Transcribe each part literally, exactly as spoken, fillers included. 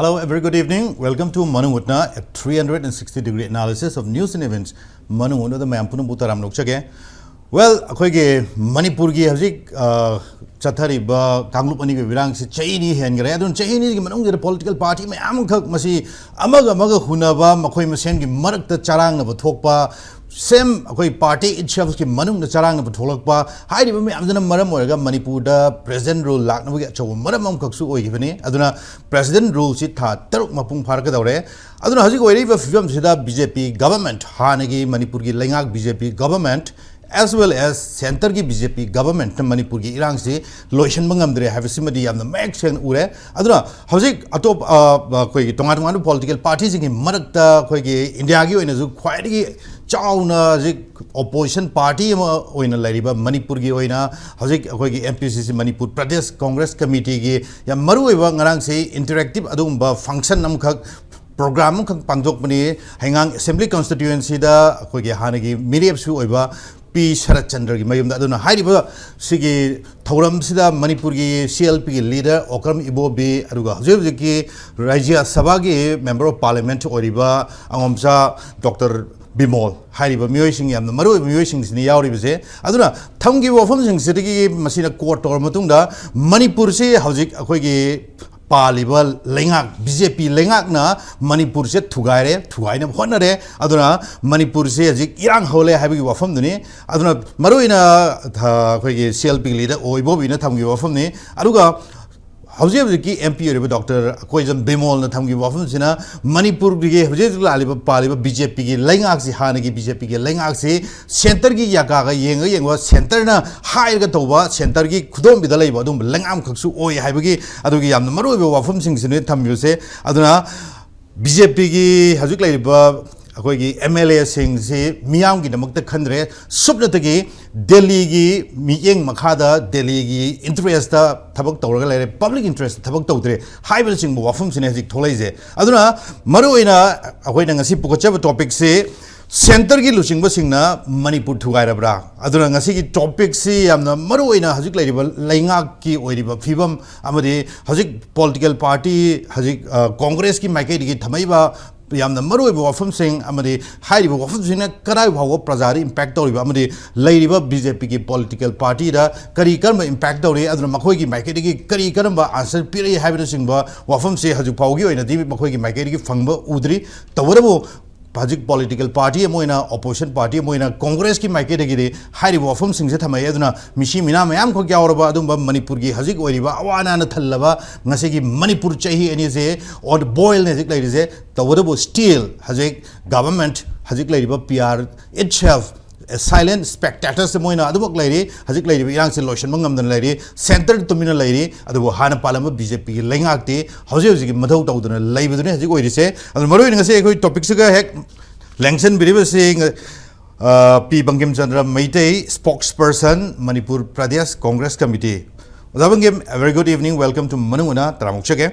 Hello, a very good evening. Welcome to Manung Utna, a three hundred sixty degree analysis of news and events. ꯃꯅꯨꯡ ꯍꯨꯠꯅꯗ ꯃꯌꯥꯝ ꯄꯨꯝꯅꯃꯛꯄꯨ ꯇꯔꯥꯝꯅ ꯑꯣꯛꯆꯒꯦ꯫ Well, ꯑꯩꯈꯣꯏꯒꯤ ꯃꯅꯤꯄꯨꯔꯒꯤ ꯍꯧꯖꯤꯛ, ꯑ, ꯆꯠꯊꯔꯤꯕ ꯀꯥꯡꯂꯨꯞ ꯑꯅꯤꯒꯤ ꯏꯔꯥꯡꯁꯤ ꯆꯍꯤ ꯑꯅꯤ ꯍꯦꯟꯈ꯭ꯔꯦ꯫ ꯑꯗꯨꯅ ꯆꯍꯤ ꯑꯅꯤꯒꯤ ꯃꯅꯨꯡꯁꯤꯗ political party ꯃꯌꯥꯝ ꯑꯃꯈꯛ ꯃꯁꯤ ꯑꯃꯒ ꯑꯃꯒ ꯍꯨꯅꯕ, ꯃꯈꯣꯏ ꯃꯁꯦꯟꯒꯤ ꯃꯔꯛꯇ ꯆꯔꯥꯡꯅꯕ ꯊꯣꯛꯄ, same ꯑꯩꯈꯣꯏ party itselfꯀꯤ ꯃꯅꯨꯡꯗ ꯆꯔꯥꯡꯅꯕ ꯊꯣꯛꯂꯛꯄ, ꯍꯥꯏꯔꯤꯕ ꯃꯌꯥꯝꯁꯤꯅ ꯃꯔꯝ ꯑꯣꯏꯔꯒ ꯃꯅꯤꯄꯨꯔꯗ President Rule ꯂꯥꯛꯅꯕꯒꯤ ꯑꯆꯧꯕ ꯃꯔꯝ ꯑꯃꯈꯛꯁꯨ ꯑꯣꯏꯈꯤꯕꯅꯤ꯫ ꯑꯗꯨꯅ President Ruleꯁꯤ ꯊꯥ ꯇꯔꯨꯛ ꯃꯄꯨꯡ ꯐꯥꯔꯛꯀꯗꯧꯔꯦ꯫ ꯑꯗꯨꯅ ꯍꯧꯖꯤꯛ ꯑꯣꯏꯔꯤꯕ ꯐꯤꯕꯝꯁꯤꯗ BJP government, ꯍꯥꯟꯅꯒꯤ ꯃꯅꯤꯄꯨꯔꯒꯤ ꯂꯩꯉꯥꯛ BJP government, as well as centreꯒꯤ BJP governmentꯅ ꯃꯅꯤꯄꯨꯔꯒꯤ ꯏꯔꯥꯡꯁꯤ ꯂꯣꯏꯁꯤꯟꯕ ꯉꯝꯗ꯭ꯔꯦ ꯍꯥꯏꯕꯁꯤꯃꯗꯤ ꯌꯥꯝꯅ ꯃꯌꯦꯛ ꯁꯦꯡꯅ ꯎꯔꯦ꯫ ꯑꯗꯨꯅ ꯍꯧꯖꯤꯛ ꯑꯇꯣꯞ-, ꯑ, ꯑꯩꯈꯣꯏꯒꯤ ꯇꯣꯉꯥꯟ ꯇꯣꯉꯥꯟꯕ political partyꯁꯤꯡꯒꯤ ꯃꯔꯛꯇ ꯑꯩꯈꯣꯏꯒꯤ ꯏꯟꯗꯤꯌꯥꯒꯤ ꯑꯣꯏꯅꯁꯨ ꯈ꯭ꯋꯥꯏꯗꯒꯤ ꯆꯥꯎꯅ ꯍꯧꯖꯤꯛ opposition party ꯑꯃ ꯑꯣꯏꯅ ꯂꯩꯔꯤꯕ ꯃꯅꯤꯄꯨꯔꯒꯤ ꯑꯣꯏꯅ ꯍꯧꯖꯤꯛ ꯑꯩꯈꯣꯏꯒꯤ MPCC, Manipur Pradesh Congress Committeeꯒꯤ ꯌꯥꯝ ꯃꯔꯨꯑꯣꯏꯕ ꯉꯔꯥꯡꯁꯤ interactive ꯑꯗꯨꯒꯨꯝꯕ function ꯑꯃꯈꯛ, program ꯑꯃꯈꯛ ꯄꯥꯡꯊꯣꯛꯄꯅꯤ꯫ ꯍꯩꯉꯥꯡ Assembly Constituencyꯗ ꯑꯩꯈꯣꯏꯒꯤ ꯍꯥꯟꯅꯒꯤ ꯃꯤꯔꯦꯞꯁꯨ ꯑꯣꯏꯕ ꯄꯤ ꯁꯔꯠꯆꯟꯗ꯭ꯔꯒꯤ ꯃꯌꯨꯝꯗ꯫ ꯑꯗꯨꯅ ꯍꯥꯏꯔꯤꯕ ꯁꯤꯒꯤ ꯊꯧꯔꯝꯁꯤꯗ ꯃꯅꯤꯄꯨꯔꯒꯤ CLPꯒꯤ leader ꯑꯣꯀ꯭ꯔꯝ ꯏꯕꯣꯕꯤ, ꯑꯗꯨꯒ ꯍꯧꯖꯤꯛ ꯍꯧꯖꯤꯛꯀꯤ ꯔꯥꯖ꯭ꯌ ꯁꯚꯥꯒꯤ Member of Parliament ꯑꯣꯏꯔꯤꯕ ꯑꯉꯣꯝꯆꯥ ꯗꯣꯛꯇꯔ ꯕꯤꯃꯣꯜ ꯍꯥꯏꯔꯤꯕ ꯃꯤꯑꯣꯏꯁꯤꯡ, ꯌꯥꯝꯅ ꯃꯔꯨꯑꯣꯏꯕ ꯃꯤꯑꯣꯏꯁꯤꯡꯁꯤꯅ ꯌꯥꯎꯔꯤꯕꯁꯦ꯫ ꯑꯗꯨꯅ ꯊꯝꯈꯤꯕ ꯋꯥꯐꯝꯁꯤꯡꯁꯤꯗꯒꯤ ꯃꯁꯤꯅ quote ꯇꯧꯔꯕ ꯃꯇꯨꯡꯗ, ꯃꯅꯤꯄꯨꯔꯁꯤ ꯍꯧꯖꯤꯛ ꯑꯩꯈꯣꯏꯒꯤ ꯄꯥꯜꯂꯤꯕ ꯂꯩꯉꯥꯛ, BJP ꯂꯩꯉꯥꯛꯅ ꯃꯅꯤꯄꯨꯔꯁꯦ ꯊꯨꯒꯥꯏꯔꯦ, ꯊꯨꯒꯥꯏꯅꯕ ꯍꯣꯠꯅꯔꯦ꯫ ꯑꯗꯨꯅ ꯃꯅꯤꯄꯨꯔꯁꯦ ꯍꯧꯖꯤꯛ ꯏꯔꯥꯡ ꯍꯧꯔꯦ ꯍꯥꯏꯕꯒꯤ ꯋꯥꯐꯝꯗꯨꯅꯤ꯫ ꯑꯗꯨꯅ ꯃꯔꯨꯑꯣꯏꯅ ꯊ-, ꯑꯩꯈꯣꯏꯒꯤ CLPꯒꯤ leader ꯑꯣ ꯏꯕꯣꯕꯤꯅ ꯊꯝꯈꯤꯕ ꯋꯥꯐꯝꯅꯤ꯫ ꯑꯗꯨꯒ ꯍꯧꯖꯤꯛ ꯍꯧꯖꯤꯛꯀꯤ MP ꯑꯣꯏꯔꯤꯕ ꯗꯣꯛꯇꯔ ꯑꯀꯣꯏꯖꯝ ꯕꯤꯃꯣꯜꯅ ꯊꯝꯈꯤꯕ ꯋꯥꯐꯝꯁꯤꯅ ꯃꯅꯤꯄꯨꯔꯒꯤ ꯍꯧꯖꯤꯛ ꯍꯧꯖꯤꯛ ꯂꯥꯛꯂꯤꯕ, ꯄꯥꯜꯂꯤꯕ BJPꯒꯤ ꯂꯩꯉꯥꯛꯁꯤ, ꯍꯥꯟꯅꯒꯤ BJPꯒꯤ ꯂꯩꯉꯥꯛꯁꯤ centreꯒꯤ ꯌꯥꯀꯥꯒ ꯌꯦꯡꯉ ꯌꯦꯡꯉ centreꯅ ꯍꯥꯏꯔꯒ ꯇꯧꯕ, centreꯒꯤ ꯈꯨꯗꯣꯝꯕꯤꯗ ꯂꯩꯕ ꯑꯗꯨꯒꯨꯝꯕ ꯂꯩꯉꯥꯛ ꯑꯃꯈꯛꯁꯨ ꯑꯣꯏ ꯍꯥꯏꯕꯒꯤ ꯑꯗꯨꯒꯤ ꯌꯥꯝꯅ ꯃꯔꯨꯑꯣꯏꯕ ꯋꯥꯐꯝꯁꯤꯡꯁꯤꯅꯤ ꯊꯝꯕꯤꯕꯁꯦ꯫ ꯑꯗꯨꯅ BJPꯒꯤ ꯍꯧꯖꯤꯛ ꯂꯩꯔꯤꯕ ꯑꯩꯈꯣꯏꯒꯤ MLAꯁꯤꯡꯁꯤ ꯃꯤꯌꯥꯝꯒꯤꯗꯃꯛꯇ ꯈꯟꯗ꯭ꯔꯦ, ꯁꯨꯞꯅꯇꯒꯤ ꯗꯦꯜꯂꯤꯒꯤ ꯃꯤꯠꯌꯦꯡ ꯃꯈꯥꯗ, ꯗꯦꯜꯂꯤꯒꯤ interestꯇ ꯊꯕꯛ ꯇꯧꯔꯒ ꯂꯩꯔꯦ, public interestꯇ ꯊꯕꯛ ꯇꯧꯗ꯭ꯔꯦ ꯍꯥꯏꯕꯅꯆꯤꯡꯕ ꯋꯥꯐꯝꯁꯤꯅꯤ ꯍꯧꯖꯤꯛ ꯊꯣꯛꯂꯛꯏꯁꯦ꯫ ꯑꯗꯨꯅ ꯃꯔꯨꯑꯣꯏꯅ ꯑꯩꯈꯣꯏꯅ ꯉꯁꯤ ꯄꯨꯈꯠꯆꯕ topicꯁꯤ ꯁꯦꯟꯇꯔꯒꯤ ꯂꯨꯆꯤꯡꯕꯁꯤꯡꯅ ꯃꯅꯤꯄꯨꯔ ꯊꯨꯒꯥꯏꯔꯕ꯭ꯔꯥ? ꯑꯗꯨꯅ ꯉꯁꯤꯒꯤ ꯇꯣꯄꯤꯛꯁꯤ ꯌꯥꯝꯅ ꯃꯔꯨ ꯑꯣꯏꯅ ꯍꯧꯖꯤꯛ ꯂꯩꯔꯤꯕ ꯂꯩꯉꯥꯛꯀꯤ ꯑꯣꯏꯔꯤꯕ ꯐꯤꯕꯝ ꯑꯃꯗꯤ ꯍꯧꯖꯤꯛ ꯄꯣꯂꯤꯇꯤꯀꯦꯜ ꯄꯥꯔꯇꯤ ꯍꯧꯖꯤꯛ, ꯑ, ꯀꯣꯡꯒ꯭ꯔꯦꯁꯀꯤ ꯃꯥꯏꯀꯩꯗꯒꯤ ꯊꯝꯃꯛꯏꯕ ꯌꯥꯝꯅ ꯃꯔꯨ ꯑꯣꯏꯕ ꯋꯥꯐꯝꯁꯤꯡ ꯑꯃꯗꯤ ꯍꯥꯏꯔꯤꯕ ꯋꯥꯐꯝꯁꯤꯡꯅ ꯀꯗꯥꯏ ꯐꯥꯎꯕ ꯄ꯭ꯔꯖꯥꯗ ꯏꯝꯄꯦꯛ ꯇꯧꯔꯤꯕ ꯑꯃꯗꯤ ꯂꯩꯔꯤꯕ ꯕꯤ ꯖꯦ ꯄꯤꯒꯤ ꯄꯣꯂꯤꯇꯤꯀꯦꯜ ꯄꯥꯔꯇꯤꯗ ꯀꯔꯤ ꯀꯔꯝꯕ ꯏꯝꯄꯦꯛ ꯇꯧꯔꯤ, ꯑꯗꯨꯅ ꯃꯈꯣꯏꯒꯤ ꯃꯥꯏꯀꯩꯗꯒꯤ ꯀꯔꯤ ꯀꯔꯝꯕ ꯑꯥꯟꯁꯔ ꯄꯤꯔꯛꯏ ꯍꯥꯏꯕꯅꯆꯤꯡꯕ ꯋꯥꯐꯝꯁꯤ ꯍꯧꯖꯤꯛ ꯐꯥꯎꯒꯤ ꯑꯣꯏꯅꯗꯤ ꯃꯈꯣꯏꯒꯤ ꯃꯥꯏꯀꯩꯗꯒꯤ ꯐꯪꯕ ꯎꯗ꯭ꯔꯤ꯫ ꯇꯧꯕꯇꯕꯨ ꯍꯧꯖꯤꯛ ꯄꯣꯂꯤꯇꯤꯀꯦꯜ ꯄꯥꯔꯇꯤ ꯑꯃ ꯑꯣꯏꯅ, ꯑꯣꯄꯣꯖꯤꯁꯟ ꯄꯥꯔꯇꯤ ꯑꯃ ꯑꯣꯏꯅ ꯀꯣꯡꯒ꯭ꯔꯦꯁꯀꯤ ꯃꯥꯏꯀꯩꯗꯒꯤꯗꯤ ꯍꯥꯏꯔꯤꯕ ꯋꯥꯐꯝꯁꯤꯡꯁꯦ ꯊꯝꯃꯛꯑꯦ꯫ ꯑꯗꯨꯅ ꯃꯤꯁꯤ ꯃꯤꯅꯥ ꯃꯌꯥꯝꯈꯛ ꯌꯥꯎꯔꯕ ꯑꯗꯨꯝꯕ ꯃꯅꯤꯄꯨꯔꯒꯤ ꯍꯧꯖꯤꯛ ꯑꯣꯏꯔꯤꯕ ꯑꯋꯥ ꯑꯅꯥꯅ ꯊꯜꯂꯕ ꯉꯁꯤꯒꯤ ꯃꯅꯤꯄꯨꯔ ꯆꯍꯤ ꯑꯅꯤꯁꯦ ꯑꯣꯟ ꯕꯣꯏꯜꯅ ꯍꯧꯖꯤꯛ ꯂꯩꯔꯤꯁꯦ꯫ ꯇꯧꯕꯇꯕꯨ ꯁ꯭ꯇꯤꯜ ꯍꯧꯖꯤꯛ ꯒꯚꯔꯟꯃꯦꯟꯠ, ꯍꯧꯖꯤꯛ ꯂꯩꯔꯤꯕ ꯄꯤ ꯑꯥꯔ ꯏꯠꯁꯦꯜꯐ ꯁꯥꯏꯂꯦꯟ ꯁ꯭ꯄꯦꯛꯇꯦꯇꯔꯁ ꯃꯣꯏꯅ ꯑꯗꯨꯃꯛ ꯂꯩꯔꯤ꯫ ꯍꯧꯖꯤꯛ ꯂꯩꯔꯤꯕ ꯏꯔꯥꯡꯁꯦ ꯂꯣꯏꯁꯤꯟꯕ ꯉꯝꯗꯅ ꯂꯩꯔꯤ꯫ ꯁꯦꯟꯇꯔ ꯇꯨꯃꯤꯟꯅ ꯂꯩꯔꯤ꯫ ꯑꯗꯨꯕꯨ ꯍꯥꯟꯅ ꯄꯥꯜꯂꯝꯕ ꯕꯤ ꯖꯦ ꯄꯤꯒꯤ ꯂꯩꯉꯥꯛꯇꯤ ꯍꯧꯖꯤꯛ ꯍꯧꯖꯤꯛꯀꯤ ꯃꯊꯧ ꯇꯧꯗꯅ ꯂꯩꯕꯗꯨꯅꯤ ꯍꯧꯖꯤꯛ ꯑꯣꯏꯔꯤꯁꯦ꯫ ꯑꯗꯨꯅ ꯃꯔꯨꯑꯣꯏꯅ ꯉꯁꯤ ꯑꯩꯈꯣꯏ ꯇꯣꯄꯤꯛꯁꯤꯒ ꯍꯦꯛ ꯂꯦꯡꯁꯟꯕꯤꯔꯤꯕꯁꯤ, ꯑ, ꯄꯤ ꯕꯪꯀꯤꯝ ꯆꯟꯗ꯭ꯔ ꯃꯩꯇꯩ, ꯁ꯭ꯄꯣꯛꯁ ꯄꯔꯁꯟ, ꯃꯅꯤꯄꯨꯔ ꯄ꯭ꯔꯗꯦꯁ ꯀꯣꯡꯒ꯭ꯔꯦꯁ ꯀꯃꯤꯇꯤ꯫ ꯑꯣꯖꯥ Bangkim, a very good evening, welcome to ꯃꯅꯨꯡ ꯍꯨꯠꯅ ꯇꯔꯥꯝꯅ ꯑꯣꯛꯆꯒꯦ꯫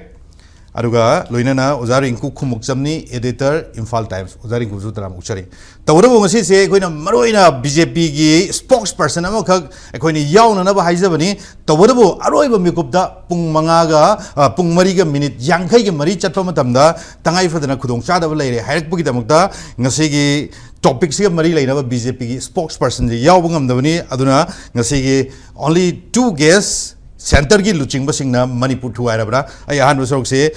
ꯑꯗꯨꯒ ꯂꯣꯏꯅꯅ ꯑꯣꯖꯥ ꯔꯤꯡꯀꯨ ꯈꯨꯃꯨꯛꯆꯝꯅꯤ, ꯑꯦꯗꯤꯇꯔ, ꯏꯝꯐꯥꯜ ꯇꯥꯏꯝꯁ꯫ ꯑꯣꯖꯥ ꯔꯤꯡꯀꯨꯁꯨ ꯇꯔꯥꯝꯅ ꯑꯣꯛꯆꯔꯤ꯫ ꯇꯧꯕꯇꯕꯨ ꯉꯁꯤꯁꯦ ꯑꯩꯈꯣꯏꯅ ꯃꯔꯨꯑꯣꯏꯅ ꯕꯤ ꯖꯦ ꯄꯤꯒꯤ ꯁ꯭ꯄꯣꯛꯁ ꯄꯔꯁꯟ ꯑꯃꯈꯛ ꯑꯩꯈꯣꯏꯅ ꯌꯥꯎꯅꯅꯕ ꯍꯥꯏꯖꯕꯅꯤ꯫ ꯇꯧꯕꯇꯕꯨ ꯑꯔꯣꯏꯕ ꯃꯤꯀꯨꯞꯇ ꯄꯨꯡ ꯃꯉꯥꯒ, ꯑ, ꯄꯨꯡ ꯃꯔꯤꯒ ꯃꯤꯅꯤꯠ ꯌꯥꯡꯈꯩꯒ ꯃꯔꯤ ꯆꯠꯄ ꯃꯇꯝꯗ ꯇꯉꯥꯏ ꯐꯗꯅ ꯈꯨꯗꯣꯡꯆꯥꯗꯕ ꯂꯩꯔꯦ ꯍꯥꯏꯔꯛꯄꯒꯤꯗꯃꯛꯇ ꯉꯁꯤꯒꯤ ꯇꯣꯄꯤꯛꯁꯤꯒ ꯃꯔꯤ ꯂꯩꯅꯕ ꯕꯤ ꯖꯦ ꯄꯤꯒꯤ ꯁ꯭ꯄꯣꯛꯁ ꯄꯔꯁꯟꯁꯤ ꯌꯥꯎꯕ ꯉꯝꯗꯕꯅꯤ꯫ ꯑꯗꯨꯅ ꯉꯁꯤꯒꯤ only two guests, ꯁꯦꯟꯇꯔꯒꯤ ꯂꯨꯆꯤꯡꯕꯁꯤꯡꯅ ꯃꯅꯤꯄꯨꯔ ꯊꯨꯒꯥꯏꯔꯕ꯭ꯔꯥ? ꯑꯩ ꯑꯍꯥꯟꯕ ꯁꯔꯨꯛꯁꯤ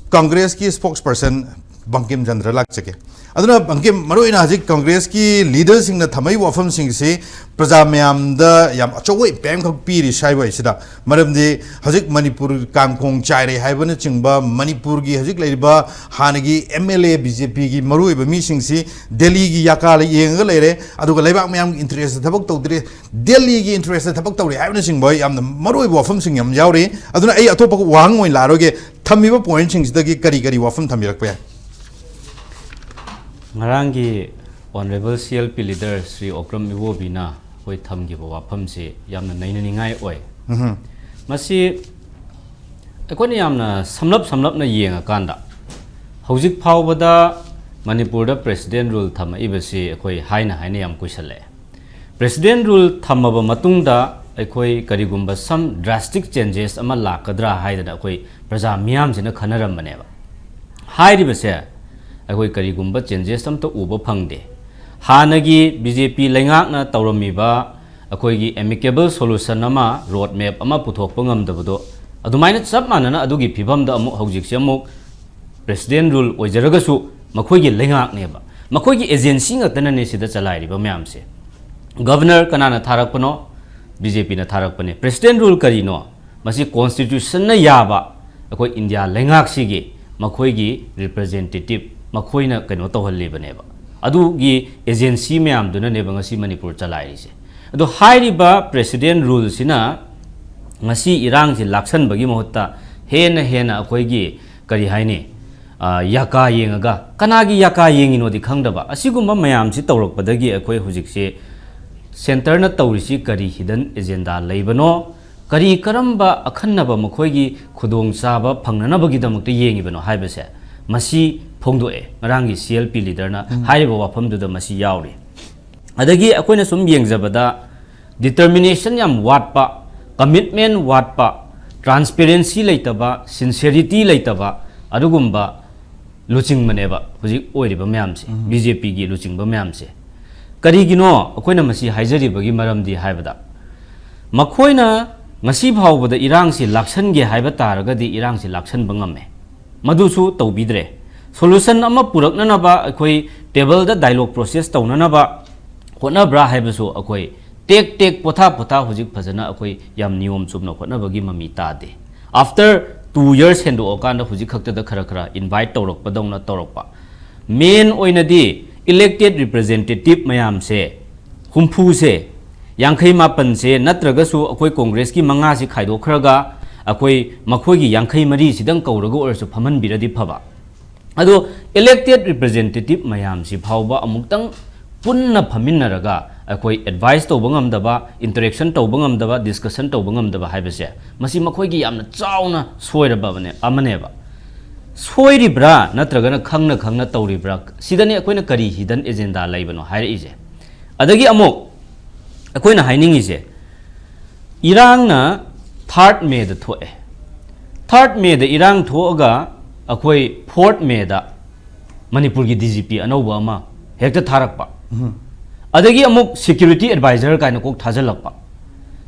ꯀꯪꯒ꯭ꯔꯦꯁꯀꯤ ꯁ꯭ꯄꯣꯛꯁ ꯄꯔꯁꯟ ꯕꯪꯀꯤꯝ ꯆꯟꯗ꯭ꯔ ꯂꯥꯛꯆꯒꯦ꯫ ꯑꯗꯨꯅ ꯕꯪꯀꯤꯝ, ꯃꯔꯨꯑꯣꯏꯅ ꯍꯧꯖꯤꯛ ꯀꯪꯒ꯭ꯔꯦꯁꯀꯤ ꯂꯤꯗꯔꯁꯤꯡꯅ ꯊꯝꯃꯛꯏꯕ ꯋꯥꯐꯝꯁꯤꯡꯁꯤ ꯄ꯭ꯔꯖꯥ ꯃꯌꯥꯝꯗ ꯌꯥꯝ ꯑꯆꯧꯕ ꯏꯝꯄꯦꯛ ꯑꯃꯈꯛ ꯄꯤꯔꯤ ꯁ꯭ꯋꯥꯏꯋꯥꯏꯁꯤꯗ꯫ ꯃꯔꯝꯗꯤ ꯍꯧꯖꯤꯛ ꯃꯅꯤꯄꯨꯔ ꯀꯥꯡꯈꯣꯡ ꯆꯥꯏꯔꯦ ꯍꯥꯏꯕꯅꯆꯤꯡꯕ, ꯃꯅꯤꯄꯨꯔꯒꯤ ꯍꯧꯖꯤꯛ ꯂꯩꯔꯤꯕ ꯍꯥꯟꯅꯒꯤ M L A B J ꯄꯤꯒꯤ ꯃꯔꯨꯑꯣꯏꯕ ꯃꯤꯁꯤꯡꯁꯤ ꯗꯦꯜꯂꯤꯒꯤ ꯌꯥꯀꯥꯗ ꯌꯦꯡꯉꯒ ꯂꯩꯔꯦ, ꯑꯗꯨꯒ ꯂꯩꯕꯥꯛ ꯃꯌꯥꯝꯒꯤ ꯏꯟꯇꯔꯦꯁꯇ ꯊꯕꯛ ꯇꯧꯗ꯭ꯔꯦ, ꯗꯦꯜꯂꯤꯒꯤ ꯏꯟꯇꯔꯦꯁꯇ ꯊꯕꯛ ꯇꯧꯔꯤ ꯍꯥꯏꯕꯅꯆꯤꯡꯕ ꯌꯥꯝꯅ ꯃꯔꯨꯑꯣꯏꯕ ꯋꯥꯐꯝꯁꯤꯡ ꯌꯥꯝ ꯌꯥꯎꯔꯤ꯫ ꯑꯗꯨꯅ ꯑꯩ ꯑꯇꯣꯞꯄ ꯋꯥꯍꯪ ꯑꯣꯏꯅ ꯂꯥꯛꯑꯔꯣꯏꯒꯦ, ꯊꯝꯃꯤꯕ ꯄꯣꯏꯟꯠꯁꯤꯡꯁꯤꯗꯒꯤ ꯀꯔꯤ ꯀꯔꯤ ꯋꯥꯐꯝ ꯊꯝꯕꯤꯔꯛꯄ ꯌꯥꯏ? ꯉꯔꯥꯡꯒꯤ honourable C L P leader Shri Okram ꯏꯕꯣꯕꯤꯅ ꯑꯩꯈꯣꯏ ꯊꯝꯈꯤꯕ ꯋꯥꯐꯝꯁꯤ ꯌꯥꯝꯅ ꯅꯩꯅꯅꯤꯡꯉꯥꯏ ꯑꯣꯏ꯫ ꯎꯝꯍꯨꯝ꯫ ꯃꯁꯤ ꯑꯩꯈꯣꯏꯅ ꯌꯥꯝꯅ ꯁꯝꯂꯞ ꯁꯝꯂꯞꯅ ꯌꯦꯡꯉꯀꯥꯟꯗ ꯍꯧꯖꯤꯛ ꯐꯥꯎꯕꯗ ꯃꯅꯤꯄꯨꯔꯗ president rule ꯊꯝꯃꯛꯏꯕꯁꯤ ꯑꯩꯈꯣꯏ ꯍꯥꯏꯅ ꯍꯥꯏꯅ ꯌꯥꯝ ꯀꯨꯏꯁꯜꯂꯛꯑꯦ꯫ President rule ꯊꯝꯃꯕ ꯃꯇꯨꯡꯗ ꯑꯩꯈꯣꯏ ꯀꯔꯤꯒꯨꯝꯕ some drastic changes ꯑꯃ ꯂꯥꯛꯀꯗ꯭ꯔꯥ ꯍꯥꯏꯗꯅ ꯑꯩꯈꯣꯏ ꯄ꯭ꯔꯖꯥ ꯃꯤꯌꯥꯝꯁꯤꯅ ꯈꯟꯅꯔꯝꯕꯅꯦꯕ꯫ ꯍꯥꯏꯔꯤꯕꯁꯦ ꯑꯩꯈꯣꯏ ꯀꯔꯤꯒꯨꯝꯕ changes ꯑꯝꯇ ꯎꯕ ꯐꯪꯗꯦ꯫ ꯍꯥꯟꯅꯒꯤ B J P ꯂꯩꯉꯥꯛꯅ ꯇꯧꯔꯝꯃꯤꯕ ꯑꯩꯈꯣꯏꯒꯤ amicable solution ꯑꯃ, road map ꯑꯃ ꯄꯨꯊꯣꯛꯄ ꯉꯝꯗꯕꯗꯣ, ꯑꯗꯨꯃꯥꯏꯅ ꯆꯞ ꯃꯥꯟꯅꯅ ꯑꯗꯨꯒꯤ ꯐꯤꯕꯝꯗ ꯑꯃꯨꯛ ꯍꯧꯖꯤꯛꯁꯦ ꯑꯃꯨꯛ president rule ꯑꯣꯏꯖꯔꯒꯁꯨ ꯃꯈꯣꯏꯒꯤ ꯂꯩꯉꯥꯛꯅꯦꯕ, ꯃꯈꯣꯏꯒꯤ agency ꯉꯥꯛꯇꯅꯅꯦ ꯁꯤꯗ ꯆꯂꯥꯏꯔꯤꯕ ꯃꯌꯥꯝꯁꯦ꯫ Governor ꯀꯅꯥꯅ ꯊꯥꯔꯛꯄꯅꯣ? B J Pꯅ ꯊꯥꯔꯛꯄꯅꯦ꯫ President rule ꯀꯔꯤꯅꯣ? ꯃꯁꯤ constitutionꯅ ꯌꯥꯕ ꯑꯩꯈꯣꯏ ꯏꯟꯗꯤꯌꯥ ꯂꯩꯉꯥꯛꯁꯤꯒꯤ ꯃꯈꯣꯏꯒꯤ representative, ꯃꯈꯣꯏꯅ ꯀꯩꯅꯣ ꯇꯧꯍꯜꯂꯤꯕꯅꯦꯕ꯫ ꯑꯗꯨꯒꯤ agency ꯃꯌꯥꯝꯗꯨꯅꯅꯦꯕ ꯉꯁꯤ ꯃꯅꯤꯄꯨꯔ ꯆꯂꯥꯏꯔꯤꯁꯦ꯫ ꯑꯗꯣ ꯍꯥꯏꯔꯤꯕ president ruleꯁꯤꯅ ꯉꯁꯤ ꯏꯔꯥꯡꯁꯤ ꯂꯥꯛꯁꯟꯕꯒꯤ ꯃꯍꯨꯠꯇ ꯍꯦꯟꯅ ꯍꯦꯟꯅ ꯑꯩꯈꯣꯏꯒꯤ, ꯀꯔꯤ ꯍꯥꯏꯅꯤ, ꯑ, ꯌꯥꯀꯥ ꯌꯦꯡꯉꯒ, ꯀꯅꯥꯒꯤ ꯌꯥꯀꯥ ꯌꯦꯡꯉꯤꯅꯣꯗꯤ ꯈꯪꯗꯕ, ꯑꯁꯤꯒꯨꯝꯕ ꯃꯌꯥꯝꯁꯤ ꯇꯧꯔꯛꯄꯗꯒꯤ ꯑꯩꯈꯣꯏ ꯍꯧꯖꯤꯛꯁꯦ centreꯅ ꯇꯧꯔꯤꯁꯤ ꯀꯔꯤ hidden agenda ꯂꯩꯕꯅꯣ, ꯀꯔꯤ ꯀꯔꯝꯕ ꯑꯈꯟꯅꯕ ꯃꯈꯣꯏꯒꯤ ꯈꯨꯗꯣꯡꯆꯥꯕ ꯐꯪꯅꯅꯕꯒꯤꯗꯃꯛꯇ ꯌꯦꯡꯉꯤꯕꯅꯣ ꯍꯥꯏꯕꯁꯦ ꯃꯁꯤ ꯐꯣꯡꯗꯣꯛꯑꯦ꯫ ꯉꯔꯥꯡꯒꯤ C L P leaderꯅ ꯎꯝ꯫ ꯍꯥꯏꯔꯤꯕ ꯋꯥꯐꯝꯗꯨꯗ ꯃꯁꯤ ꯌꯥꯎꯔꯤ꯫ ꯑꯗꯒꯤ ꯑꯩꯈꯣꯏꯅ ꯁꯨꯝ ꯌꯦꯡꯖꯕꯗ determination ꯌꯥꯝ ꯋꯥꯠꯄ, commitment ꯋꯥꯠꯄ, transparency ꯂꯩꯇꯕ, sincerity ꯂꯩꯇꯕ, ꯑꯗꯨꯒꯨꯝꯕ ꯂꯨꯆꯤꯡꯕꯅꯦꯕ ꯍꯧꯖꯤꯛ ꯑꯣꯏꯔꯤꯕ ꯃꯌꯥꯝꯁꯦ, ꯎꯝ꯫ B J Pꯒꯤ ꯂꯨꯆꯤꯡꯕ ꯃꯌꯥꯝꯁꯦ꯫ ꯀꯔꯤꯒꯤꯅꯣ ꯑꯩꯈꯣꯏꯅ ꯃꯁꯤ ꯍꯥꯏꯖꯔꯤꯕꯒꯤ ꯃꯔꯝꯗꯤ ꯍꯥꯏꯕꯗ, ꯃꯈꯣꯏꯅ ꯉꯁꯤ ꯐꯥꯎꯕꯗ ꯏꯔꯥꯡꯁꯤ ꯂꯥꯛꯁꯟꯒꯦ ꯍꯥꯏꯕ ꯇꯥꯔꯒꯗꯤ ꯏꯔꯥꯡꯁꯤ ꯂꯥꯛꯁꯟꯕ ꯉꯝꯃꯦ, ꯃꯗꯨꯁꯨ ꯇꯧꯕꯤꯗ꯭ꯔꯦ꯫ Solution ꯑꯃ ꯄꯨꯔꯛꯅꯅꯕ ꯑꯩꯈꯣꯏ tableꯗ dialogue process ꯇꯧꯅꯅꯕ ꯍꯣꯠꯅꯕ꯭ꯔꯥ ꯍꯥꯏꯕꯁꯨ ꯑꯩꯈꯣꯏ ꯇꯦꯛ ꯇꯦꯛ, ꯄꯣꯊꯥ ꯄꯣꯊꯥ ꯍꯧꯖꯤꯛ ꯐꯖꯅ ꯑꯩꯈꯣꯏ ꯌꯥꯝ ꯅꯤꯌꯣꯝ ꯆꯨꯝꯅ ꯍꯣꯠꯅꯕꯒꯤ ꯃꯃꯤ ꯇꯥꯗꯦ꯫ After two years ꯍꯦꯟꯗꯣꯛꯑꯀꯥꯟꯗ ꯍꯧꯖꯤꯛ ꯈꯛꯇꯗ ꯈꯔ ꯈꯔ invite ꯇꯧꯔꯛꯄꯗꯧꯅ ꯇꯧꯔꯛꯄ꯫ Main ꯑꯣꯏꯅꯗꯤ elected representative ꯃꯌꯥꯝꯁꯦ, ꯍꯨꯝꯐꯨꯁꯦ, ꯌꯥꯡꯈꯩ ꯃꯥꯄꯟꯁꯦ, ꯅꯠꯇ꯭ꯔꯒꯁꯨ ꯑꯩꯈꯣꯏ Congressꯀꯤ ꯃꯉꯥꯁꯤ ꯈꯥꯏꯗꯣꯛꯈ꯭ꯔꯒ ꯑꯩꯈꯣꯏ ꯃꯈꯣꯏꯒꯤ ꯌꯥꯡꯈꯩ ꯃꯔꯤꯁꯤꯗꯪ ꯀꯧꯔꯒ ꯑꯣꯏꯔꯁꯨ ꯐꯝꯍꯟꯕꯤꯔꯗꯤ ꯐꯕ꯫ ꯑꯗꯣ elected representative ꯃꯌꯥꯝꯁꯤ ꯐꯥꯎꯕ ꯑꯃꯨꯛꯇꯪ ꯄꯨꯟꯅ ꯐꯝꯃꯤꯟꯅꯔꯒ ꯑꯩꯈꯣꯏ advice ꯇꯧꯕ ꯉꯝꯗꯕ, interaction ꯇꯧꯕ ꯉꯝꯗꯕ, discussion ꯇꯧꯕ ꯉꯝꯗꯕ ꯍꯥꯏꯕꯁꯦ, ꯃꯁꯤ ꯃꯈꯣꯏꯒꯤ ꯌꯥꯝꯅ ꯆꯥꯎꯅ ꯁꯣꯏꯔꯕ ꯑꯃꯅꯦ-, ꯑꯃꯅꯦꯕ꯫ ꯁꯣꯏꯔꯤꯕ꯭ꯔꯥ ꯅꯠꯇ꯭ꯔꯒꯅ ꯈꯪꯅ ꯈꯪꯅ ꯇꯧꯔꯤꯕ꯭ꯔꯥ? ꯁꯤꯗꯅꯤ ꯑꯩꯈꯣꯏꯅ ꯀꯔꯤ hidden agenda ꯂꯩꯕꯅꯣ ꯍꯥꯏꯔꯛꯏꯁꯦ꯫ ꯑꯗꯒꯤ ꯑꯃꯨꯛ ꯑꯩꯈꯣꯏꯅ ꯍꯥꯏꯅꯤꯡꯉꯤꯁꯦ, ꯏꯔꯥꯡꯅ third May ꯗ ꯊꯣꯛꯑꯦ꯫ Third May ꯗ ꯏꯔꯥꯡ ꯊꯣꯛꯑꯒ ꯑꯩꯈꯣꯏ fourth May ꯗ ꯃꯅꯤꯄꯨꯔꯒꯤ D G P ꯑꯅꯧꯕ ꯑꯃ ꯍꯦꯛꯇ ꯊꯥꯔꯛꯄ꯫ ꯑꯗꯒꯤ ꯑꯃꯨꯛ security advisor ꯀꯥꯏꯅ ꯀꯣꯛ ꯊꯥꯖꯤꯜꯂꯛꯄ꯫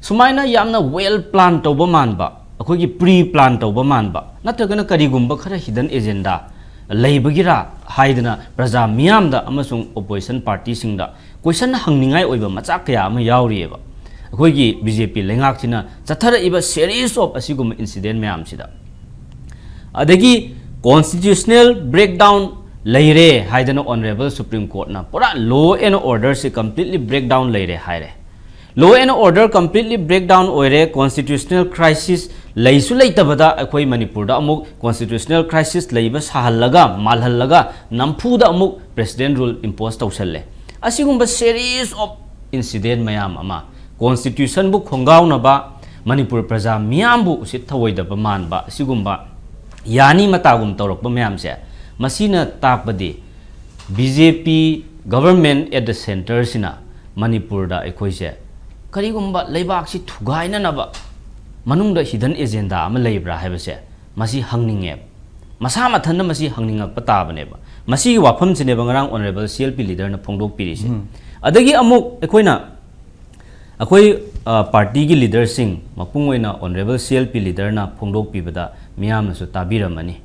ꯁꯨꯃꯥꯏꯅ ꯌꯥꯝꯅ well plan ꯇꯧꯕ ꯃꯥꯟꯕ, ꯑꯩꯈꯣꯏꯒꯤ pre plan ꯇꯧꯕ ꯃꯥꯟꯕ, ꯅꯠꯇ꯭ꯔꯒꯅ ꯀꯔꯤꯒꯨꯝꯕ ꯈꯔ hidden agenda ꯂꯩꯕꯒꯤꯔꯥ ꯍꯥꯏꯗꯅ ꯄ꯭ꯔꯖꯥ ꯃꯤꯌꯥꯝꯗ ꯑꯃꯁꯨꯡ opposition party ꯁꯤꯡꯗ question ꯍꯪꯅꯤꯡꯉꯥꯏ ꯑꯣꯏꯕ ꯃꯆꯥꯛ ꯀꯌꯥ ꯑꯃ ꯌꯥꯎꯔꯤꯑꯕ꯫ ꯑꯩꯈꯣꯏꯒꯤ B J P ꯂꯩꯉꯥꯛꯁꯤꯅ ꯆꯠꯊꯔꯛꯏꯕ series of ꯑꯁꯤꯒꯨꯝꯕ incident ꯃꯌꯥꯝꯁꯤꯗ꯫ ꯑꯗꯒꯤ constitutional breakdown ꯂꯩꯔꯦ ꯍꯥꯏꯗꯅ Honourable Supreme Court ꯅ ꯄꯨꯔꯥ law and order ꯁꯤ completely breakdown ꯂꯩꯔꯦ ꯍꯥꯏꯔꯦ꯫ Law and order completely breakdown ꯑꯣꯏꯔꯦ, constitutional crisis ꯂꯩꯁꯨ ꯂꯩꯇꯕꯗ ꯑꯩꯈꯣꯏ ꯃꯅꯤꯄꯨꯔꯗ ꯑꯃꯨꯛ constitutional crisis ꯂꯩꯕ ꯁꯥꯍꯜꯂꯒ, ꯃꯥꯜꯍꯜꯂꯒ, ꯅꯝꯐꯨꯗ ꯑꯃꯨꯛ president rule impose ꯇꯧꯁꯜꯂꯦ꯫ ꯑꯁꯤꯒꯨꯝꯕ series of incident ꯃꯌꯥꯝ ꯑꯃ, constitution ꯕꯨ ꯈꯣꯡꯒꯥꯎꯅꯕ, ꯃꯅꯤꯄꯨꯔ ꯄ꯭ꯔꯖꯥ ꯃꯤꯌꯥꯝꯕꯨ ꯎꯁꯤꯠ ꯊꯑꯣꯏꯗꯕ ꯃꯥꯟꯕ, ꯑꯁꯤꯒꯨꯝꯕ ꯌꯥꯅꯤ ꯃꯇꯥꯒꯨꯝ ꯇꯧꯔꯛꯄ ꯃꯌꯥꯝꯁꯦ, ꯃꯁꯤꯅ ꯇꯥꯛꯄꯗꯤ B J P government at the centre ꯁꯤꯅ ꯃꯅꯤꯄꯨꯔꯗ ꯑꯩꯈꯣꯏꯁꯦ ꯀꯔꯤꯒꯨꯝꯕ ꯂꯩꯕꯥꯛꯁꯤ ꯊꯨꯒꯥꯏꯅꯅꯕ ꯃꯅꯨꯡꯗ hidden agenda ꯑꯃ ꯂꯩꯕ꯭ꯔꯥ ꯍꯥꯏꯕꯁꯦ ꯃꯁꯤ ꯍꯪꯅꯤꯡꯉꯦꯕ꯫ ꯃꯁꯥ ꯃꯊꯟꯇ ꯃꯁꯤ ꯍꯪꯅꯤꯡꯉꯛꯄ ꯇꯥꯕꯅꯦꯕ꯫ ꯃꯁꯤꯒꯤ ꯋꯥꯐꯝꯁꯤꯅꯦꯕ ꯉꯔꯥꯡ Honourable C L P leader ꯅ ꯐꯣꯡꯗꯣꯛꯄꯤꯔꯤꯁꯦ꯫ ꯑꯗꯒꯤ ꯑꯃꯨꯛ ꯑꯩꯈꯣꯏꯅ ꯑꯩꯈꯣꯏ, ꯑ, party ꯒꯤ leader ꯁꯤꯡ, ꯃꯄꯨꯡ ꯑꯣꯏꯅ Honourable C L P leader ꯅ ꯐꯣꯡꯗꯣꯛꯄꯤꯕꯗ ꯃꯤꯌꯥꯝꯅꯁꯨ ꯇꯥꯕꯤꯔꯝꯃꯅꯤ꯫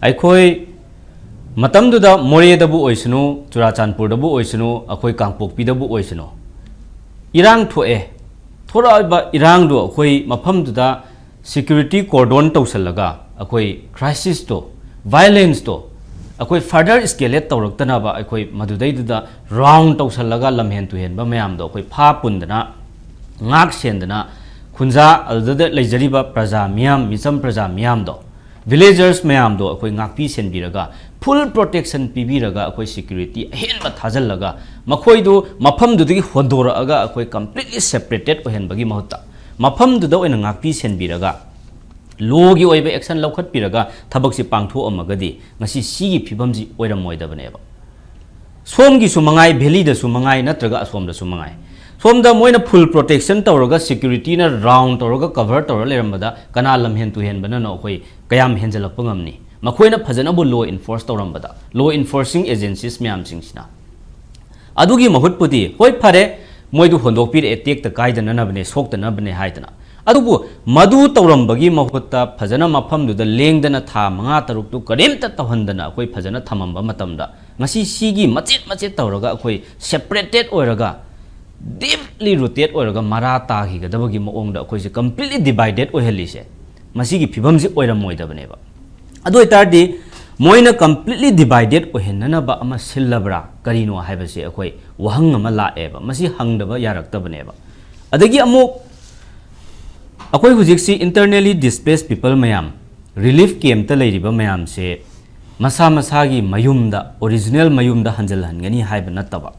ꯑꯩꯈꯣꯏ ꯃꯇꯝꯗꯨꯗ ꯃꯣꯔꯦꯗꯕꯨ ꯑꯣꯏꯁꯅꯨ, ꯆꯨꯔꯥꯆꯥꯟꯄꯨꯔꯗꯕꯨ ꯑꯣꯏꯁꯅꯨ, ꯑꯩꯈꯣꯏ ꯀꯥꯡꯄꯣꯛꯄꯤꯗꯕꯨ ꯑꯣꯏꯁꯅꯨ, ꯏꯔꯥꯡ ꯊꯣꯛꯑꯦ꯫ ꯊꯣꯔꯛꯏꯕ ꯏꯔꯥꯡꯗꯣ ꯑꯩꯈꯣꯏ ꯃꯐꯝꯗꯨꯗ security cordon ꯇꯧꯁꯜꯂꯒ ꯑꯩꯈꯣꯏ crisis ꯇꯣ, violence ꯇꯣ ꯑꯩꯈꯣꯏ further escalate ꯇꯧꯔꯛꯇꯅꯕ ꯑꯩꯈꯣꯏ ꯃꯗꯨꯗꯩꯗꯨꯗ round ꯇꯧꯁꯜꯂꯒ ꯂꯝꯍꯦꯟ ꯇꯨꯍꯦꯟꯕ ꯃꯌꯥꯝꯗꯣ ꯑꯩꯈꯣꯏ ꯐꯥ ꯄꯨꯟꯗꯅ, ꯉꯥꯛ ꯁꯦꯟꯗꯅ, ꯈꯨꯟꯖꯥ ꯑꯗꯨꯗ ꯂꯩꯖꯔꯤꯕ ꯄ꯭ꯔꯖꯥ ꯃꯤꯌꯥꯝ, ꯃꯤꯆꯝ ꯄ꯭ꯔꯖꯥ ꯃꯤꯌꯥꯝꯗꯣ, villagers ꯃꯌꯥꯝꯗꯣ ꯑꯩꯈꯣꯏ ꯉꯥꯛꯄꯤ ꯁꯦꯟꯕꯤꯔꯒ, full protection ꯄꯤꯕꯤꯔꯒ, ꯑꯩꯈꯣꯏ security ꯑꯍꯦꯟꯕ ꯊꯥꯖꯤꯜꯂꯒ, ꯃꯈꯣꯏꯗꯨ ꯃꯐꯝꯗꯨꯗꯒꯤ ꯍꯣꯟꯗꯣꯔꯛꯑꯒ ꯑꯩꯈꯣꯏ completely separated ꯑꯣꯏꯍꯟꯕꯒꯤ ꯃꯍꯨꯠꯇ, ꯃꯐꯝꯗꯨꯗ ꯑꯣꯏꯅ ꯉꯥꯛꯄꯤ ꯁꯦꯟꯕꯤꯔꯒ, ꯂꯣꯒꯤ ꯑꯣꯏꯕ ꯑꯦꯛꯁꯟ ꯂꯧꯈꯠꯄꯤꯔꯒ ꯊꯕꯛꯁꯤ ꯄꯥꯡꯊꯣꯛꯑꯝꯃꯒꯗꯤ ꯉꯁꯤ ꯁꯤꯒꯤ ꯐꯤꯕꯝꯁꯤ ꯑꯣꯏꯔꯝꯃꯣꯏꯗꯕꯅꯦꯕ꯫ ꯁꯣꯝꯒꯤꯁꯨ ꯃꯉꯥꯏ, ꯚꯦꯂꯤꯗꯁꯨ ꯃꯉꯥꯏ, ꯅꯠꯇ꯭ꯔꯒ ꯑꯁꯣꯝꯗꯁꯨ ꯃꯉꯥꯏ, ꯁꯣꯝꯗ ꯃꯣꯏꯅ ꯐꯨꯜ ꯄ꯭ꯔꯣꯇꯦꯛꯁꯟ ꯇꯧꯔꯒ, ꯁꯦꯀ꯭ꯌꯨꯔꯤꯇꯤꯅ ꯔꯥꯎꯟ ꯇꯧꯔꯒ, ꯀꯚꯔ ꯇꯧꯔ ꯂꯩꯔꯝꯕꯗ ꯀꯅꯥ ꯂꯝꯍꯦꯟ ꯇꯨꯍꯦꯟꯕꯅꯅꯣ ꯑꯩꯈꯣꯏ ꯀꯌꯥꯝ ꯍꯦꯟꯖꯜꯂꯛꯄ ꯉꯝꯅꯤ? ꯃꯈꯣꯏꯅ ꯐꯖꯅꯕꯨ ꯂꯣ ꯏꯟꯐꯣꯔꯁ ꯇꯧꯔꯝꯕꯗ, ꯂꯣ ꯏꯟꯐꯣꯔꯁꯤꯡ ꯑꯦꯖꯦꯟꯁꯤꯁ ꯃꯌꯥꯝꯁꯤꯡꯁꯤꯅ꯫ ꯑꯗꯨꯒꯤ ꯃꯍꯨꯠꯄꯨꯗꯤ, ꯍꯣꯏ, ꯐꯔꯦ, ꯃꯣꯏꯗꯨ ꯍꯣꯟꯗꯣꯛꯄꯤꯔꯛꯑꯦ, ꯇꯦꯛꯇ ꯀꯥꯏꯗꯅꯅꯕꯅꯦ, ꯁꯣꯛꯇꯅꯕꯅꯦ ꯍꯥꯏꯗꯅ꯫ ꯑꯗꯨꯕꯨ ꯃꯗꯨ ꯇꯧꯔꯝꯕꯒꯤ ꯃꯍꯨꯠꯇ ꯐꯖꯅ ꯃꯐꯝꯗꯨꯗ ꯂꯦꯡꯗꯅ ꯊꯥ ꯃꯉꯥ ꯇꯔꯨꯛꯇꯨ ꯀꯔꯤꯝꯇ ꯇꯧꯍꯟꯗꯅ ꯑꯩꯈꯣꯏ ꯐꯖꯅ ꯊꯝꯃꯝꯕ ꯃꯇꯝꯗ, ꯉꯁꯤ ꯁꯤꯒꯤ ꯃꯆꯦꯠ ꯃꯆꯦꯠ ꯇꯧꯔꯒ ꯑꯩꯈꯣꯏ ꯁꯦꯄꯔꯦꯇꯦꯠ ꯑꯣꯏꯔꯒ, ꯗꯤꯞꯂꯤ ꯔꯨꯇꯦꯠ ꯑꯣꯏꯔꯒ ꯃꯔꯥ ꯇꯥꯈꯤꯒꯗꯕꯒꯤ ꯃꯑꯣꯡꯗ ꯑꯩꯈꯣꯏꯁꯦ ꯀꯝꯄ꯭ꯂꯤꯠꯂꯤ ꯗꯤꯚꯥꯏꯗꯦꯠ ꯑꯣꯏꯍꯜꯂꯤꯁꯦ, ꯃꯁꯤꯒꯤ ꯐꯤꯕꯝꯁꯤ ꯑꯣꯏꯔꯝꯃꯣꯏꯗꯕꯅꯦꯕ꯫ ꯑꯗꯨ ꯑꯣꯏꯇꯥꯔꯗꯤ, ꯃꯣꯏꯅ ꯀꯝꯄ꯭ꯂꯤꯠꯂꯤ ꯗꯤꯚꯥꯏꯗꯦꯠ ꯑꯣꯏꯍꯟꯅꯅꯕ ꯑꯃ ꯁꯤꯜꯂꯕ꯭ꯔꯥ, ꯀꯔꯤꯅꯣ ꯍꯥꯏꯕꯁꯦ ꯑꯩꯈꯣꯏ ꯋꯥꯍꯪ ꯑꯃ ꯂꯥꯛꯑꯦꯕ꯫ ꯃꯁꯤ ꯍꯪꯗꯕ ꯌꯥꯔꯛꯇꯕꯅꯦꯕ꯫ ꯑꯗꯒꯤ ꯑꯃꯨꯛ ꯑꯩꯈꯣꯏ ꯍꯧꯖꯤꯛꯁꯤ internally displaced people ꯃꯌꯥꯝ, ꯔꯤꯂꯤꯐ ꯀꯦꯝꯞꯇ ꯂꯩꯔꯤꯕ ꯃꯌꯥꯝꯁꯦ ꯃꯁꯥ ꯃꯁꯥꯒꯤ ꯃꯌꯨꯝꯗ, ꯑꯣꯔꯤꯖꯤꯅꯦꯜ ꯃꯌꯨꯝꯗ ꯍꯟꯖꯤꯜꯍꯟꯒꯅꯤ ꯍꯥꯏꯕ ꯅꯠꯇꯕ,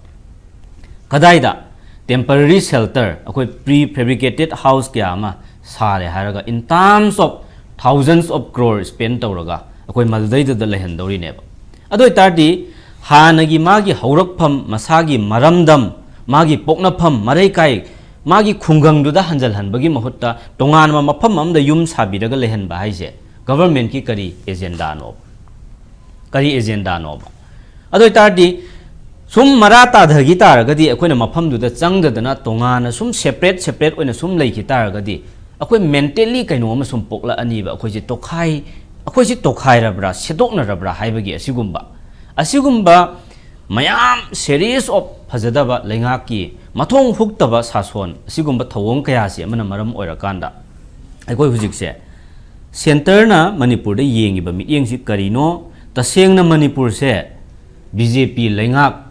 ꯀꯗꯥꯏꯗ temporary shelter, ꯑꯩꯈꯣꯏ pre fabricated house ꯀꯌꯥ ꯑꯃ ꯁꯥꯔꯦ ꯍꯥꯏꯔꯒ, in terms of thousands of crore spend ꯇꯧꯔꯒ ꯑꯩꯈꯣꯏ ꯃꯗꯨꯗꯩꯗꯨꯗ ꯂꯩꯍꯟꯗꯧꯔꯤꯅꯦꯕ꯫ ꯑꯗꯨ ꯑꯣꯏꯇꯥꯔꯗꯤ, ꯍꯥꯟꯅꯒꯤ ꯃꯥꯒꯤ ꯍꯧꯔꯛꯐꯝ, ꯃꯁꯥꯒꯤ ꯃꯔꯝꯗꯝ, ꯃꯥꯒꯤ ꯄꯣꯛꯅꯐꯝ, ꯃꯔꯩꯀꯥꯏ, ꯃꯥꯒꯤ ꯈꯨꯡꯒꯪꯗꯨꯗ ꯍꯟꯖꯜꯍꯟꯕꯒꯤ ꯃꯍꯨꯠꯇ ꯇꯣꯉꯥꯟꯕ ꯃꯐꯝ ꯑꯃꯗ ꯌꯨꯝ ꯁꯥꯕꯤꯔꯒ ꯂꯩꯍꯟꯕ ꯍꯥꯏꯁꯦ ꯒꯚꯔꯟꯃꯦꯟꯠꯀꯤ ꯀꯔꯤ ꯑꯦꯖꯦꯟꯗꯥꯅꯣꯕ? ꯀꯔꯤ ꯑꯦꯖꯦꯟꯗꯥꯅꯣꯕ? ꯑꯗꯨ ꯑꯣꯏꯇꯥꯔꯗꯤ, ꯁꯨꯝ ꯃꯔꯥ ꯇꯥꯊꯈꯤ ꯇꯥꯔꯒꯗꯤ, ꯑꯩꯈꯣꯏꯅ ꯃꯐꯝꯗꯨꯗ ꯆꯪꯗꯗꯅ ꯇꯣꯉꯥꯟꯅ ꯁꯨꯝ ꯁꯦꯄꯔꯦꯠ ꯁꯦꯄꯔꯦꯠ ꯑꯣꯏꯅ ꯁꯨꯝ ꯂꯩꯈꯤ ꯇꯥꯔꯒꯗꯤ, ꯑꯩꯈꯣꯏ ꯃꯦꯟꯇꯦꯜꯂꯤ ꯀꯩꯅꯣ ꯑꯃ ꯁꯨꯝ ꯄꯣꯛꯂꯛꯑꯅꯤꯕ꯫ ꯑꯩꯈꯣꯏꯁꯦ ꯇꯣꯈꯥꯏ, ꯑꯩꯈꯣꯏꯁꯦ ꯇꯣꯈꯥꯏꯔꯕ꯭ꯔꯥ, ꯁꯦꯗꯣꯛꯅꯔꯕ꯭ꯔꯥ ꯍꯥꯏꯕꯒꯤ ꯑꯁꯤꯒꯨꯝꯕ, ꯑꯁꯤꯒꯨꯝꯕ ꯃꯌꯥꯝ series of ꯐꯖꯗꯕ ꯂꯩꯉꯥꯛꯀꯤ ꯃꯊꯣꯡ ꯍꯨꯛꯇꯕ ꯁꯥꯁꯣꯟ, ꯑꯁꯤꯒꯨꯝꯕ ꯊꯧꯑꯣꯡ ꯀꯌꯥꯁꯤ ꯑꯃꯅ ꯃꯔꯝ ꯑꯣꯏꯔꯀꯥꯟꯗ, ꯑꯩꯈꯣꯏ ꯍꯧꯖꯤꯛꯁꯦ ꯁꯦꯟꯇꯔꯅ ꯃꯅꯤꯄꯨꯔꯗ ꯌꯦꯡꯉꯤꯕ ꯃꯤꯠꯌꯦꯡꯁꯤ ꯀꯔꯤꯅꯣ? ꯇꯁꯦꯡꯅ ꯃꯅꯤꯄꯨꯔꯁꯦ ꯕꯤ ꯖꯦ ꯄꯤ ꯂꯩꯉꯥꯛ,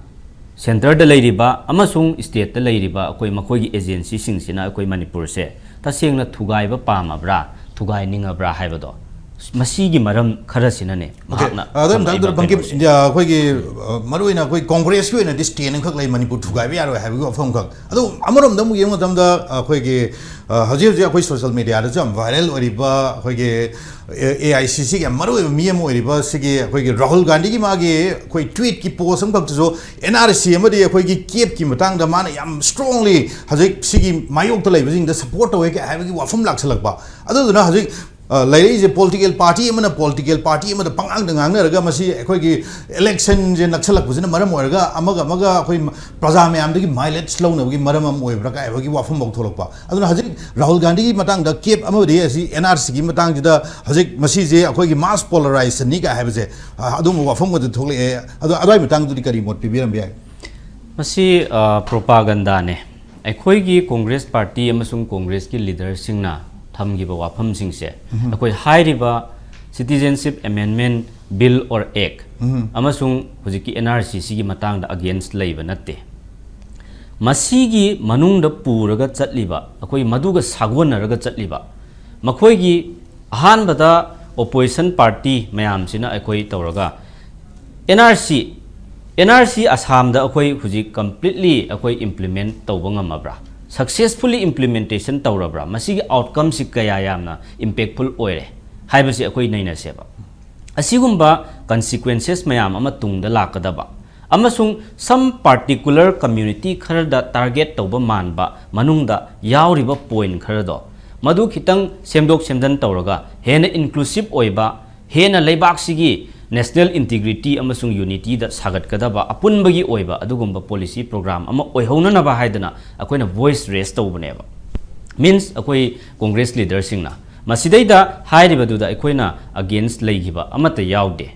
ꯁꯦꯟꯇꯔꯗ ꯂꯩꯔꯤꯕ ꯑꯃꯁꯨꯡ ꯁ꯭ꯇꯦꯠꯇ ꯂꯩꯔꯤꯕ ꯑꯩꯈꯣꯏ ꯃꯈꯣꯏꯒꯤ ꯑꯦꯖꯦꯟꯁꯤꯁꯤꯡꯁꯤꯅ ꯑꯩꯈꯣꯏ ꯃꯅꯤꯄꯨꯔꯁꯦ ꯇꯁꯦꯡꯅ ꯊꯨꯒꯥꯏꯕ ꯄꯥꯝꯃꯕ꯭ꯔꯥ, ꯊꯨꯒꯥꯏꯅꯤꯡꯉꯕ꯭ꯔꯥ ꯍꯥꯏꯕꯗꯣ ꯃꯁꯤꯒꯤ ꯃꯔꯝ ꯈꯔꯁꯤꯅꯅꯦ꯫ ꯃꯍꯥꯛꯅ ꯑꯗꯨ ꯃꯇꯥꯡꯗꯨꯗ ꯕꯪꯀꯤꯝ ꯏꯟꯗꯤꯌꯥ ꯑꯩꯈꯣꯏꯒꯤ ꯃꯔꯨꯑꯣꯏꯅ ꯑꯩꯈꯣꯏ ꯀꯣꯡꯒ꯭ꯔꯦꯁꯀꯤ ꯑꯣꯏꯅꯗꯤ ꯁ꯭ꯇꯦꯟ ꯑꯃꯈꯛ ꯂꯩ, ꯃꯅꯤꯄꯨꯔ ꯊꯨꯒꯥꯏꯕ ꯌꯥꯔꯣꯏ ꯍꯥꯏꯕꯒꯤ ꯋꯥꯐꯝ ꯈꯛ꯫ ꯑꯗꯣ ꯑꯃꯔꯣꯝꯗ ꯑꯃꯨꯛ ꯌꯦꯡꯕ ꯃꯇꯝꯗ ꯑꯩꯈꯣꯏꯒꯤ ꯍꯧꯖꯤꯛ ꯍꯧꯖꯤꯛ ꯑꯩꯈꯣꯏ ꯁꯣꯁꯤꯌꯦꯜ ꯃꯦꯗꯤꯌꯥꯗꯁꯨ ꯌꯥꯝ ꯚꯥꯏꯔꯦꯜ ꯑꯣꯏꯔꯤꯕ ꯑꯩꯈꯣꯏꯒꯤ ꯑꯦ ꯑꯥꯏ ꯁꯤ ꯁꯤꯒꯤ ꯌꯥꯝ ꯃꯔꯨꯑꯣꯏꯕ ꯃꯤ ꯑꯃ ꯑꯣꯏꯔꯤꯕ ꯁꯤꯒꯤ ꯑꯩꯈꯣꯏꯒꯤ ꯔꯥꯍꯨꯜ ꯒꯥꯟꯙꯤꯒꯤ ꯃꯥꯒꯤ ꯑꯩꯈꯣꯏ ꯇ꯭ꯋꯤꯠꯀꯤ ꯄꯣꯁ ꯑꯃꯈꯛꯇꯁꯨ ꯑꯦꯟ ꯑꯥꯔ ꯁꯤ ꯑꯃꯗꯤ ꯑꯩꯈꯣꯏꯒꯤ ꯀꯦꯞꯀꯤ ꯃꯇꯥꯡꯗ ꯃꯥꯅ ꯌꯥꯝ ꯁ꯭ꯇꯔꯣꯡꯂꯤ ꯍꯧꯖꯤꯛ ꯁꯤꯒꯤ ꯃꯥꯌꯣꯛꯇ ꯂꯩꯕꯁꯤꯡꯗ ꯁꯄꯣꯔꯠ ꯇꯧꯋꯦ ꯍꯥꯏꯕꯒꯤ ꯋꯥꯐꯝ ꯂꯥꯛꯁꯜꯂꯛꯄ꯫ ꯑꯗꯨꯗꯨꯅ ꯍꯧꯖꯤꯛ ꯂꯩꯔꯛꯏꯁꯦ ꯄꯣꯂꯤꯇꯤꯀꯦꯜ ꯄꯥꯔꯇꯤ ꯑꯃꯅ ꯄꯣꯂꯤꯇꯤꯀꯦꯜ ꯄꯥꯔꯇꯤ ꯑꯃꯗ ꯄꯉꯥꯡꯗ ꯉꯥꯡꯅꯔꯒ ꯃꯁꯤ ꯑꯩꯈꯣꯏꯒꯤ ꯏꯂꯦꯛꯁꯟꯁꯦ ꯅꯛꯁꯜꯂꯛꯄꯁꯤꯅ ꯃꯔꯝ ꯑꯣꯏꯔꯒ ꯑꯃꯒ ꯑꯃꯒ ꯑꯩꯈꯣꯏ ꯄ꯭ꯔꯖꯥ ꯃꯌꯥꯝꯗꯒꯤ ꯃꯥꯏꯂꯦꯖ ꯂꯧꯅꯕꯒꯤ ꯃꯔꯝ ꯑꯃ ꯑꯣꯏꯕ꯭ꯔꯥ ꯀꯥꯏ ꯍꯥꯏꯕꯒꯤ ꯋꯥꯐꯝꯐꯥꯎ ꯊꯣꯛꯂꯛꯄ꯫ ꯑꯗꯨꯅ ꯍꯧꯖꯤꯛ ꯔꯥꯍꯨꯜ ꯒꯥꯟꯙꯤꯒꯤ ꯃꯇꯥꯡꯗ ꯀꯦꯞ ꯑꯃꯗꯤ ꯑꯁꯤ ꯑꯦꯟ ꯑꯥꯔ ꯁꯤꯒꯤ ꯃꯇꯥꯡꯁꯤꯗ ꯍꯧꯖꯤꯛ ꯃꯁꯤꯁꯦ ꯑꯩꯈꯣꯏꯒꯤ ꯃꯥꯁ ꯄꯣꯂꯔꯥꯏꯖꯦꯁꯟꯅꯤ ꯀꯥꯏ ꯍꯥꯏꯕꯁꯦ ꯑꯗꯨꯝꯕ ꯋꯥꯐꯝ ꯑꯗꯨ ꯊꯣꯛꯂꯛꯑꯦ꯫ ꯑꯗꯣ ꯑꯗꯨꯋꯥꯏ ꯃꯇꯥꯡꯗꯨꯗꯤ ꯀꯔꯤ ꯃꯣꯠ ꯄꯤꯕꯤꯔꯝꯕ ꯌꯥꯏ? ꯃꯁꯤ ꯄ꯭ꯔꯣꯄꯥꯒꯟꯗꯥꯅꯦ꯫ ꯑꯩꯈꯣꯏꯒꯤ ꯀꯣꯡꯒ꯭ꯔꯦꯁ ꯄꯥꯔꯇꯤ ꯑꯃꯁꯨꯡ ꯀꯣꯡꯒ꯭ꯔꯦꯁꯀꯤ ꯂꯤꯗꯔꯁꯤꯡꯅ ꯊꯝꯈꯤꯕ ꯋꯥꯐꯝꯁꯤꯡꯁꯦ ꯑꯩꯈꯣꯏ ꯍꯥꯏꯔꯤꯕ Citizenship Amendment Bill or Act ꯑꯃꯁꯨꯡ ꯍꯧꯖꯤꯛꯀꯤ ꯑꯦꯟ ꯑꯥꯔ ꯁꯤ ꯁꯤꯒꯤ ꯃꯇꯥꯡꯗ ꯑꯒꯦꯟꯁ ꯂꯩꯕ ꯅꯠꯇꯦ꯫ ꯃꯁꯤꯒꯤ ꯃꯅꯨꯡꯗ ꯄꯨꯔꯒ ꯆꯠꯂꯤꯕ, ꯑꯩꯈꯣꯏ ꯃꯗꯨꯒ ꯁꯥꯒꯣꯟꯅꯔꯒ ꯆꯠꯂꯤꯕ ꯃꯈꯣꯏꯒꯤ ꯑꯍꯥꯟꯕꯗ ꯑꯣꯄꯣꯖꯤꯁꯟ ꯄꯥꯔꯇꯤ ꯃꯌꯥꯝꯁꯤꯅ ꯑꯩꯈꯣꯏ ꯇꯧꯔꯒ N R C, N R C ꯑꯁꯥꯝꯗ ꯑꯩꯈꯣꯏ ꯍꯧꯖꯤꯛ ꯀꯝꯄ꯭ꯂꯤꯠꯂꯤ ꯑꯩꯈꯣꯏ ꯏꯝꯄ꯭ꯂꯤꯃꯦꯟ ꯇꯧꯕ ꯉꯝꯃꯕ꯭ꯔꯥ? ꯁꯛꯁꯦꯁꯐꯨꯜꯂꯤ ꯏꯝꯄ꯭ꯂꯤꯃꯦꯟꯇꯦꯁꯟ ꯇꯧꯔꯕ꯭ꯔꯥ? ꯃꯁꯤꯒꯤ ꯑꯥꯎꯠꯀꯝꯁꯤ ꯀꯌꯥ ꯌꯥꯝꯅ ꯏꯝꯄꯦꯛꯐꯨꯜ ꯑꯣꯏꯔꯦ ꯍꯥꯏꯕꯁꯤ ꯑꯩꯈꯣꯏ ꯅꯩꯅꯁꯦꯕ꯫ ꯑꯁꯤꯒꯨꯝꯕ ꯀꯟꯁꯤꯀ꯭ꯋꯦꯟꯁꯦꯁ ꯃꯌꯥꯝ ꯑꯃ ꯇꯨꯡꯗ ꯂꯥꯛꯀꯗꯕ ꯑꯃꯁꯨꯡ ꯁꯝ ꯄꯥꯔꯇꯤꯀꯨꯂꯔ ꯀꯝꯃ꯭ꯌꯨꯅꯤꯇꯤ ꯈꯔꯗ ꯇꯥꯔꯒꯦꯠ ꯇꯧꯕ ꯃꯥꯟꯕ ꯃꯅꯨꯡꯗ ꯌꯥꯎꯔꯤꯕ ꯄꯣꯏꯟ ꯈꯔꯗꯣ, ꯃꯗꯨ ꯈꯤꯇꯪ ꯁꯦꯝꯗꯣꯛ ꯁꯦꯝꯖꯤꯟ ꯇꯧꯔꯒ ꯍꯦꯟꯅ ꯏꯟꯀ꯭ꯂꯨꯁꯤꯞ ꯑꯣꯏꯕ, ꯍꯦꯟꯅ ꯂꯩꯕꯥꯛꯁꯤꯒꯤ ꯅꯦꯁꯅꯦꯜ ꯏꯟꯇꯤꯒ꯭ꯔꯤꯇꯤ ꯑꯃꯁꯨꯡ ꯌꯨꯅꯤꯇꯤꯗ ꯁꯥꯒꯠꯀꯗꯕ ꯑꯄꯨꯟꯕꯒꯤ ꯑꯣꯏꯕ ꯑꯗꯨꯒꯨꯝꯕ ꯄꯣꯂꯤꯁꯤ ꯄ꯭ꯔꯣꯒ꯭ꯔꯥꯝ ꯑꯃ ꯑꯣꯏꯍꯧꯅꯅꯕ ꯍꯥꯏꯗꯅ ꯑꯩꯈꯣꯏꯅ ꯚꯣꯏꯁ ꯔꯦꯁ ꯇꯧꯕꯅꯦꯕ꯫ ꯃꯤꯟꯁ, ꯑꯩꯈꯣꯏ ꯀꯣꯡꯒ꯭ꯔꯦꯁ ꯂꯤꯗꯔꯁꯤꯡꯅ ꯃꯁꯤꯗꯩꯗ ꯍꯥꯏꯔꯤꯕꯗꯨꯗ ꯑꯩꯈꯣꯏꯅ ꯑꯒꯦꯟꯁ ꯂꯩꯈꯤꯕ ꯑꯃꯠꯇ ꯌꯥꯎꯗꯦ꯫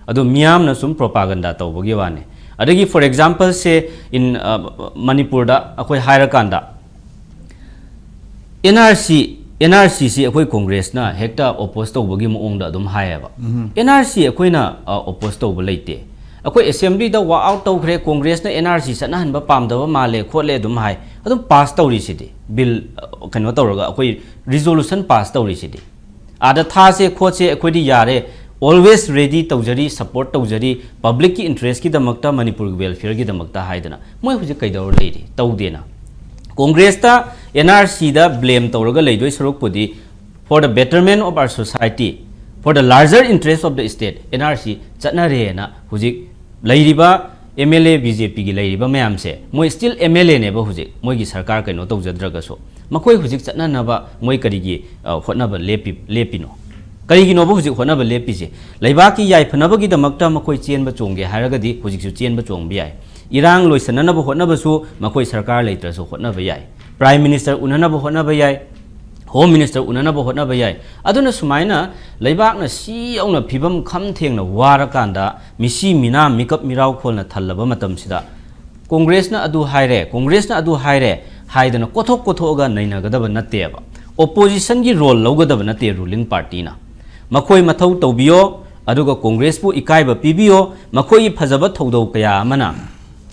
ꯑꯗꯣ ꯃꯤꯌꯥꯝꯅ ꯁꯨꯝ ꯄ꯭ꯔꯣꯄꯥꯒꯟꯗꯥ ꯇꯧꯕꯒꯤ ꯋꯥꯅꯤ꯫ ꯑꯗꯒꯤ, ꯐꯣꯔ ꯑꯦꯛꯖꯥꯝꯄꯜꯁꯦ, ꯏꯟ, ꯑ, ꯃꯅꯤꯄꯨꯔꯗ ꯑꯩꯈꯣꯏ ꯍꯥꯏꯔꯀꯥꯟꯗ, N R C, N R ꯁꯤꯁꯤ ꯑꯩꯈꯣꯏ ꯀꯣꯡꯒ꯭ꯔꯦꯁꯅ ꯍꯦꯛꯇ ꯑꯣꯄꯣꯖ ꯇꯧꯕꯒꯤ ꯃꯑꯣꯡꯗ ꯑꯗꯨꯝ ꯍꯥꯏꯌꯦꯕ꯫ ꯑꯦꯟ ꯑꯥꯔ ꯁꯤ ꯑꯩꯈꯣꯏꯅ, ꯑ, ꯑꯣꯄꯣꯖ ꯇꯧꯕ ꯂꯩꯇꯦ꯫ ꯑꯩꯈꯣꯏ ꯑꯦꯁꯦꯝꯕ꯭ꯂꯤꯗ ꯋꯥꯛ ꯑꯥꯎꯠ ꯇꯧꯈ꯭ꯔꯦ, ꯀꯣꯡꯒ꯭ꯔꯦꯁꯅ ꯑꯦꯟ ꯑꯥꯔ ꯁꯤ ꯆꯠꯅꯍꯟꯕ ꯄꯥꯝꯗꯕ ꯃꯥꯜꯂꯦ ꯈꯣꯠꯂꯦ ꯑꯗꯨꯝ ꯍꯥꯏ꯫ ꯑꯗꯨꯝ ꯄꯥꯁ ꯇꯧꯔꯤꯁꯤꯗꯤ, ꯕꯤꯜ, ꯑ, ꯀꯩꯅꯣ ꯇꯧꯔꯒ ꯑꯩꯈꯣꯏ ꯔꯤꯖꯣꯂꯨꯁꯟ ꯄꯥꯁ ꯇꯧꯔꯤꯁꯤꯗꯤ꯫ ꯑꯥꯗ ꯊꯥꯁꯦ ꯈꯣꯠꯁꯦ, ꯑꯩꯈꯣꯏꯗꯤ ꯌꯥꯔꯦ, always ready ꯇꯧꯖꯔꯤ, support ꯇꯧꯖꯔꯤ, publicꯀꯤ interestꯀꯤꯗꯃꯛꯇ, ꯃꯅꯤꯄꯨꯔꯒꯤ welfareꯒꯤꯗꯃꯛꯇ ꯍꯥꯏꯗꯅ꯫ ꯃꯣꯏ ꯍꯧꯖꯤꯛ ꯀꯩꯗꯧꯔ ꯂꯩꯔꯤ? ꯇꯧꯗꯦꯅ꯫ ꯀꯣꯡꯒ꯭ꯔꯦꯁꯇ, NRCꯗ blame ꯇꯧꯔꯒ ꯂꯩꯗꯣꯏ ꯁꯔꯨꯛꯄꯨꯗꯤ, for the betterment of our society, for the larger interest of the state, NRC ꯆꯠꯅꯔꯦꯅ ꯍꯧꯖꯤꯛ ꯂꯩꯔꯤꯕ MLA, BJPꯒꯤ ꯂꯩꯔꯤꯕ ꯃꯌꯥꯝꯁꯦ, ꯃꯣꯏ still MLAꯅꯦꯕ ꯍꯧꯖꯤꯛ, ꯃꯣꯏꯒꯤ ꯁꯔꯀꯥꯔ ꯀꯩꯅꯣ ꯇꯧꯖꯗ꯭ꯔꯒꯁꯨ꯫ ꯃꯈꯣꯏ ꯍꯧꯖꯤꯛ ꯆꯠꯅꯅꯕ ꯃꯣꯏ ꯀꯔꯤꯒꯤ, ꯑ, ꯍꯣꯠꯅꯕ ꯂꯦꯞꯄꯤ-, ꯂꯦꯞꯄꯤꯅꯣ? ꯀꯔꯤꯒꯤꯅꯣꯕ ꯍꯧꯖꯤꯛ ꯍꯣꯠꯅꯕ ꯂꯦꯞꯄꯤꯁꯦ? ꯂꯩꯕꯥꯛꯀꯤ ꯌꯥꯏꯐꯅꯕꯒꯤꯗꯃꯛꯇ ꯃꯈꯣꯏ ꯆꯦꯟꯕ ꯆꯣꯡꯒꯦ ꯍꯥꯏꯔꯒꯗꯤ ꯍꯧꯖꯤꯛꯁꯨ ꯆꯦꯟꯕ ꯆꯣꯡꯕ ꯌꯥꯏ꯫ ꯏꯔꯥꯡ ꯂꯣꯏꯁꯤꯟꯅꯅꯕ ꯍꯣꯠꯅꯕꯁꯨ ꯃꯈꯣꯏ ꯁꯔꯀꯥꯔ ꯂꯩꯇ꯭ꯔꯁꯨ ꯍꯣꯠꯅꯕ ꯌꯥꯏ꯫ Prime Minister ꯎꯅꯅꯕ ꯍꯣꯠꯅꯕ ꯌꯥꯏ꯫ Home Minister ꯎꯅꯅꯕ ꯍꯣꯠꯅꯕ ꯌꯥꯏ꯫ ꯑꯗꯨꯅ ꯁꯨꯃꯥꯏꯅ ꯂꯩꯕꯥꯛꯅ ꯁꯤ ꯌꯧꯅ ꯐꯤꯕꯝ ꯈꯝ ꯊꯦꯡꯅ ꯋꯥꯔꯀꯥꯟꯗ, ꯃꯤꯁꯤ ꯃꯤꯅꯥ ꯃꯤꯀꯞ ꯃꯤꯔꯥꯎ ꯈꯣꯜꯅ ꯊꯜꯂꯕ ꯃꯇꯝꯁꯤꯗ, ꯀꯣꯡꯒ꯭ꯔꯦꯁꯅ ꯑꯗꯨ ꯍꯥꯏꯔꯦ, ꯀꯣꯡꯒ꯭ꯔꯦꯁꯅ ꯑꯗꯨ ꯍꯥꯏꯔꯦ ꯍꯥꯏꯗꯅ ꯀꯣꯊꯣꯛ ꯀꯣꯊꯣꯛꯑꯒ ꯅꯩꯅꯒꯗꯕ ꯅꯠꯇꯦꯕ꯫ Oppositionꯒꯤ role ꯂꯧꯒꯗꯕ ꯅꯠꯇꯦ ruling partyꯅ꯫ ꯃꯈꯣꯏ ꯃꯊꯧ ꯇꯧꯕꯤꯌꯣ, ꯑꯗꯨꯒ ꯀꯣꯡꯒ꯭ꯔꯦꯁꯄꯨ ꯏꯀꯥꯏꯕ ꯄꯤꯕꯤꯌꯣ꯫ ꯃꯈꯣꯏꯒꯤ ꯐꯖꯕ ꯊꯧꯗꯧ ꯀꯌꯥ ꯑꯃꯅ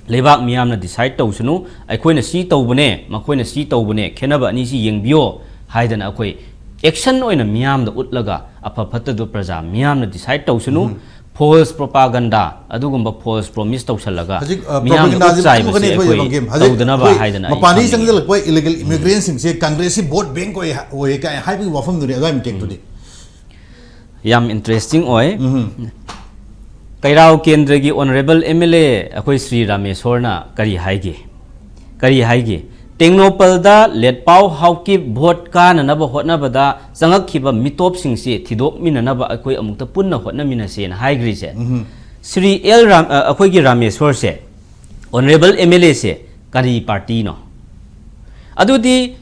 ꯂꯩꯕꯥꯛ ꯃꯤꯌꯥꯝꯅ decide ꯇꯧꯁꯅꯨ, ꯑꯩꯈꯣꯏꯅ ꯁꯤ ꯇꯧꯕꯅꯦ, ꯃꯈꯣꯏꯅ ꯁꯤ ꯇꯧꯕꯅꯦ, ꯈꯦꯠꯅꯕ ꯑꯅꯤꯁꯤ ꯌꯦꯡꯕꯤꯌꯣ ꯍꯥꯏꯗꯅ ꯑꯩꯈꯣꯏ action ꯑꯣꯏꯅ ꯃꯤꯌꯥꯝꯗ ꯎꯠꯂꯒ, ꯑꯐ ꯐꯠꯇꯗꯨ ꯄ꯭ꯔꯖꯥ ꯃꯤꯌꯥꯝꯅ decide ꯇꯧꯁꯅꯨ꯫ ꯎꯝ꯫ False propaganda, ꯑꯗꯨꯒꯨꯝꯕ false promise ꯇꯧꯁꯜꯂꯒ ꯍꯧꯖꯤꯛ, ꯑ, ꯃꯤꯌꯥꯝꯗ propaganda ꯁꯤ ꯎꯠꯆꯥꯏꯕꯁꯦ ꯃꯈꯜ ꯃꯈꯜꯅꯤ ꯑꯩꯈꯣꯏ, ꯑꯩꯈꯣꯏ ꯕꯪꯒꯤꯝ꯫ ꯍꯧꯖꯤꯛ ꯇꯧꯗꯅꯕ ꯑꯩꯈꯣꯏ ꯍꯥꯏꯗꯅ ꯑꯩ ꯃꯄꯥꯟꯗꯒꯤ ꯊꯝꯅꯤꯡꯉꯤ꯫ ꯆꯪꯁꯤꯜꯂꯛꯄ illegal ꯎꯝ꯫ Immigrantꯁꯤꯡꯁꯦ ꯀꯪꯒ꯭ꯔꯦꯁꯁꯤ vote bank ꯑꯣꯏ ꯍꯥ-, ꯑꯣꯏ ꯀꯥꯏ ꯍꯥꯏꯕꯒꯤ ꯋꯥꯐꯝꯗꯨꯅꯤ ꯑꯗꯨꯋꯥꯏ ꯃꯇꯦꯛꯇꯨꯗꯤ꯫ ꯎꯝ꯫ ꯌꯥꯝ interesting ꯑꯣꯏ꯫ ꯎꯝ꯫ ꯀꯩꯔꯥꯎ ꯀꯦꯟꯗ꯭ꯔꯒꯤ honourable MLA ꯑꯩꯈꯣꯏ ꯁ꯭ꯔꯤ ꯔꯥꯃꯦꯁꯣꯔꯅ ꯀꯔꯤ ꯍꯥꯏꯒꯦ? ꯀꯔꯤ ꯍꯥꯏꯒꯦ? ꯇꯦꯡꯅꯧꯄꯜꯗ ꯂꯦꯠꯄꯥꯎ ꯍꯥꯎꯀꯤꯞ vote ꯀꯥꯅꯅꯕ ꯍꯣꯠꯅꯕꯗ ꯆꯪꯉꯛꯈꯤꯕ ꯃꯤꯇꯣꯞꯁꯤꯡꯁꯤ ꯊꯤꯗꯣꯛꯃꯤꯟꯅꯅꯕ ꯑꯩꯈꯣꯏ ꯑꯃꯨꯛꯇ ꯄꯨꯟꯅ ꯍꯣꯠꯅꯃꯤꯟꯅꯁꯦꯅ ꯍꯥꯏꯈ꯭ꯔꯤꯁꯦ꯫ ꯎꯝ꯫ ꯁ꯭ꯔꯤ ꯑꯦꯜ ꯔꯥꯝ-, ꯑ, ꯑꯩꯈꯣꯏꯒꯤ ꯔꯥꯃꯦꯁꯣꯔꯁꯦ, honourable MLAꯁꯦ ꯀꯔꯤ partyꯅꯣ? ꯑꯗꯨꯗꯤ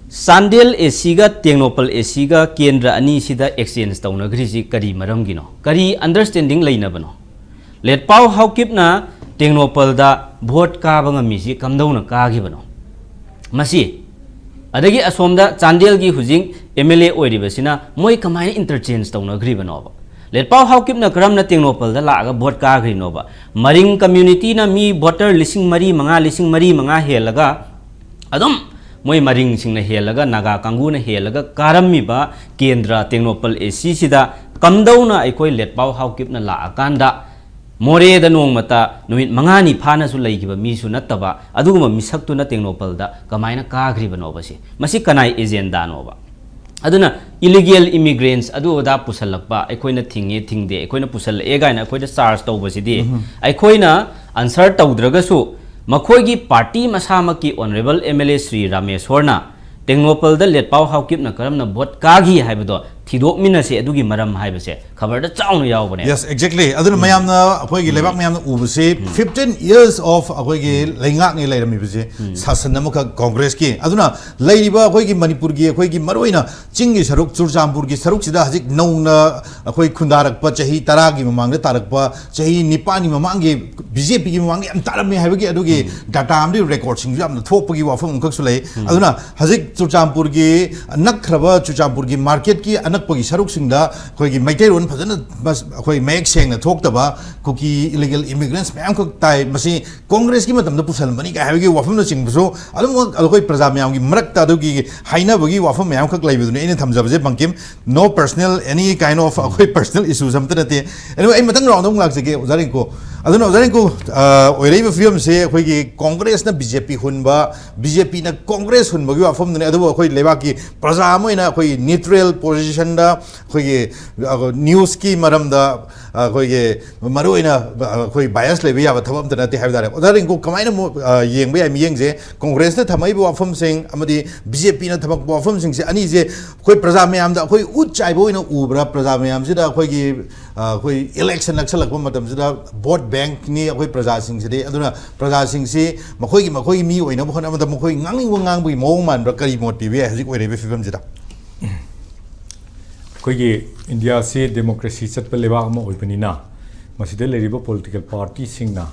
ꯆꯥꯟꯗꯦꯜ ACꯒ ꯇꯦꯡꯅꯧꯄꯜ ACꯒ ꯀꯦꯟꯗ꯭ꯔ ꯑꯅꯤꯁꯤꯗ exchange ꯇꯧꯅꯈ꯭ꯔꯤꯁꯤ ꯀꯔꯤ ꯃꯔꯝꯒꯤꯅꯣ? ꯀꯔꯤ understanding ꯂꯩꯅꯕꯅꯣ? ꯂꯦꯠꯄꯥꯎ ꯍꯥꯎꯀꯤꯞꯅ ꯇꯦꯡꯅꯧꯄꯜꯗ vote ꯀꯥꯕ ꯉꯝꯃꯤꯁꯤ ꯀꯝꯗꯧꯅ ꯀꯥꯈꯤꯕꯅꯣ? ꯃꯁꯤ, ꯑꯗꯒꯤ ꯑꯁꯣꯝꯗ ꯆꯥꯟꯗꯦꯜꯒꯤ ꯍꯧꯖꯤꯛ MLA ꯑꯣꯏꯔꯤꯕꯁꯤꯅ ꯃꯣꯏ ꯀꯃꯥꯏꯅ interchange ꯇꯧꯅꯈ꯭ꯔꯤꯕꯅꯣꯕ? ꯂꯦꯠꯄꯥꯎ ꯍꯥꯎꯀꯤꯞꯅ ꯀꯔꯝꯅ ꯇꯦꯡꯅꯧꯄꯜꯗ ꯂꯥꯛꯑꯒ vote ꯀꯥꯈ꯭ꯔꯤꯅꯣꯕ? ꯃꯔꯤꯡ communityꯅ ꯃꯤ voter ꯂꯤꯁꯤꯡ ꯃꯔꯤ ꯃꯉꯥ, ꯂꯤꯁꯤꯡ ꯃꯔꯤ ꯃꯉꯥ ꯍꯦꯜꯂꯒ ꯑꯗꯨꯝ ꯃꯣꯏ ꯃꯔꯤꯡꯁꯤꯡꯅ ꯍꯦꯜꯂꯒ, ꯅꯥꯒꯥ ꯀꯥꯡꯕꯨꯅ ꯍꯦꯜꯂꯒ ꯀꯥꯔꯝꯃꯤꯕ ꯀꯦꯟꯗ꯭ꯔ ꯇꯦꯡꯅꯧꯄꯜ ꯑꯦ ꯁꯤꯁꯤꯗ ꯀꯝꯗꯧꯅ ꯑꯩꯈꯣꯏ ꯂꯦꯠꯄꯥꯎ ꯍꯥꯎꯀꯤꯞꯅ ꯂꯥꯛꯑꯀꯥꯟꯗ ꯃꯣꯔꯦꯗ ꯅꯣꯡꯃꯇ ꯅꯨꯃꯤꯠ ꯃꯉꯥꯅꯤ ꯐꯥꯅꯁꯨ ꯂꯩꯈꯤꯕ ꯃꯤꯁꯨ ꯅꯠꯇꯕ ꯑꯗꯨꯒꯨꯝꯕ ꯃꯤꯁꯛꯇꯨꯅ ꯇꯦꯡꯅꯧꯄꯜꯗ ꯀꯃꯥꯏꯅ ꯀꯥꯈ꯭ꯔꯤꯕꯅꯣꯕ? ꯁꯤ, ꯃꯁꯤ ꯀꯅꯥꯏ ꯑꯦꯖꯦꯟꯗꯥꯅꯣꯕ? ꯑꯗꯨꯅ ꯏꯂꯤꯒꯦꯜ ꯏꯃꯤꯒ꯭ꯔꯦꯟꯁ ꯑꯗꯨ ꯑꯗꯥ ꯄꯨꯁꯜꯂꯛꯄ, ꯑꯩꯈꯣꯏꯅ ꯊꯤꯡꯉꯦ ꯊꯤꯡꯗꯦ, ꯑꯩꯈꯣꯏꯅ ꯄꯨꯁꯜꯂꯛꯑꯦ ꯀꯥꯏꯅ ꯑꯩꯈꯣꯏꯗ ꯆꯥꯔꯖ ꯇꯧꯕꯁꯤꯗꯤ, ꯑꯩꯈꯣꯏꯅ ꯑꯟꯁꯔ ꯇꯧꯗ꯭ꯔꯒꯁꯨ ꯃꯈꯣꯏꯒꯤ ꯄꯥꯔꯇꯤ ꯃꯁꯥꯃꯛꯀꯤ honourable M L A Shri ꯔꯥꯃꯦꯁꯣꯔꯅ ꯇꯦꯡꯅꯧꯄꯜꯗ ꯂꯦꯠꯄꯥꯎ ꯍꯥꯎꯀꯤꯞꯅ ꯀꯔꯝꯅ ꯚꯣꯠ ꯀꯥꯈꯤ ꯍꯥꯏꯕꯗꯣ ꯊꯤꯗꯣꯛꯃꯤꯟꯅꯁꯦ, ꯑꯗꯨꯒꯤ ꯃꯔꯝ ꯍꯥꯏꯕꯁꯦ ꯈꯕꯔꯗ ꯆꯥꯎꯅ ꯌꯥꯎꯕꯅꯦ꯫ Yes, exactly. ꯑꯗꯨꯅ ꯃꯌꯥꯝꯅ, ꯑꯩꯈꯣꯏꯒꯤ ꯂꯩꯕꯥꯛ ꯃꯌꯥꯝꯅ ꯎꯕꯁꯤ, fifteen years of ꯑꯩꯈꯣꯏꯒꯤ ꯂꯩꯉꯥꯛꯅꯤ ꯂꯩꯔꯝꯃꯤꯕꯁꯦ, ꯁꯥꯁꯟ ꯑꯃꯈꯛ ꯀꯣꯡꯒ꯭ꯔꯦꯁꯀꯤ꯫ ꯑꯗꯨꯅ ꯂꯩꯔꯤꯕ ꯑꯩꯈꯣꯏꯒꯤ ꯃꯅꯤꯄꯨꯔꯒꯤ, ꯑꯩꯈꯣꯏꯒꯤ ꯃꯔꯨꯑꯣꯏꯅ ꯆꯤꯡꯒꯤ ꯁꯔꯨꯛ, ꯆꯨꯔꯆꯥꯟꯄꯨꯔꯒꯤ ꯁꯔꯨꯛꯁꯤꯗ ꯍꯧꯖꯤꯛ ꯅꯧꯅ ꯑꯩꯈꯣꯏ ꯈꯨꯟꯗꯥꯔꯛꯄ, ꯆꯍꯤ ꯇꯔꯥꯒꯤ ꯃꯃꯥꯡꯗ ꯇꯥꯔꯛꯄ, ꯆꯍꯤ ꯅꯤꯄꯥꯟꯒꯤ ꯃꯃꯥꯡꯒꯤ, ꯕꯤ ꯖꯦ ꯄꯤꯒꯤ ꯃꯃꯥꯡꯗ ꯌꯥꯝ ꯇꯥꯔꯝꯃꯦ ꯍꯥꯏꯕꯒꯤ ꯑꯗꯨꯒꯤ ꯗꯥꯇꯥ ꯑꯃꯗꯤ ꯔꯦꯀꯣꯔꯠꯁꯤꯡꯁꯨ ꯌꯥꯝꯅ ꯊꯣꯛꯄꯒꯤ ꯋꯥꯐꯝ ꯑꯃꯈꯛꯁꯨ ꯂꯩ꯫ ꯑꯗꯨꯅ ꯍꯧꯖꯤꯛ ꯆꯨꯔꯆꯥꯟꯄꯨꯔꯒꯤ ꯅꯛꯈ꯭ꯔꯕ, ꯆꯨꯔꯆꯥꯟꯄꯨꯔꯒꯤ ꯃꯥꯔꯀꯦꯠꯀꯤ ꯑꯅꯛꯄꯒꯤ ꯁꯔꯨꯛꯁꯤꯡꯗ ꯑꯩꯈꯣꯏꯒꯤ ꯃꯩꯇꯩꯔꯣꯟ ꯐꯖꯅ ꯃꯁ-, ꯑꯩꯈꯣꯏ ꯃꯌꯦꯛ ꯁꯦꯡꯅ ꯊꯣꯛꯇꯕ ꯀꯨꯀꯤ ꯏꯂꯤꯒꯦꯜ ꯏꯃꯤꯒ꯭ꯔꯦꯟꯁ ꯃꯌꯥꯝꯈꯛ ꯇꯥꯏ꯫ ꯃꯁꯤ ꯀꯣꯡꯒ꯭ꯔꯦꯁꯀꯤ ꯃꯇꯝꯗ ꯄꯨꯁꯜꯂꯝꯕꯅꯤ ꯀꯥꯏ ꯍꯥꯏꯕꯒꯤ ꯋꯥꯐꯝꯅꯆꯤꯡꯕꯁꯨ ꯑꯗꯨꯝ ꯑꯩꯈꯣꯏ ꯄ꯭ꯔꯖꯥ ꯃꯌꯥꯝꯒꯤ ꯃꯔꯛꯇ ꯑꯗꯨꯒꯤ ꯍꯥꯏꯅꯕꯒꯤ ꯋꯥꯐꯝ ꯃꯌꯥꯝꯈꯛ ꯂꯩꯕꯗꯨꯅꯤ ꯑꯩꯅ ꯊꯝꯖꯕꯁꯦ, Bangkim. No personal, any kind of ꯑꯩꯈꯣꯏ personal issues ꯑꯝꯇ ꯅꯠꯇꯦ꯫ ꯑꯗꯨꯒ ꯑꯩ ꯃꯊꯪ ꯔꯥꯎꯟꯗ ꯑꯃꯨꯛ ꯂꯥꯛꯆꯒꯦ, ꯑꯣꯖꯥ ꯔꯤꯡꯀꯨ꯫ ꯑꯗꯨꯅ ꯑꯣꯖꯥ ꯔꯤꯡꯀꯨ, ꯑ, ꯑꯣꯏꯔꯛꯏꯕ ꯐꯤꯕꯝꯁꯦ ꯑꯩꯈꯣꯏꯒꯤ ꯀꯣꯡꯒ꯭ꯔꯦꯁꯅ ꯕꯤ ꯖꯦ ꯄꯤ ꯍꯨꯟꯕ, ꯕꯤ ꯖꯦ ꯄꯤꯅ ꯀꯣꯡꯒ꯭ꯔꯦꯁ ꯍꯨꯟꯕꯒꯤ ꯋꯥꯐꯝꯗꯨꯅꯤ꯫ ꯑꯗꯨꯕꯨ ꯑꯩꯈꯣꯏ ꯂꯩꯕꯥꯛꯀꯤ ꯄ꯭ꯔꯖꯥ ꯑꯃ ꯑꯣꯏꯅ ꯑꯩꯈꯣꯏ ꯅ꯭ꯌꯨꯇ꯭ꯔꯦꯜ ꯄꯣꯖꯤꯁꯟꯗ ꯑꯩꯈꯣꯏꯒꯤ, ꯑ, ꯅ꯭ꯌꯨꯁꯀꯤ ꯃꯔꯝꯗ ꯑꯩꯈꯣꯏꯒꯤ ꯃꯔꯨꯑꯣꯏꯅ ꯑꯩꯈꯣꯏ ꯕꯥꯏꯁ ꯂꯩꯕ ꯌꯥꯕ ꯊꯕꯛ ꯑꯝꯇ ꯅꯠꯇꯦ ꯍꯥꯏꯕ ꯇꯥꯔꯦ꯫ ꯑꯣꯖꯥ ꯔꯤꯡꯀꯨ, ꯀꯃꯥꯏꯅ ꯑꯃꯨꯛ, ꯑ, ꯌꯦꯡꯕ ꯌꯥꯏ ꯃꯤꯠꯌꯦꯡꯁꯦ? ꯀꯣꯡꯒ꯭ꯔꯦꯁꯅ ꯊꯝꯃꯛꯏꯕ ꯋꯥꯐꯝꯁꯤꯡ ꯑꯃꯗꯤ ꯕꯤ ꯖꯦ ꯄꯤꯅ ꯊꯝꯃꯛꯄ ꯋꯥꯐꯝꯁꯤꯡꯁꯦ, ꯑꯅꯤꯁꯦ ꯑꯩꯈꯣꯏ ꯄ꯭ꯔꯖꯥ ꯃꯌꯥꯝꯗ ꯑꯩꯈꯣꯏ ꯎꯠ ꯆꯥꯏꯕ ꯑꯣꯏꯅ ꯎꯕ꯭ꯔꯥ? ꯄ꯭ꯔꯖꯥ ꯃꯌꯥꯝꯁꯤꯗ ꯑꯩꯈꯣꯏꯒꯤ, ꯑ, ꯑꯩꯈꯣꯏ ꯏꯂꯦꯛꯁꯟ ꯅꯛꯁꯜꯂꯛꯄ ꯃꯇꯝꯁꯤꯗ ꯚꯣꯠ ꯕꯦꯡꯛꯅꯤ ꯑꯩꯈꯣꯏ ꯄ꯭ꯔꯖꯥꯁꯤꯡꯁꯤꯗꯤ꯫ ꯑꯗꯨꯅ ꯄ꯭ꯔꯖꯥꯁꯤꯡꯁꯤ ꯃꯈꯣꯏꯒꯤ, ꯃꯈꯣꯏꯒꯤ ꯃꯤ ꯑꯣꯏꯅꯕ ꯍꯣꯠꯅꯕꯗ ꯃꯈꯣꯏ ꯉꯥꯡꯅꯤꯡꯕ ꯉꯥꯡꯕꯒꯤ ꯃꯑꯣꯡ ꯃꯥꯟꯕ꯭ꯔꯥ? ꯀꯔꯤ ꯃꯣꯠ ꯄꯤꯕ ꯌꯥꯏ ꯍꯧꯖꯤꯛ ꯑꯣꯏꯔꯤꯕ ꯐꯤꯕꯝꯁꯤꯗ? ꯑꯩꯈꯣꯏꯒꯤ ꯏꯟꯗꯤꯌꯥꯁꯤ ꯗꯦꯃꯣꯀ꯭ꯔꯦꯁꯤ ꯆꯠꯄ ꯂꯩꯕꯥꯛ ꯑꯃ ꯑꯣꯏꯕꯅꯤꯅ, ꯃꯁꯤꯗ ꯂꯩꯔꯤꯕ ꯄꯣꯂꯤꯇꯤꯀꯦꯜ ꯄꯥꯔꯇꯤꯁꯤꯡꯅ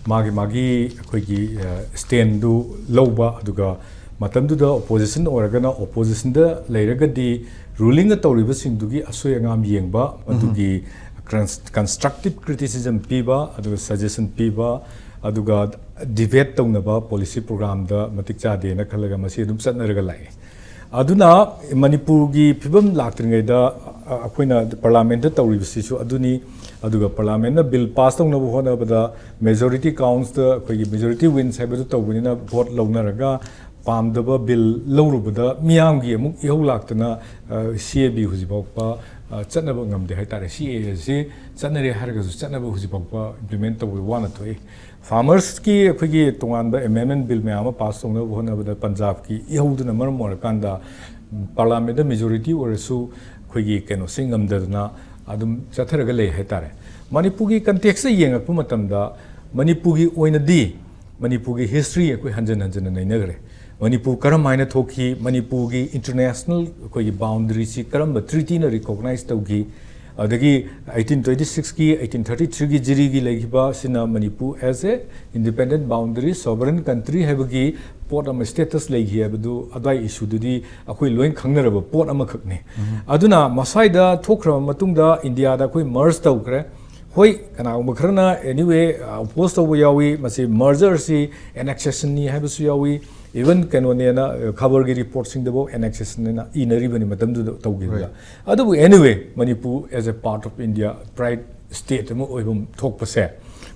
ꯃꯥꯒꯤ ꯃꯥꯒꯤ ꯑꯩꯈꯣꯏꯒꯤ, ꯑ, ꯁ꯭ꯇꯦꯟꯗꯨ ꯂꯧꯕ, ꯑꯗꯨꯒ ꯃꯇꯝꯗꯨꯗ ꯑꯣꯄꯣꯖꯤꯁꯟ ꯑꯣꯏꯔꯒꯅ ꯑꯣꯄꯣꯖꯤꯁꯟꯗ ꯂꯩꯔꯒꯗꯤ ꯔꯨꯂꯤꯡꯗ ꯇꯧꯔꯤꯕꯁꯤꯡꯗꯨꯒꯤ ꯑꯁꯣꯏ ꯑꯉꯥꯝ ꯌꯦꯡꯕ, ꯃꯗꯨꯒꯤ ꯀꯟꯁ-, ꯀꯟꯁꯇ꯭ꯔꯛꯇꯤꯞ ꯀ꯭ꯔꯤꯇꯤꯁꯤꯖꯝ ꯄꯤꯕ, ꯑꯗꯨꯒ ꯁꯖꯦꯁꯟ ꯄꯤꯕ, ꯑꯗꯨꯒ ꯗꯤꯕꯦꯠ ꯇꯧꯅꯕ ꯄꯣꯂꯤꯁꯤ ꯄ꯭ꯔꯣꯒ꯭ꯔꯥꯝꯗ ꯃꯇꯤꯛ ꯆꯥꯗꯦꯅ ꯈꯜꯂꯒ ꯃꯁꯤ ꯑꯗꯨꯝ ꯆꯠꯅꯔꯒ ꯂꯥꯛꯑꯦ꯫ ꯑꯗꯨꯅ ꯃꯅꯤꯄꯨꯔꯒꯤ ꯐꯤꯕꯝ ꯂꯥꯛꯇ꯭ꯔꯤꯉꯩꯗ, ꯑ, ꯑꯩꯈꯣꯏꯅ ꯄꯥꯔꯂꯥꯃꯦꯟꯗ ꯇꯧꯔꯤꯕꯁꯤꯁꯨ ꯑꯗꯨꯅꯤ꯫ ꯑꯗꯨꯒ ꯄꯥꯔꯂꯥꯃꯦꯟꯅ ꯕꯤꯜ ꯄꯥꯁ ꯇꯧꯅꯕ ꯍꯣꯠꯅꯕꯗ ꯃꯦꯖꯣꯔꯤꯇꯤ ꯀꯥꯎꯟꯁꯇ ꯑꯩꯈꯣꯏꯒꯤ ꯃꯦꯖꯣꯔꯤꯇꯤ ꯋꯤꯟꯁ ꯍꯥꯏꯕꯗꯨ ꯇꯧꯕꯅꯤꯅ ꯚꯣꯠ ꯂꯧꯅꯔꯒ ꯄꯥꯝꯗꯕ ꯕꯤꯜ ꯂꯧꯔꯨꯕꯗ ꯃꯤꯌꯥꯝꯒꯤ ꯑꯃꯨꯛ ꯏꯍꯧ ꯂꯥꯛꯇꯅ, ꯑ, ꯁꯤ ꯑꯦ ꯕꯤ ꯍꯧꯖꯤꯛ ꯐꯥꯎꯕ, ꯑ, ꯆꯠꯅꯕ ꯉꯝꯗꯦ ꯍꯥꯏꯇꯥꯔꯦ꯫ ꯁꯤ ꯑꯦ ꯑꯁꯤ ꯆꯠꯅꯔꯦ ꯍꯥꯏꯔꯒꯁꯨ ꯆꯠꯅꯕ ꯍꯧꯖꯤꯛ ꯐꯥꯎꯕ ꯏꯝꯄ꯭ꯂꯤꯃꯦꯟ ꯇꯧꯕ ꯋꯥꯅ ꯊꯣꯛꯏ꯫ ꯐꯥꯔꯃꯔꯁꯀꯤ ꯑꯩꯈꯣꯏꯒꯤ ꯇꯣꯉꯥꯟꯕ ꯑꯦꯃꯦꯟꯃꯦꯟ ꯕꯤꯜ ꯃꯌꯥꯝ ꯑꯃ ꯄꯥꯁ ꯇꯧꯅꯕ ꯍꯣꯠꯅꯕꯗ ꯄꯟꯖꯥꯕꯀꯤ ꯏꯍꯧꯗꯨꯅ ꯃꯔꯝ ꯑꯣꯏꯔꯀꯥꯟꯗ ꯄꯥꯔꯂꯥꯃꯦꯟꯗ ꯃꯦꯖꯣꯔꯤꯇꯤ ꯑꯣꯏꯔꯁꯨ ꯑꯩꯈꯣꯏꯒꯤ ꯀꯩꯅꯣꯁꯦ ꯉꯝꯗꯗꯅ ꯑꯗꯨꯝ ꯆꯠꯊꯔꯒ ꯂꯩ ꯍꯥꯏꯇꯥꯔꯦ꯫ ꯃꯅꯤꯄꯨꯔꯒꯤ ꯀꯟꯇꯦꯛꯁꯇ ꯌꯦꯡꯉꯛꯄ ꯃꯇꯝꯗ ꯃꯅꯤꯄꯨꯔꯒꯤ ꯑꯣꯏꯅꯗꯤ ꯃꯅꯤꯄꯨꯔꯒꯤ ꯍꯤꯁꯇ꯭ꯔꯤ ꯑꯩꯈꯣꯏ ꯍꯟꯖꯟ ꯍꯟꯖꯟꯅ ꯅꯩꯅꯈ꯭ꯔꯦ꯫ ꯃꯅꯤꯄꯨꯔ ꯀꯔꯝ ꯍꯥꯏꯅ ꯊꯣꯛꯈꯤ, ꯃꯅꯤꯄꯨꯔꯒꯤ ꯏꯟꯇꯔꯅꯦꯁꯅꯦꯜ ꯑꯩꯈꯣꯏꯒꯤ ꯕꯥꯎꯟꯗꯔꯤꯁꯤ ꯀꯔꯝꯕ ꯇ꯭ꯔꯤꯇꯤꯅ ꯔꯤꯀꯣꯛꯅꯥꯏꯁ ꯇꯧꯈꯤ, ꯑꯗꯒꯤ ꯑꯩꯠꯇꯤꯟ ꯇ꯭ꯋꯦꯟꯇꯤ ꯁꯤꯛꯁꯀꯤ, ꯑꯩꯠꯇꯤꯟ ꯊꯥꯔꯇꯤ ꯊ꯭ꯔꯤꯒꯤ ꯖꯤꯔꯤꯒꯤ ꯂꯩꯈꯤꯕ ꯑꯁꯤꯅ Manipur as a independent boundary sovereign country ꯍꯥꯏꯕꯒꯤ ꯄꯣꯠ ꯑꯃ, ꯁ꯭ꯇꯦꯇꯁ ꯂꯩꯈꯤ ꯍꯥꯏꯕꯗꯨ, ꯑꯗ꯭ꯋꯥꯏ ꯏꯁꯨꯗꯨꯗꯤ ꯑꯩꯈꯣꯏ ꯂꯣꯏ ꯈꯪꯅꯔꯕ ꯄꯣꯠ ꯑꯃꯈꯛꯅꯤ꯫ ꯑꯗꯨꯅ ꯃꯁ꯭ꯋꯥꯏꯗ ꯊꯣꯛꯈ꯭ꯔꯕ ꯃꯇꯨꯡꯗ ꯏꯟꯗꯤꯌꯥꯗ ꯑꯩꯈꯣꯏ ꯃꯔꯖ ꯇꯧꯈ꯭ꯔꯦ꯫ ꯍꯣꯏ, ꯀꯅꯥꯒꯨꯝꯕ ꯈꯔꯅ anyway, ꯑ, ꯑꯣꯄꯣꯖ ꯇꯧꯕ ꯌꯥꯎꯏ, ꯃꯁꯤ ꯃꯔꯖꯔꯁꯤ ꯑꯦꯅꯦꯛꯁꯦꯁꯟꯅꯤ ꯍꯥꯏꯕꯁꯨ ꯌꯥꯎꯏ꯫ ꯏꯚꯟ ꯀꯩꯅꯣꯅꯦꯅ, ꯑ, ꯈꯕꯔꯒꯤ ꯔꯤꯄꯣꯔꯠꯁꯤꯡꯗꯐꯥꯎ ꯑꯦꯅꯦꯛꯁꯦꯁꯟꯅ ꯏꯅꯔꯤꯕꯅꯤ ꯃꯇꯝꯗꯨꯗ ꯇꯧꯈꯤꯕꯗ꯫ Right. ꯑꯗꯨꯕꯨ anyway, Manipur as a part of India, pride state ꯑꯃ ꯑꯣꯏꯐꯝ ꯊꯣꯛꯄꯁꯦ,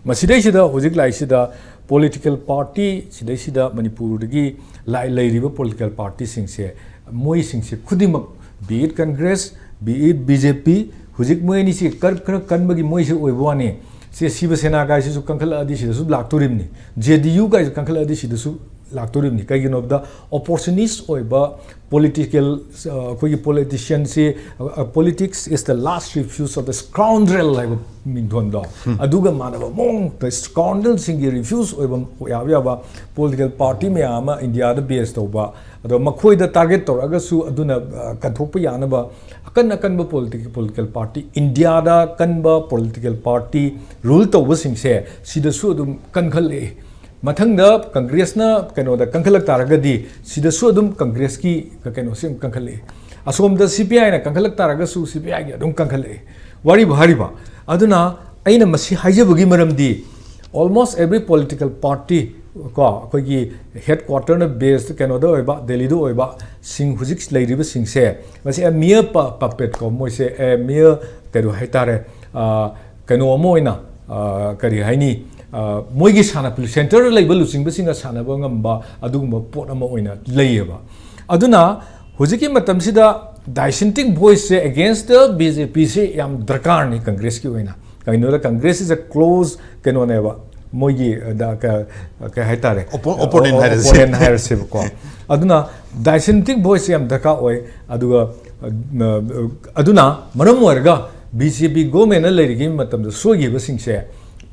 ꯃꯁꯤꯗꯩꯁꯤꯗ ꯍꯧꯖꯤꯛ ꯂꯥꯛꯏꯁꯤꯗ ꯄꯣꯂꯤꯇꯤꯀꯦꯜ ꯄꯥꯔꯇꯤ, ꯁꯤꯗꯩꯁꯤꯗ ꯃꯅꯤꯄꯨꯔꯗꯒꯤ ꯂꯥꯛ-, ꯂꯩꯔꯤꯕ ꯄꯣꯂꯤꯇꯤꯀꯦꯜ ꯄꯥꯔꯇꯤꯁꯤꯡꯁꯦ, ꯃꯣꯏꯁꯤꯡꯁꯦ ꯈꯨꯗꯤꯡꯃꯛ, be it Congress, be it B J P, ꯍꯧꯖꯤꯛ ꯃꯣꯏ ꯑꯅꯤꯁꯤ ꯀꯔ-, ꯈꯔ ꯀꯟꯕꯒꯤ ꯃꯣꯏꯁꯤ ꯑꯣꯏꯕ ꯋꯥꯅꯤ꯫ ꯁꯦ, ꯁꯤꯕ ꯁꯦꯅꯥ ꯀꯥꯏꯁꯤꯁꯨ ꯀꯟꯈꯠꯂꯛꯑꯗꯤ ꯁꯤꯗꯁꯨ ꯂꯥꯛꯇꯣꯔꯤꯕꯅꯤ, ꯖꯦ ꯗꯤ ꯌꯨ ꯀꯥꯏꯁꯨ ꯀꯟꯈꯠꯂꯛꯑꯗꯤ ꯁꯤꯗꯁꯨ ꯂꯥꯛꯇꯣꯔꯤꯕꯅꯤ꯫ ꯀꯩꯒꯤꯅꯣ ꯍꯥꯏꯕꯗ, ꯑꯣꯄꯣꯔꯆꯨꯅꯤꯁ ꯑꯣꯏꯕ ꯄꯣꯂꯤꯇꯤꯀꯦꯜ, ꯑ, ꯑꯩꯈꯣꯏꯒꯤ ꯄꯣꯂꯤꯇꯤꯁꯤꯌꯟꯁꯤ, ꯑ, ꯑ, "Politics is the last refuge of the scoundrel" ꯍꯥꯏꯕ ꯃꯤꯡꯊꯣꯟꯗꯣ, ꯑꯗꯨꯒ ꯃꯥꯟꯅꯕ ꯃꯑꯣꯡꯗ ꯁ꯭ꯀꯥꯎꯟꯗ꯭ꯔꯦꯜꯁꯤꯡꯒꯤ ꯔꯤꯐ꯭ꯌꯨꯖ ꯑꯣꯏꯕ ꯌꯥꯕ ꯌꯥꯕ ꯄꯣꯂꯤꯇꯤꯀꯦꯜ ꯄꯥꯔꯇꯤ ꯃꯌꯥꯝ ꯑꯃ ꯏꯟꯗꯤꯌꯥꯗ ꯕꯦꯁ ꯇꯧꯕ, ꯑꯗꯣ ꯃꯈꯣꯏꯗ ꯇꯥꯔꯒꯦꯠ ꯇꯧꯔꯛꯑꯒꯁꯨ ꯑꯗꯨꯅ, ꯑ, ꯀꯟꯊꯣꯛꯄ ꯌꯥꯅꯕ ꯑꯀꯟ ꯑꯀꯟꯕ ꯄꯣꯂꯤꯇꯤꯀꯦꯜ, ꯄꯣꯂꯤꯇꯤꯀꯦꯜ ꯄꯥꯔꯇꯤ, ꯏꯟꯗꯤꯌꯥꯗ ꯀꯟꯕ ꯄꯣꯂꯤꯇꯤꯀꯦꯜ ꯄꯥꯔꯇꯤ ꯔꯨꯜ ꯇꯧꯕꯁꯤꯡꯁꯦ ꯁꯤꯗꯁꯨ ꯑꯗꯨꯝ ꯀꯟꯈꯠꯂꯛꯏ꯫ ꯃꯊꯪꯗ ꯀꯪꯒ꯭ꯔꯦꯁꯅ ꯀꯩꯅꯣꯗ ꯀꯟꯈꯠꯂꯛ ꯇꯥꯔꯒꯗꯤ ꯁꯤꯗꯁꯨ ꯑꯗꯨꯝ ꯀꯪꯒ꯭ꯔꯦꯁꯀꯤ ꯀꯩꯅꯣꯁꯤ ꯑꯗꯨꯝ ꯀꯟꯈꯠꯂꯛꯏ꯫ ꯑꯁꯣꯝꯗ ꯁꯤ ꯄꯤ ꯑꯥꯏꯅ ꯀꯟꯈꯠꯂꯛ ꯇꯥꯔꯒꯁꯨ ꯁꯤ ꯄꯤ ꯑꯥꯏꯒꯤ ꯑꯗꯨꯝ ꯀꯟꯈꯠꯂꯛꯏ꯫ ꯋꯥꯔꯤꯕꯨ ꯍꯥꯏꯔꯤꯕ꯫ ꯑꯗꯨꯅ ꯑꯩꯅ ꯃꯁꯤ ꯍꯥꯏꯖꯕꯒꯤ ꯃꯔꯝꯗꯤ Almost every political party ꯀꯣ, ꯑꯩꯈꯣꯏꯒꯤ headquarterꯅ base ꯀꯩꯅꯣꯗ ꯑꯣꯏꯕ, ꯗꯦꯜꯂꯤꯗ ꯑꯣꯏꯕ ꯁꯤꯡ, ꯍꯧꯖꯤꯛ ꯂꯩꯔꯤꯕꯁꯤꯡꯁꯦ, ꯃꯁꯤ a mere puppet ꯀꯣ, ꯃꯣꯏꯁꯦ a mere ꯀꯩꯅꯣ ꯍꯥꯏꯇꯥꯔꯦ, ꯑ, ꯀꯩꯅꯣ ꯑꯃ ꯑꯣꯏꯅ, ꯑ, ꯀꯔꯤ ꯍꯥꯏꯅꯤ, ꯑ, ꯃꯣꯏꯒꯤ ꯁꯥꯟꯅ, centreꯗ ꯂꯩꯕ ꯂꯨꯆꯤꯡꯕꯁꯤꯡꯅ ꯁꯥꯟꯅꯕ ꯉꯝꯕ ꯑꯗꯨꯒꯨꯝꯕ ꯄꯣꯠ ꯑꯃ ꯑꯣꯏꯅ ꯂꯩꯌꯦꯕ꯫ ꯑꯗꯨꯅ ꯍꯧꯖꯤꯛꯀꯤ ꯃꯇꯝꯁꯤꯗ dissenting voiceꯁꯦ against the BJPꯁꯦ ꯌꯥꯝ ꯗꯔꯀꯥꯔꯅꯤ Congressꯀꯤ ꯑꯣꯏꯅ꯫ ꯀꯩꯒꯤꯅꯣꯗ Congress is a close ꯀꯩꯅꯣꯅꯦꯕ, ꯃꯣꯏꯒꯤ, ꯑ, ꯀ-, ꯀꯩ ꯍꯥꯏꯇꯥꯔꯦ, Oppo-, opponent ꯍꯥꯏꯔꯁꯤ꯫ Opponent ꯍꯥꯏꯔꯁꯦꯕꯀꯣ꯫ ꯑꯗꯨꯅ dissenting voiceꯁꯦ ꯌꯥꯝ ꯗꯔꯀꯥꯔ ꯑꯣꯏ꯫ ꯑꯗꯨꯒ, ꯑ, ꯑꯗꯨꯅ ꯃꯔꯝ ꯑꯣꯏꯔꯒ BJP governmentꯅ ꯂꯩꯔꯤꯉꯩ ꯃꯇꯝꯗ ꯁꯣꯏꯈꯤꯕꯁꯤꯡꯁꯦ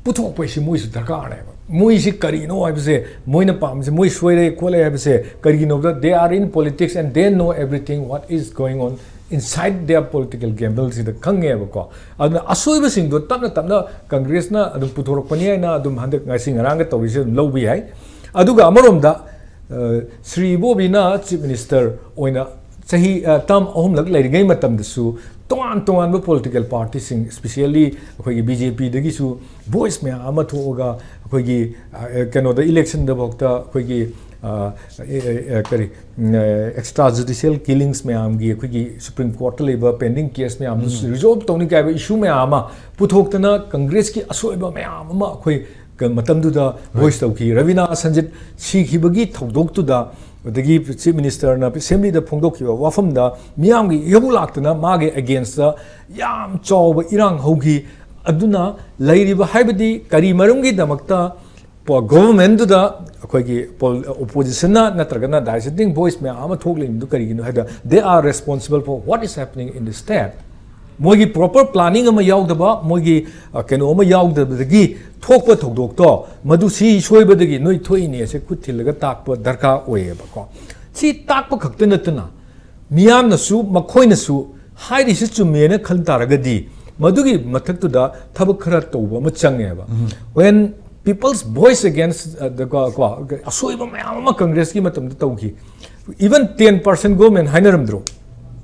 ꯄꯨꯊꯣꯛꯄ ꯍꯥꯏꯁꯤ ꯃꯣꯏꯁꯨ ꯗꯔꯀꯥꯔꯅꯦꯕ꯫ ꯃꯣꯏꯁꯤ ꯀꯔꯤꯅꯣ ꯍꯥꯏꯕꯁꯦ, ꯃꯣꯏꯅ ꯄꯥꯝꯃꯤꯁꯦ, ꯃꯣꯏ ꯁꯣꯏꯔꯦ ꯈꯣꯠꯂꯦ ꯍꯥꯏꯕꯁꯦ ꯀꯔꯤꯒꯤꯅꯣꯗ, they are in politics and they know everything what is going on inside their political gambleꯁꯤꯗ ꯈꯪꯉꯦꯕꯀꯣ꯫ ꯑꯗꯨꯅ ꯑꯁꯣꯏꯕꯁꯤꯡꯗꯣ ꯇꯞꯅ ꯇꯞꯅ Congressꯅ ꯑꯗꯨꯝ ꯄꯨꯊꯣꯔꯛꯄꯅꯤ ꯍꯥꯏꯅ ꯑꯗꯨꯝ ꯍꯟꯗꯛ ꯉꯁꯤ ꯉꯔꯥꯡꯒ ꯇꯧꯔꯤꯁꯦ ꯑꯗꯨꯝ ꯂꯧꯕ ꯌꯥꯏ꯫ ꯑꯗꯨꯒ ꯑꯃꯔꯣꯝꯗ, ꯑ, ꯁ꯭ꯔꯤ ꯏꯕꯣꯕꯤꯅ Chief Minister ꯑꯣꯏꯅ ꯆꯍꯤ, ꯑ, term ꯑꯍꯨꯝꯂꯛ ꯂꯩꯔꯤꯉꯩ ꯃꯇꯝꯗꯁꯨ ꯇꯣꯉꯥꯟ ꯇꯣꯉꯥꯟꯕ political partyꯁꯤꯡ, especially ꯑꯩꯈꯣꯏꯒꯤ BJPꯗꯒꯤꯁꯨ voice ꯃꯌꯥꯝ ꯑꯃ ꯊꯣꯛꯑꯒ ꯑꯩꯈꯣꯏꯒꯤ, ꯑ, ꯀꯩꯅꯣꯗ electionꯗꯐꯥꯎꯗ ꯑꯩꯈꯣꯏꯒꯤ, ꯑ, ꯑꯦ, ꯑꯦ, ꯑꯦ, ꯀꯔꯤ, ꯎꯝ, ꯑ, extra judicial killings ꯃꯌꯥꯝꯒꯤ ꯑꯩꯈꯣꯏꯒꯤ Supreme Courtꯇ ꯂꯩꯕ pending case ꯃꯌꯥꯝꯗꯨ resolve ꯇꯧꯅꯤ ꯀꯥꯏꯕ issue ꯃꯌꯥꯝ ꯑꯃ ꯄꯨꯊꯣꯛꯇꯅ Congressꯀꯤ ꯑꯁꯣꯏꯕ ꯃꯌꯥꯝ ꯑꯃ ꯑꯩꯈꯣꯏ ꯀ-, ꯃꯇꯝꯗꯨꯗ voice ꯇꯧꯈꯤ꯫ ꯔꯕꯤꯅꯥ ꯁꯟꯖꯤꯠ ꯁꯤꯈꯤꯕꯒꯤ ꯊꯧꯗꯣꯛꯇꯨꯗ, ꯑꯗꯒꯤ Chief Ministerꯅ Assemblyꯗ ꯐꯣꯡꯗꯣꯛꯈꯤꯕ ꯋꯥꯐꯝꯗ ꯃꯤꯌꯥꯝꯒꯤ ꯏꯍꯧ ꯂꯥꯛꯇꯅ ꯃꯥꯒꯤ againstꯇ ꯌꯥꯝ ꯆꯥꯎꯕ ꯏꯔꯥꯡ ꯍꯧꯈꯤ꯫ ꯑꯗꯨꯅ ꯂꯩꯔꯤꯕ ꯍꯥꯏꯕꯗꯤ ꯀꯔꯤ ꯃꯔꯝꯒꯤꯗꯃꯛꯇ ꯄꯣ-, governmentꯗꯨꯗ ꯑꯩꯈꯣꯏꯒꯤ ꯄꯣꯜ-, oppositionꯅ ꯅꯠꯇ꯭ꯔꯒꯅ dissenting voice ꯃꯌꯥꯝ ꯑꯃ ꯊꯣꯛꯂꯤꯕꯗꯨ ꯀꯔꯤꯒꯤꯅꯣ ꯍꯥꯏꯕꯗ, they are responsible for what is happening in the state꯫ ꯃꯣꯏꯒꯤ proper planning ꯑꯃ ꯌꯥꯎꯗꯕ, ꯃꯣꯏꯒꯤ, ꯑ, ꯀꯩꯅꯣ ꯑꯃ ꯌꯥꯎꯗꯕꯗꯒꯤ ꯊꯣꯛꯄ ꯊꯧꯗꯣꯛꯇꯣ, ꯃꯗꯨ ꯁꯤ ꯁꯣꯏꯕꯗꯒꯤ ꯅꯣꯏ ꯊꯣꯛꯏꯅꯦ ꯑꯁꯦ ꯈꯨꯠ ꯊꯤꯜꯂꯒ ꯇꯥꯛꯄ ꯗꯔꯀꯥꯔ ꯑꯣꯏꯌꯦꯕꯀꯣ꯫ ꯁꯤ ꯇꯥꯛꯄ ꯈꯛꯇ ꯅꯠꯇꯅ ꯃꯤꯌꯥꯝꯅꯁꯨ, ꯃꯈꯣꯏꯅꯁꯨ ꯍꯥꯏꯔꯤꯁꯤ ꯆꯨꯝꯃꯦꯅ ꯈꯟ ꯇꯥꯔꯒꯗꯤ, ꯃꯗꯨꯒꯤ ꯃꯊꯛꯇꯨꯗ ꯊꯕꯛ ꯈꯔ ꯇꯧꯕ ꯑꯃ ꯆꯪꯉꯦꯕ꯫ When people's voice against, uh, the, ꯀꯣ, ꯀꯣ, ꯑꯁꯣꯏꯕ ꯃꯌꯥꯝ ꯑꯃ Congressꯀꯤ ꯃꯇꯝꯗ ꯇꯧꯈꯤ, even ten percent government ꯍꯥꯏꯅꯔꯝꯗ꯭ꯔꯣ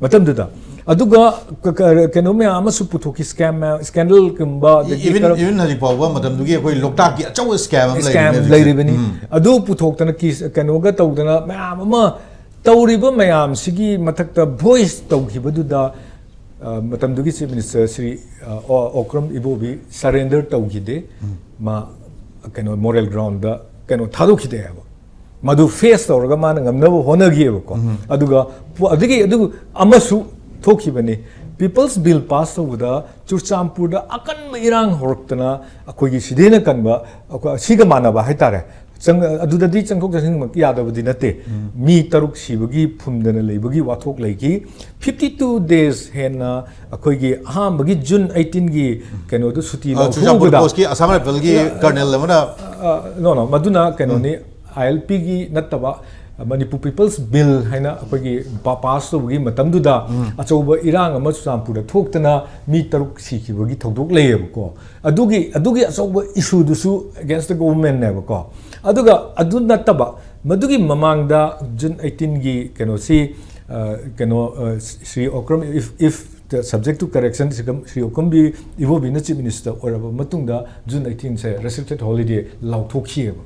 ꯃꯇꯝꯗꯨꯗ? ꯑꯗꯨꯒ ꯀ- ꯀ- ꯀꯩꯅꯣ ꯃꯌꯥꯝ ꯑꯃꯁꯨ ꯄꯨꯊꯣꯛꯈꯤ, ꯁ꯭ꯀꯦꯝ ꯃꯌꯥꯝ, ꯁ꯭ꯀꯦꯟꯗꯜꯒꯨꯝꯕ, ꯑꯗꯒꯤ ꯏꯚꯟ ꯀꯔꯞ- ꯏꯚꯟ ꯍꯧꯖꯤꯛ ꯐꯥꯎꯕ ꯃꯇꯝꯗꯨꯒꯤ ꯑꯩꯈꯣꯏ ꯂꯣꯛꯇꯥꯛꯀꯤ ꯑꯆꯧꯕ ꯁ꯭ꯀꯦꯝ ꯑꯃ ꯁ꯭ꯀꯦꯝ ꯂꯩꯔꯤꯕꯅꯦ ꯂꯩꯔꯤꯕꯅꯤ꯫ ꯎꯝ. ꯑꯗꯨ ꯄꯨꯊꯣꯛꯇꯅ ꯀꯤꯁ ꯀꯩꯅꯣꯒ ꯇꯧꯗꯅ ꯃꯌꯥꯝ ꯑꯃ ꯇꯧꯔꯤꯕ ꯃꯌꯥꯝꯁꯤꯒꯤ ꯃꯊꯛꯇ ꯚꯣꯏꯁ ꯇꯧꯈꯤꯕꯗꯨꯗ, ꯑ, ꯃꯇꯝꯗꯨꯒꯤ ꯆꯤꯐ ꯃꯤꯅꯤꯁꯇꯔ ꯁ꯭ꯔꯤ, ꯑ, ꯑꯣ- ꯑꯣꯀ꯭ꯔꯝ ꯏꯕꯣꯕꯤ ꯁꯔꯦꯟꯗꯔ ꯇꯧꯈꯤꯗꯦ꯫ ꯃꯥ ꯀꯩꯅꯣ ꯃꯣꯔꯦꯜ ꯒ꯭ꯔꯥꯎꯟꯗ ꯀꯩꯅꯣ ꯊꯥꯗꯣꯛꯈꯤꯗꯦ ꯍꯥꯏꯕ꯫ ꯃꯗꯨ ꯐꯦꯁ ꯇꯧꯔꯒ ꯃꯥꯅ ꯉꯝꯅꯕ ꯍꯣꯠꯅꯈꯤꯑꯕꯀꯣ꯫ ꯑꯗꯨꯒ ꯄꯨ- ꯑꯗꯒꯤ ꯑꯗꯨ ꯑꯃꯁꯨ ꯊꯣꯛꯈꯤꯕꯅꯤ꯫ ꯄꯤꯄꯜꯁ ꯕꯤꯜ ꯄꯥꯁ ꯇꯧꯕꯗ ꯆꯨꯔꯆꯥꯟꯄꯨꯔꯗ ꯑꯀꯟꯕ ꯏꯔꯥꯡ ꯍꯧꯔꯛꯇꯅ, ꯑꯩꯈꯣꯏꯒꯤ ꯁꯤꯗꯦꯅ ꯀꯟꯕ, ꯑꯩꯈꯣꯏ ꯁꯤꯒ ꯃꯥꯟꯅꯕ ꯍꯥꯏꯇꯥꯔꯦ꯫ ꯆꯪ- ꯑꯗꯨꯗꯗꯤ ꯆꯪꯊꯣꯛ ꯆꯪꯁꯤꯟꯃꯛ ꯌꯥꯗꯕꯗꯤ ꯅꯠꯇꯦ꯫ ꯃꯤ ꯇꯔꯨꯛ ꯁꯤꯕꯒꯤ ꯐꯨꯝꯗꯅ ꯂꯩꯕꯒꯤ ꯋꯥꯊꯣꯛ ꯂꯩꯈꯤ꯫ ꯐꯤꯐꯇꯤ ꯇꯨ ꯗꯦꯖ ꯍꯦꯟꯅ ꯑꯩꯈꯣꯏꯒꯤ ꯑꯍꯥꯟꯕꯒꯤ ꯖꯨꯟ ꯑꯩꯠꯇꯤꯟꯒꯤ ꯀꯩꯅꯣꯗꯨ ꯁꯨꯇꯤ ꯑ, ꯆꯨꯔꯆꯥꯟꯄꯨꯔ ꯂꯧꯍꯧꯕꯗ ꯄꯣꯁꯀꯤ ꯑꯁꯥꯝ ꯔꯥꯏꯐꯜꯒꯤ ꯀꯔꯅꯦꯜ ꯑꯃꯅ ꯑ, no, no, ꯃꯗꯨꯅ ꯀꯩꯅꯣꯅꯤ, ꯑꯥꯏ ꯑꯦꯜ ꯄꯤꯒꯤ ꯅꯠꯇꯕ, ꯃꯅꯤꯄꯨꯔ ꯄꯤꯄꯜꯁ ꯕꯤꯜ ꯍꯥꯏꯅ ꯑꯩꯈꯣꯏꯒꯤ ꯄꯥ- ꯄꯥꯁ ꯇꯧꯕꯒꯤ ꯃꯇꯝꯗꯨꯗ ꯑꯆꯧꯕ ꯏꯔꯥꯡ ꯑꯃ ꯆꯨꯔꯆꯥꯟꯄꯨꯔꯗ ꯊꯣꯛꯇꯅ ꯃꯤ ꯇꯔꯨꯛ ꯁꯤꯈꯤꯕꯒꯤ ꯊꯧꯗꯣꯛ ꯂꯩꯌꯦꯕꯀꯣ꯫ ꯑꯗꯨꯒꯤ, ꯑꯗꯨꯒꯤ ꯑꯆꯧꯕ ꯏꯁꯨꯗꯨꯁꯨ against the government ꯅꯦꯕꯀꯣ꯫ ꯑꯗꯨꯒ ꯑꯗꯨ ꯅꯠꯇꯕ, ꯃꯗꯨꯒꯤ ꯃꯃꯥꯡꯗ ꯖꯨꯟ ꯑꯩꯠꯇꯤꯟꯒꯤ ꯀꯩꯅꯣꯁꯤ, ꯑ, ꯀꯩꯅꯣ, ꯑ, Shri Okram, if, if the subject to correction, Shri ꯑꯣꯀ꯭ꯔꯝꯕꯤ ꯏꯕꯣꯕꯤꯅ ꯆꯤꯐ ꯃꯤꯅꯤꯁꯇꯔ ꯑꯣꯏꯔꯕ ꯃꯇꯨꯡꯗ ꯖꯨꯟ ꯑꯩꯠꯇꯤꯟꯁꯦ ꯔꯦꯁꯇ꯭ꯔꯤꯛꯇꯦꯠ ꯍꯣꯂꯤꯗꯦ ꯂꯥꯎꯊꯣꯛꯈꯤꯑꯕ꯫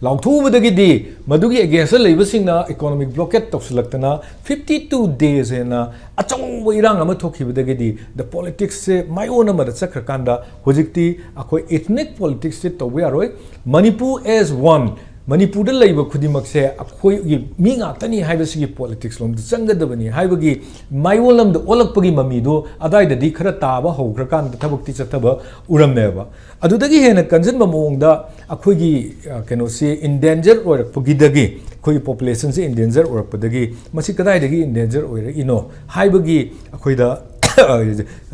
ꯂꯥꯎꯊꯣꯛꯎꯕꯗꯒꯤꯗꯤ ꯃꯗꯨꯒꯤ against ꯂꯩꯕꯁꯤꯡꯅ ꯏꯀꯣꯅꯣꯃꯤꯛ ꯕ꯭ꯂꯣꯀꯦꯠ ꯇꯧꯁꯤꯜꯂꯛꯇꯅ ꯐꯤꯐꯇꯤ ꯇꯨ ꯗꯦꯖ ꯍꯦꯟꯅ ꯑꯆꯧꯕ ꯏꯔꯥꯡ ꯑꯃ ꯊꯣꯛꯈꯤꯕꯗꯒꯤꯗꯤ the politics ꯁꯦ ꯃꯥꯏꯑꯣꯟ ꯑꯃꯗ ꯆꯠꯈ꯭ꯔꯀꯥꯟꯗ ꯍꯧꯖꯤꯛꯇꯤ ꯑꯩꯈꯣꯏ ethnic politics ꯁꯦ ꯇꯧꯕ ꯌꯥꯔꯣꯏ꯫ ꯃꯅꯤꯄꯨꯔ as one, ꯃꯅꯤꯄꯨꯔꯗ ꯂꯩꯕ ꯈꯨꯗꯤꯡꯃꯛꯁꯦ ꯑꯩꯈꯣꯏꯒꯤ ꯃꯤ ꯉꯥꯛꯇꯅꯤ ꯍꯥꯏꯕꯁꯤꯒꯤ politics ꯂꯣꯝꯗ ꯆꯪꯒꯗꯕꯅꯤ ꯍꯥꯏꯕꯒꯤ ꯃꯥꯏꯑꯣꯟ ꯑꯃꯗ ꯑꯣꯜꯂꯛꯄꯒꯤ ꯃꯃꯤꯗꯣ ꯑꯗꯥꯏꯗꯗꯤ ꯈꯔ ꯇꯥꯕ ꯍꯧꯈ꯭ꯔꯀꯥꯟꯗ ꯊꯕꯛꯇꯤ ꯆꯠꯊꯕ ꯎꯔꯝꯃꯦꯕ꯫ ꯑꯗꯨꯗꯒꯤ ꯍꯦꯟꯅ ꯀꯟꯁꯤꯟꯕ ꯃꯑꯣꯡꯗ ꯑꯩꯈꯣꯏꯒꯤ, ꯑ, ꯀꯩꯅꯣꯁꯤ endanger ꯑꯣꯏꯔꯛꯄꯒꯤꯗꯒꯤ, ꯑꯩꯈꯣꯏꯒꯤ population ꯁꯦ endanger ꯑꯣꯏꯔꯛꯄꯗꯒꯤ ꯃꯁꯤ ꯀꯗꯥꯏꯗꯒꯤ endanger ꯑꯣꯏꯔꯛꯏꯅꯣ ꯍꯥꯏꯕꯒꯤ ꯑꯩꯈꯣꯏꯗ, ꯑ,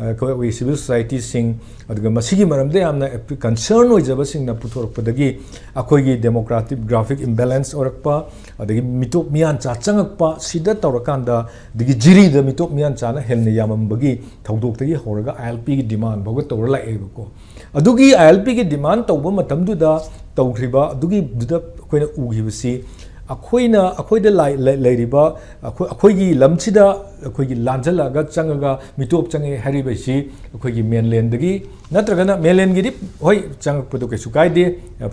ꯑꯩꯈꯣꯏ civil society ꯁꯤꯡ, ꯑꯗꯨꯒ ꯃꯁꯤꯒꯤ ꯃꯔꯝꯗ ꯌꯥꯝꯅ concern ꯑꯣꯏꯖꯕꯁꯤꯡꯅ ꯄꯨꯊꯣꯔꯛꯄꯗꯒꯤ ꯑꯩꯈꯣꯏꯒꯤ demographic imbalance ꯑꯣꯏꯔꯛꯄ, ꯑꯗꯒꯤ ꯃꯤꯇꯣꯞ ꯃꯤꯌꯥꯟꯆꯥ ꯆꯪꯉꯛꯄ, ꯁꯤꯗ ꯇꯧꯔꯀꯥꯟꯗ, ꯑꯗꯒꯤ ꯖꯤꯔꯤꯗ ꯃꯤꯇꯣꯞ ꯃꯤꯌꯥꯟꯆꯥꯅ ꯍꯦꯟꯅ ꯌꯥꯝꯃꯝꯕꯒꯤ ꯊꯧꯗꯣꯛꯇꯒꯤ ꯍꯧꯔꯒ ꯑꯥꯏ ꯑꯦꯜ ꯄꯤꯒꯤ demand ꯐꯥꯎꯕ ꯇꯧꯔ ꯂꯥꯛꯑꯦꯕꯀꯣ꯫ ꯑꯗꯨꯒꯤ ꯑꯥꯏ ꯑꯦꯜ ꯄꯤꯒꯤ demand ꯇꯧꯕ ꯃꯇꯝꯗꯨꯗ ꯇꯧꯈ꯭ꯔꯤꯕ ꯑꯗꯨꯒꯤꯗꯨꯗ ꯑꯩꯈꯣꯏꯅ ꯎꯈꯤꯕꯁꯤ, ꯑꯩꯈꯣꯏꯅ ꯑꯩꯈꯣꯏꯗ ꯂꯥꯏ- ꯂꯩ- ꯂꯩꯔꯤꯕ ꯑꯩꯈꯣꯏ ꯑꯩꯈꯣꯏꯒꯤ ꯂꯝꯁꯤꯗ ꯑꯩꯈꯣꯏꯒꯤ ꯂꯥꯟꯖꯜꯂꯛꯑꯒ ꯆꯪꯉꯒ ꯃꯤꯇꯣꯞ ꯆꯪꯉꯦ ꯍꯥꯏꯔꯤꯕꯁꯤ ꯑꯩꯈꯣꯏꯒꯤ ꯃꯦꯟꯂꯦꯟꯗꯒꯤ ꯅꯠꯇ꯭ꯔꯒꯅ ꯃꯦꯟꯂꯦꯟꯒꯤꯗꯤ ꯍꯣꯏ ꯆꯪꯉꯛꯄꯗꯣ ꯀꯩꯁꯨ ꯀꯥꯏꯗꯦ,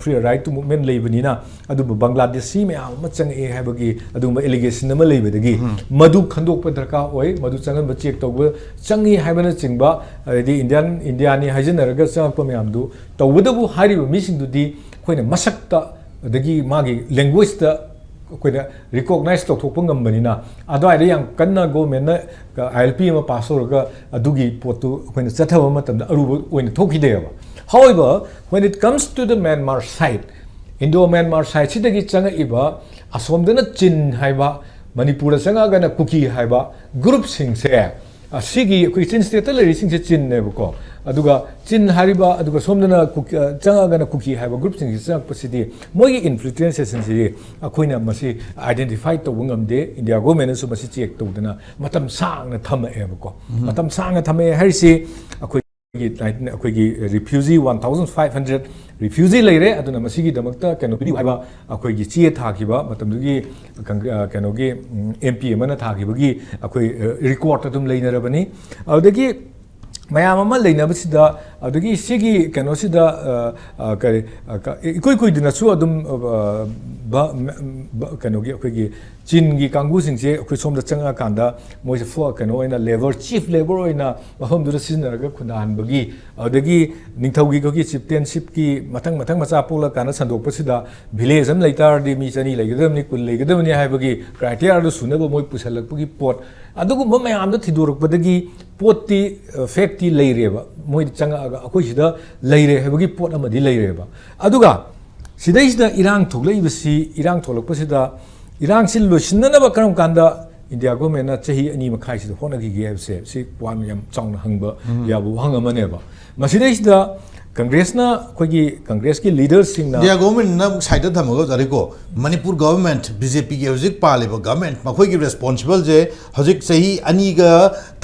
ꯐ꯭ꯔꯤ ꯔꯥꯏꯠ ꯇꯨ ꯃꯨꯞꯃꯦꯟ ꯂꯩꯕꯅꯤꯅ꯫ ꯑꯗꯨꯕꯨ ꯕꯪꯒ꯭ꯂꯥꯗꯦꯁꯤ ꯃꯌꯥꯝ ꯑꯃ ꯆꯪꯉꯛꯑꯦ ꯍꯥꯏꯕꯒꯤ ꯑꯗꯨꯒꯨꯝꯕ ꯑꯦꯂꯤꯒꯦꯁꯟ ꯑꯃ ꯂꯩꯕꯗꯒꯤ ꯃꯗꯨ ꯈꯟꯗꯣꯛꯄ ꯗꯔꯀꯥꯔ ꯑꯣꯏ꯫ ꯃꯗꯨ ꯆꯪꯍꯟꯕ ꯆꯦꯛ ꯇꯧꯕ ꯆꯪꯉꯤ ꯍꯥꯏꯕꯅꯆꯤꯡꯕ, ꯑꯗꯩꯗꯤ ꯏꯟꯗꯤꯌꯥꯟ ꯏꯟꯗꯤꯌꯥꯅꯤ ꯍꯥꯏꯖꯟꯅꯔꯒ ꯆꯪꯉꯛꯄ ꯃꯌꯥꯝꯗꯨ ꯇꯧꯕꯇꯕꯨ ꯍꯥꯏꯔꯤꯕ ꯃꯤꯁꯤꯡꯗꯨꯗꯤ ꯑꯩꯈꯣꯏꯅ ꯃꯁꯛꯇ ꯑꯗꯒꯤ ꯃꯥꯒꯤ ꯂꯦꯡꯒ꯭ꯋꯦꯖꯇ ꯑꯩꯈꯣꯏꯅ ꯔꯤꯀꯣꯛꯅꯥꯏꯁ ꯇꯧꯊꯣꯛꯄ ꯉꯝꯕꯅꯤꯅ ꯑꯗꯨꯋꯥꯏꯗ ꯌꯥꯝ ꯀꯟꯅ ꯒꯣꯔꯃꯦꯟꯅ ꯑꯥꯏ ꯑꯦꯜ ꯄꯤ ꯑꯃ ꯄꯥꯁ ꯇꯧꯔꯒ ꯑꯗꯨꯒꯤ ꯄꯣꯠꯇꯨ ꯑꯩꯈꯣꯏꯅ ꯆꯠꯊꯕ ꯃꯇꯝꯗ ꯑꯔꯨꯕ ꯑꯣꯏꯅ ꯊꯣꯛꯈꯤꯗꯦꯕ꯫ However, when it comes to the Myanmar side, Indo Myanmar sideꯁꯤꯗꯒꯤ ꯆꯪꯉꯛꯏꯕ ꯑꯁꯣꯝꯗꯅ ꯆꯤꯟ ꯍꯥꯏꯕ, ꯃꯅꯤꯄꯨꯔꯗ ꯆꯪꯉꯛꯑꯒꯅ ꯀꯨꯀꯤ ꯍꯥꯏꯕ ꯒ꯭ꯔꯨꯞꯁꯤꯡꯁꯦ, ꯑꯁꯤꯒꯤ ꯑꯩꯈꯣꯏ ꯆꯤꯟ ꯁ꯭ꯇꯦꯠꯇ ꯂꯩꯔꯤꯁꯤꯡꯁꯦ ꯆꯤꯟꯅꯦꯕꯀꯣ꯫ ꯑꯗꯨꯒ ꯆꯤꯟ ꯍꯥꯏꯔꯤꯕ, ꯑꯗꯨꯒ ꯁꯣꯝꯗꯅ ꯀꯨꯀꯤ- ꯑ, ꯆꯪꯉꯛꯑꯒꯅ ꯀꯨꯀꯤ ꯍꯥꯏꯕ ꯒ꯭ꯔꯨꯞꯁꯤꯡꯁꯤ ꯆꯪꯉꯛꯄꯁꯤꯗꯤ ꯃꯣꯏꯒꯤ ꯏꯟꯐꯤꯜꯇ꯭ꯔꯦꯁꯟꯁꯤꯗꯤ ꯑꯩꯈꯣꯏꯅ ꯃꯁꯤ ꯑꯥꯏꯗꯦꯟꯇꯤꯐꯥꯏ ꯇꯧꯕ ꯉꯝꯗꯦ꯫ ꯏꯟꯗꯤꯌꯥ ꯒꯣꯔꯃꯦꯟꯅꯁꯨ ꯃꯁꯤ ꯆꯦꯛ ꯇꯧꯗꯅ ꯃꯇꯝ ꯁꯥꯡꯅ ꯊꯝꯃꯛꯑꯦꯕꯀꯣ꯫ ꯃꯇꯝ ꯁꯥꯡꯅ ꯊꯝꯃꯛꯑꯦ ꯍꯥꯏꯔꯤꯁꯤ ꯑꯩꯈꯣꯏꯒꯤ ꯑꯩꯈꯣꯏꯒꯤ refugee one thousand five hundred refugee ꯂꯩꯔꯦ꯫ ꯑꯗꯨꯅ ꯃꯁꯤꯒꯤꯗꯃꯛꯇ ꯀꯩꯅꯣ ꯄꯤꯕꯤꯌꯨ ꯍꯥꯏꯕ ꯑꯩꯈꯣꯏꯒꯤ ꯆꯦ ꯊꯥꯈꯤꯕ ꯃꯇꯝꯗꯨꯒꯤ ꯀꯪ- ꯑ, ꯀꯩꯅꯣꯒꯤ ꯑꯦꯝ ꯄꯤ ꯑꯃꯅ ꯊꯥꯈꯤꯕꯒꯤ ꯑꯩꯈꯣꯏ ꯔꯤꯀꯣꯔꯠ ꯑꯗꯨꯝ ꯂꯩꯅꯔꯕꯅꯤ꯫ ꯑꯗꯨꯗꯒꯤ ꯃꯌꯥꯝ ꯑꯃ ꯂꯩꯅꯕꯁꯤꯗ, ꯑꯗꯒꯤ ꯁꯤꯒꯤ ꯀꯩꯅꯣꯁꯤꯗ ꯑ, ꯑ, ꯀꯔꯤ ꯑ, ꯀ- ꯏꯀꯨꯏ ꯀꯨꯏꯗꯅꯁꯨ ꯑꯗꯨꯝ ꯑ, ꯕ- ꯕ- ꯀꯩꯅꯣꯒꯤ ꯑꯩꯈꯣꯏꯒꯤ ꯆꯤꯟꯒꯤ ꯀꯥꯡꯕꯨꯁꯤꯡꯁꯦ ꯑꯩꯈꯣꯏ ꯁꯣꯝꯗ ꯆꯪꯉꯛꯑꯀꯥꯟꯗ ꯃꯣꯏꯁꯦ ꯐꯣ- ꯀꯩꯅꯣ ꯑꯣꯏꯅ ꯂꯦꯕꯔ, ꯆꯤꯐ ꯂꯦꯕꯔ ꯑꯣꯏꯅ ꯃꯐꯝꯗꯨꯗ ꯁꯤꯖꯤꯟꯅꯔꯒ ꯈꯨꯟꯗꯥꯍꯟꯕꯒꯤ, ꯑꯗꯨꯗꯒꯤ ꯅꯤꯡꯊꯧꯒꯤ ꯑꯩꯈꯣꯏꯒꯤ ꯆꯤꯞꯇꯦꯟꯁꯤꯞꯀꯤ ꯃꯊꯪ ꯃꯊꯪ ꯃꯆꯥ ꯄꯣꯛꯂꯀꯥꯟꯗ ꯁꯟꯗꯣꯛꯄꯁꯤꯗ ꯚꯤꯂꯦꯖ ꯑꯃ ꯂꯩꯇꯥꯔꯗꯤ ꯃꯤ ꯆꯅꯤ ꯂꯩꯒꯗꯕꯅꯤ, ꯀꯨꯟ ꯂꯩꯒꯗꯕꯅꯤ ꯍꯥꯏꯕꯒꯤ ꯀ꯭ꯔꯥꯏꯇꯦꯔꯤꯌꯥꯗꯨ ꯁꯨꯅꯕ ꯃꯣꯏ ꯄꯨꯁꯜꯂꯛꯄꯒꯤ ꯄꯣꯠ, ꯑꯗꯨꯒꯨꯝꯕ ꯃꯌꯥꯝꯗꯣ ꯊꯤꯗꯣꯔꯛꯄꯗꯒꯤ ꯄꯣꯠꯇꯤ, ꯑ, ꯐꯦꯛꯇꯤ ꯂꯩꯔꯦꯕ꯫ ꯃꯣꯏꯗ ꯆꯪꯉꯛꯑꯒ ꯑꯩꯈꯣꯏ ꯁꯤꯗ ꯂꯩꯔꯦ ꯍꯥꯏꯕꯒꯤ ꯄꯣꯠ ꯑꯃꯗꯤ ꯂꯩꯔꯦꯕ꯫ ꯑꯗꯨꯒ ꯁꯤꯗꯩꯁꯤꯗ ꯏꯔꯥꯡ ꯊꯣꯛꯂꯛꯏꯕꯁꯤ, ꯏꯔꯥꯡ ꯊꯣꯛꯂꯛꯄꯁꯤꯗ ꯏꯔꯥꯡꯁꯤ ꯂꯣꯏꯁꯤꯟꯅꯅꯕ ꯀꯔꯝ ꯀꯥꯟꯗ ꯏꯟꯗꯤꯌꯥ ꯒꯣꯔꯃꯦꯟꯅ ꯆꯍꯤ ꯑꯅꯤ ꯃꯈꯥꯏꯁꯤꯗ ꯍꯣꯠꯅꯈꯤꯒꯦ ꯍꯥꯏꯕꯁꯦ ꯁꯤ ꯋꯥ ꯌꯥꯝ ꯆꯥꯎꯅ ꯍꯪꯕ ꯌꯥꯕ ꯋꯥꯍꯪ ꯑꯃꯅꯦꯕ꯫ ꯃꯁꯤꯗꯩꯁꯤꯗ ꯀꯪꯒ꯭ꯔꯦꯁꯅ, ꯑꯩꯈꯣꯏꯒꯤ ꯀꯪꯒ꯭ꯔꯦꯁꯀꯤ ꯂꯤꯗꯔꯁꯤꯡꯅ, ꯏꯟꯗꯤꯌꯥ ꯒꯣꯚꯔꯟꯃꯦꯟꯠꯅ ꯁꯥꯏꯗ ꯊꯝꯃꯒ ꯖꯥꯔꯤꯀꯣ, ꯃꯅꯤꯄꯨꯔ ꯒꯣꯚꯔꯟꯃꯦꯟꯠ, ꯕꯤ ꯖꯦ ꯄꯤꯒꯤ ꯍꯧꯖꯤꯛ ꯄꯥꯜꯂꯤꯕ ꯒꯣꯚꯔꯟꯃꯦꯟꯠ, ꯃꯈꯣꯏꯒꯤ ꯔꯦꯁꯄꯣꯟꯁꯤꯕꯜꯁꯦ ꯍꯧꯖꯤꯛ ꯆꯍꯤ ꯑꯅꯤꯒ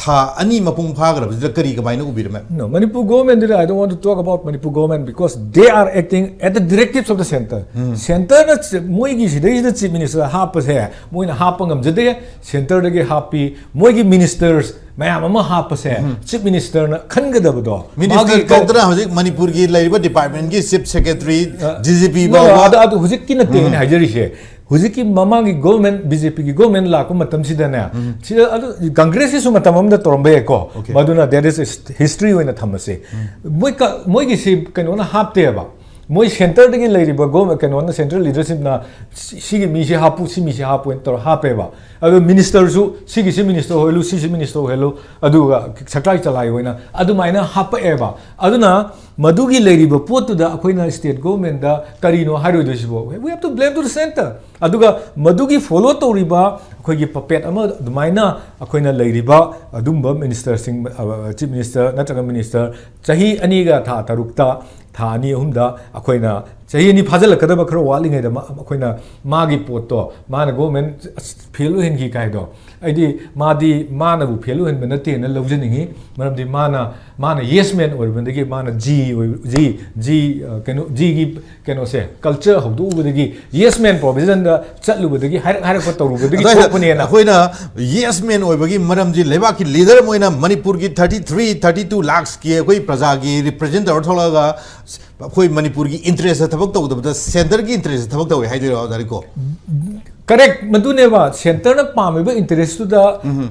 ꯊꯥ ꯑꯅꯤ ꯃꯄꯨꯡ ꯐꯥꯈ꯭ꯔꯕꯁꯤꯗ ꯀꯔꯤ ꯀꯃꯥꯏꯅ ꯎꯕꯤꯔꯝꯃꯦ? No, Manipur government, I don't want to talk about Manipur government because they are acting at the directives of the center. ꯁꯦꯟꯇꯔꯅ ꯆ- ꯃꯣꯏꯒꯤ ꯁꯤꯗꯩꯁꯤꯗ ꯆꯤꯐ ꯃꯤꯅꯤꯁꯇꯔ ꯍꯥꯞꯄꯁꯦ ꯃꯣꯏꯅ ꯍꯥꯞꯄ ꯉꯝꯖꯗꯦ, ꯁꯦꯟꯇꯔꯗꯒꯤ ꯍꯥꯞꯄꯤ, ꯃꯣꯏꯒꯤ ꯃꯤꯅꯤꯁꯇꯔꯁ ꯃꯌꯥꯝ ꯑꯃ ꯍꯥꯞꯄꯁꯦ ꯆꯤꯐ ꯃꯤꯅꯤꯁꯇꯔꯅ ꯈꯟꯒꯗꯕꯗꯣ, ꯃꯤꯅꯤꯁꯇꯔ ꯃꯥꯒꯤ ꯀ- ꯀꯧꯗꯅ ꯍꯧꯖꯤꯛ ꯃꯅꯤꯄꯨꯔꯒꯤ ꯂꯩꯔꯤꯕ ꯗꯤꯄꯥꯔꯠꯃꯦꯟꯠꯀꯤ chief secretary, D G P No, ꯐꯥꯎꯕ ꯑꯗꯨ, ꯑꯗꯨ ꯍꯧꯖꯤꯛꯀꯤ ꯅꯠꯇꯦ ꯑꯩꯅ ꯍꯥꯏꯖꯔꯤꯁꯦ꯫ ꯍꯧꯖꯤꯛꯀꯤ ꯃꯃꯥꯡꯒꯤ ꯒꯣꯚꯔꯟꯃꯦꯟꯠ, ꯕꯤ ꯖꯦ ꯄꯤꯒꯤ ꯒꯣꯚꯔꯟꯃꯦꯟꯠ ꯂꯥꯛꯄ ꯃꯇꯝꯁꯤꯗꯅꯦ, ꯁꯤꯗ ꯑꯗꯨ ꯀꯪꯒ꯭ꯔꯦꯁꯀꯤꯁꯨ ꯃꯇꯝ ꯑꯃꯗ ꯇꯧꯔꯝꯕ ꯌꯥꯏꯀꯣ, Okay. ꯃꯗꯨꯅ that is history ꯑꯣꯏꯅ ꯊꯝꯃꯁꯤ꯫ ꯃꯣꯏ ꯀ- ꯃꯣꯏꯒꯤꯁꯤ ꯀꯩꯅꯣꯅ ꯍꯥꯞꯇꯦꯕ, ꯃꯣꯏ ꯁꯦꯟꯇꯔꯗꯒꯤ ꯂꯩꯔꯤꯕ ꯒꯣꯚꯔꯟꯃꯦꯟꯠ, ꯀꯩꯅꯣꯅ, ꯁꯦꯟꯇ꯭ꯔꯦꯜ ꯂꯤꯗꯔꯁꯤꯞꯅ ꯁꯤ- ꯁꯤꯒꯤ ꯃꯤꯁꯤ ꯍꯥꯞꯄꯨ, ꯁꯤ ꯃꯤꯁꯤ ꯍꯥꯞꯄꯨ ꯍꯥꯏꯅ ꯇꯧꯔ ꯍꯥꯞꯄꯦꯕ꯫ ꯑꯗꯣ ꯃꯤꯅꯤꯁꯇꯔꯁꯨ ꯁꯤꯒꯤꯁꯤ ꯃꯤꯅꯤꯁꯇꯔ ꯑꯣꯏꯍꯜꯂꯨ, ꯁꯤꯁꯤ ꯃꯤꯅꯤꯁꯇꯔ ꯑꯣꯏꯍꯜꯂꯨ, ꯑꯗꯨꯒ ꯁꯛꯂꯥꯏ ꯆꯂꯥꯏ ꯑꯣꯏꯅ ꯑꯗꯨꯃꯥꯏꯅ ꯍꯥꯞꯄꯛꯑꯦꯕ꯫ ꯑꯗꯨꯅ ꯃꯗꯨꯒꯤ ꯂꯩꯔꯤꯕ ꯄꯣꯠꯇꯨꯗ ꯑꯩꯈꯣꯏꯅ ꯁ꯭ꯇꯦꯠ ꯒꯣꯚꯔꯟꯃꯦꯟꯠꯗ ꯀꯔꯤꯅꯣ ꯍꯥꯏꯔꯣꯏꯗꯣꯏꯁꯤꯕꯣ? We have to blame to the center. ꯑꯗꯨꯒ ꯃꯗꯨꯒꯤ ꯐꯣꯂꯣ ꯇꯧꯔꯤꯕ ꯑꯩꯈꯣꯏꯒꯤ ꯄꯄꯦꯠ ꯑꯃ ꯑꯗꯨꯃꯥꯏꯅ ꯑꯩꯈꯣꯏꯅ ꯂꯩꯔꯤꯕ ꯑꯗꯨꯝꯕ ꯃꯤꯅꯤꯁꯇꯔꯁꯤꯡ, ꯆꯤꯐ ꯃꯤꯅꯤꯁꯇꯔ ꯅꯠꯇ꯭ꯔꯒ ꯃꯤꯅꯤꯁꯇꯔ ꯆꯍꯤ ꯑꯅꯤꯒ ꯊꯥ ꯇꯔꯨꯛꯇ, ꯊꯥ ꯑꯅꯤ ꯑꯍꯨꯝꯗ ꯑꯩꯈꯣꯏꯅ ꯆꯍꯤ ꯑꯅꯤ ꯐꯥꯖꯤꯜꯂꯛꯀꯗꯕ ꯈꯔ ꯋꯥꯠꯂꯤꯉꯩꯗ ꯃ- ꯑꯩꯈꯣꯏꯅ ꯃꯥꯒꯤ ꯄꯣꯠꯇꯣ, ꯃꯥꯅ ꯒꯣꯚꯔꯟꯃꯦꯟꯠ ꯐꯦꯜ ꯑꯣꯏꯍꯟꯈꯤ ꯀꯥꯏꯗꯣ, ꯑꯩꯗꯤ ꯃꯥꯗꯤ ꯃꯥꯅꯕꯨ ꯐꯦꯜ ꯑꯣꯏꯍꯟꯕ ꯅꯠꯇꯦꯅ ꯂꯧꯖꯅꯤꯡꯉꯤ꯫ ꯃꯔꯝꯗꯤ ꯃꯥꯅ, ꯃꯥꯅ ꯌꯦꯁ ꯃꯦꯟ ꯑꯣꯏꯔꯨꯕꯗꯒꯤ ꯃꯥꯅ ꯖꯤ ꯑꯣꯏ-, ꯖꯤ, ꯖꯤ, ꯑ, ꯀꯩꯅꯣ, ꯖꯤꯒꯤ ꯀꯩꯅꯣꯁꯦ, ꯀꯜꯆꯔ ꯍꯧꯗꯣꯛꯎꯕꯗꯒꯤ, ꯌꯦꯁ ꯃꯦꯟ ꯄ꯭ꯔꯣꯚꯤꯖꯟꯗ ꯆꯠꯂꯨꯕꯗꯒꯤ, ꯍꯥꯏꯔꯛ ꯍꯥꯏꯔꯛꯄ ꯇꯧꯔꯨꯕꯗꯒꯤ ꯑꯗꯨꯅ ꯊꯣꯛꯄꯅꯦꯅ꯫ ꯑꯩꯈꯣꯏꯅ ꯌꯦꯁ ꯃꯦꯟ ꯑꯣꯏꯕꯒꯤ ꯃꯔꯝꯁꯤ ꯂꯩꯕꯥꯛꯀꯤ ꯂꯤꯗꯔ ꯑꯃ ꯑꯣꯏꯅ ꯃꯅꯤꯄꯨꯔꯒꯤ thirty three, thirty two lakhsꯀꯤ ꯑꯩꯈꯣꯏ ꯄ꯭ꯔꯖꯥꯒꯤ ꯔꯤꯄ꯭ꯔꯖꯦꯟ ꯇꯧꯔ ꯊꯣꯛꯂꯛꯑꯒ ꯑꯩꯈꯣꯏ ꯃꯅꯤꯄꯨꯔꯒꯤ ꯏꯟꯇꯔꯦꯁꯇ ꯊꯕꯛ ꯇꯧꯗꯕꯗ ꯁꯦꯟꯇꯔꯒꯤ ꯏꯟꯇꯔꯦꯁꯇ ꯊꯕꯛ ꯇꯧꯋꯦ ꯍꯥꯏꯗꯣꯏꯔꯣ, ꯖꯥꯔꯤꯀꯣ? ꯀꯔꯦꯛ, ꯃꯗꯨꯅꯦꯕ, ꯁꯦꯟꯇꯔꯅ ꯄꯥꯝꯃꯤꯕ ꯏꯟꯇꯔꯦꯁꯇꯨꯗ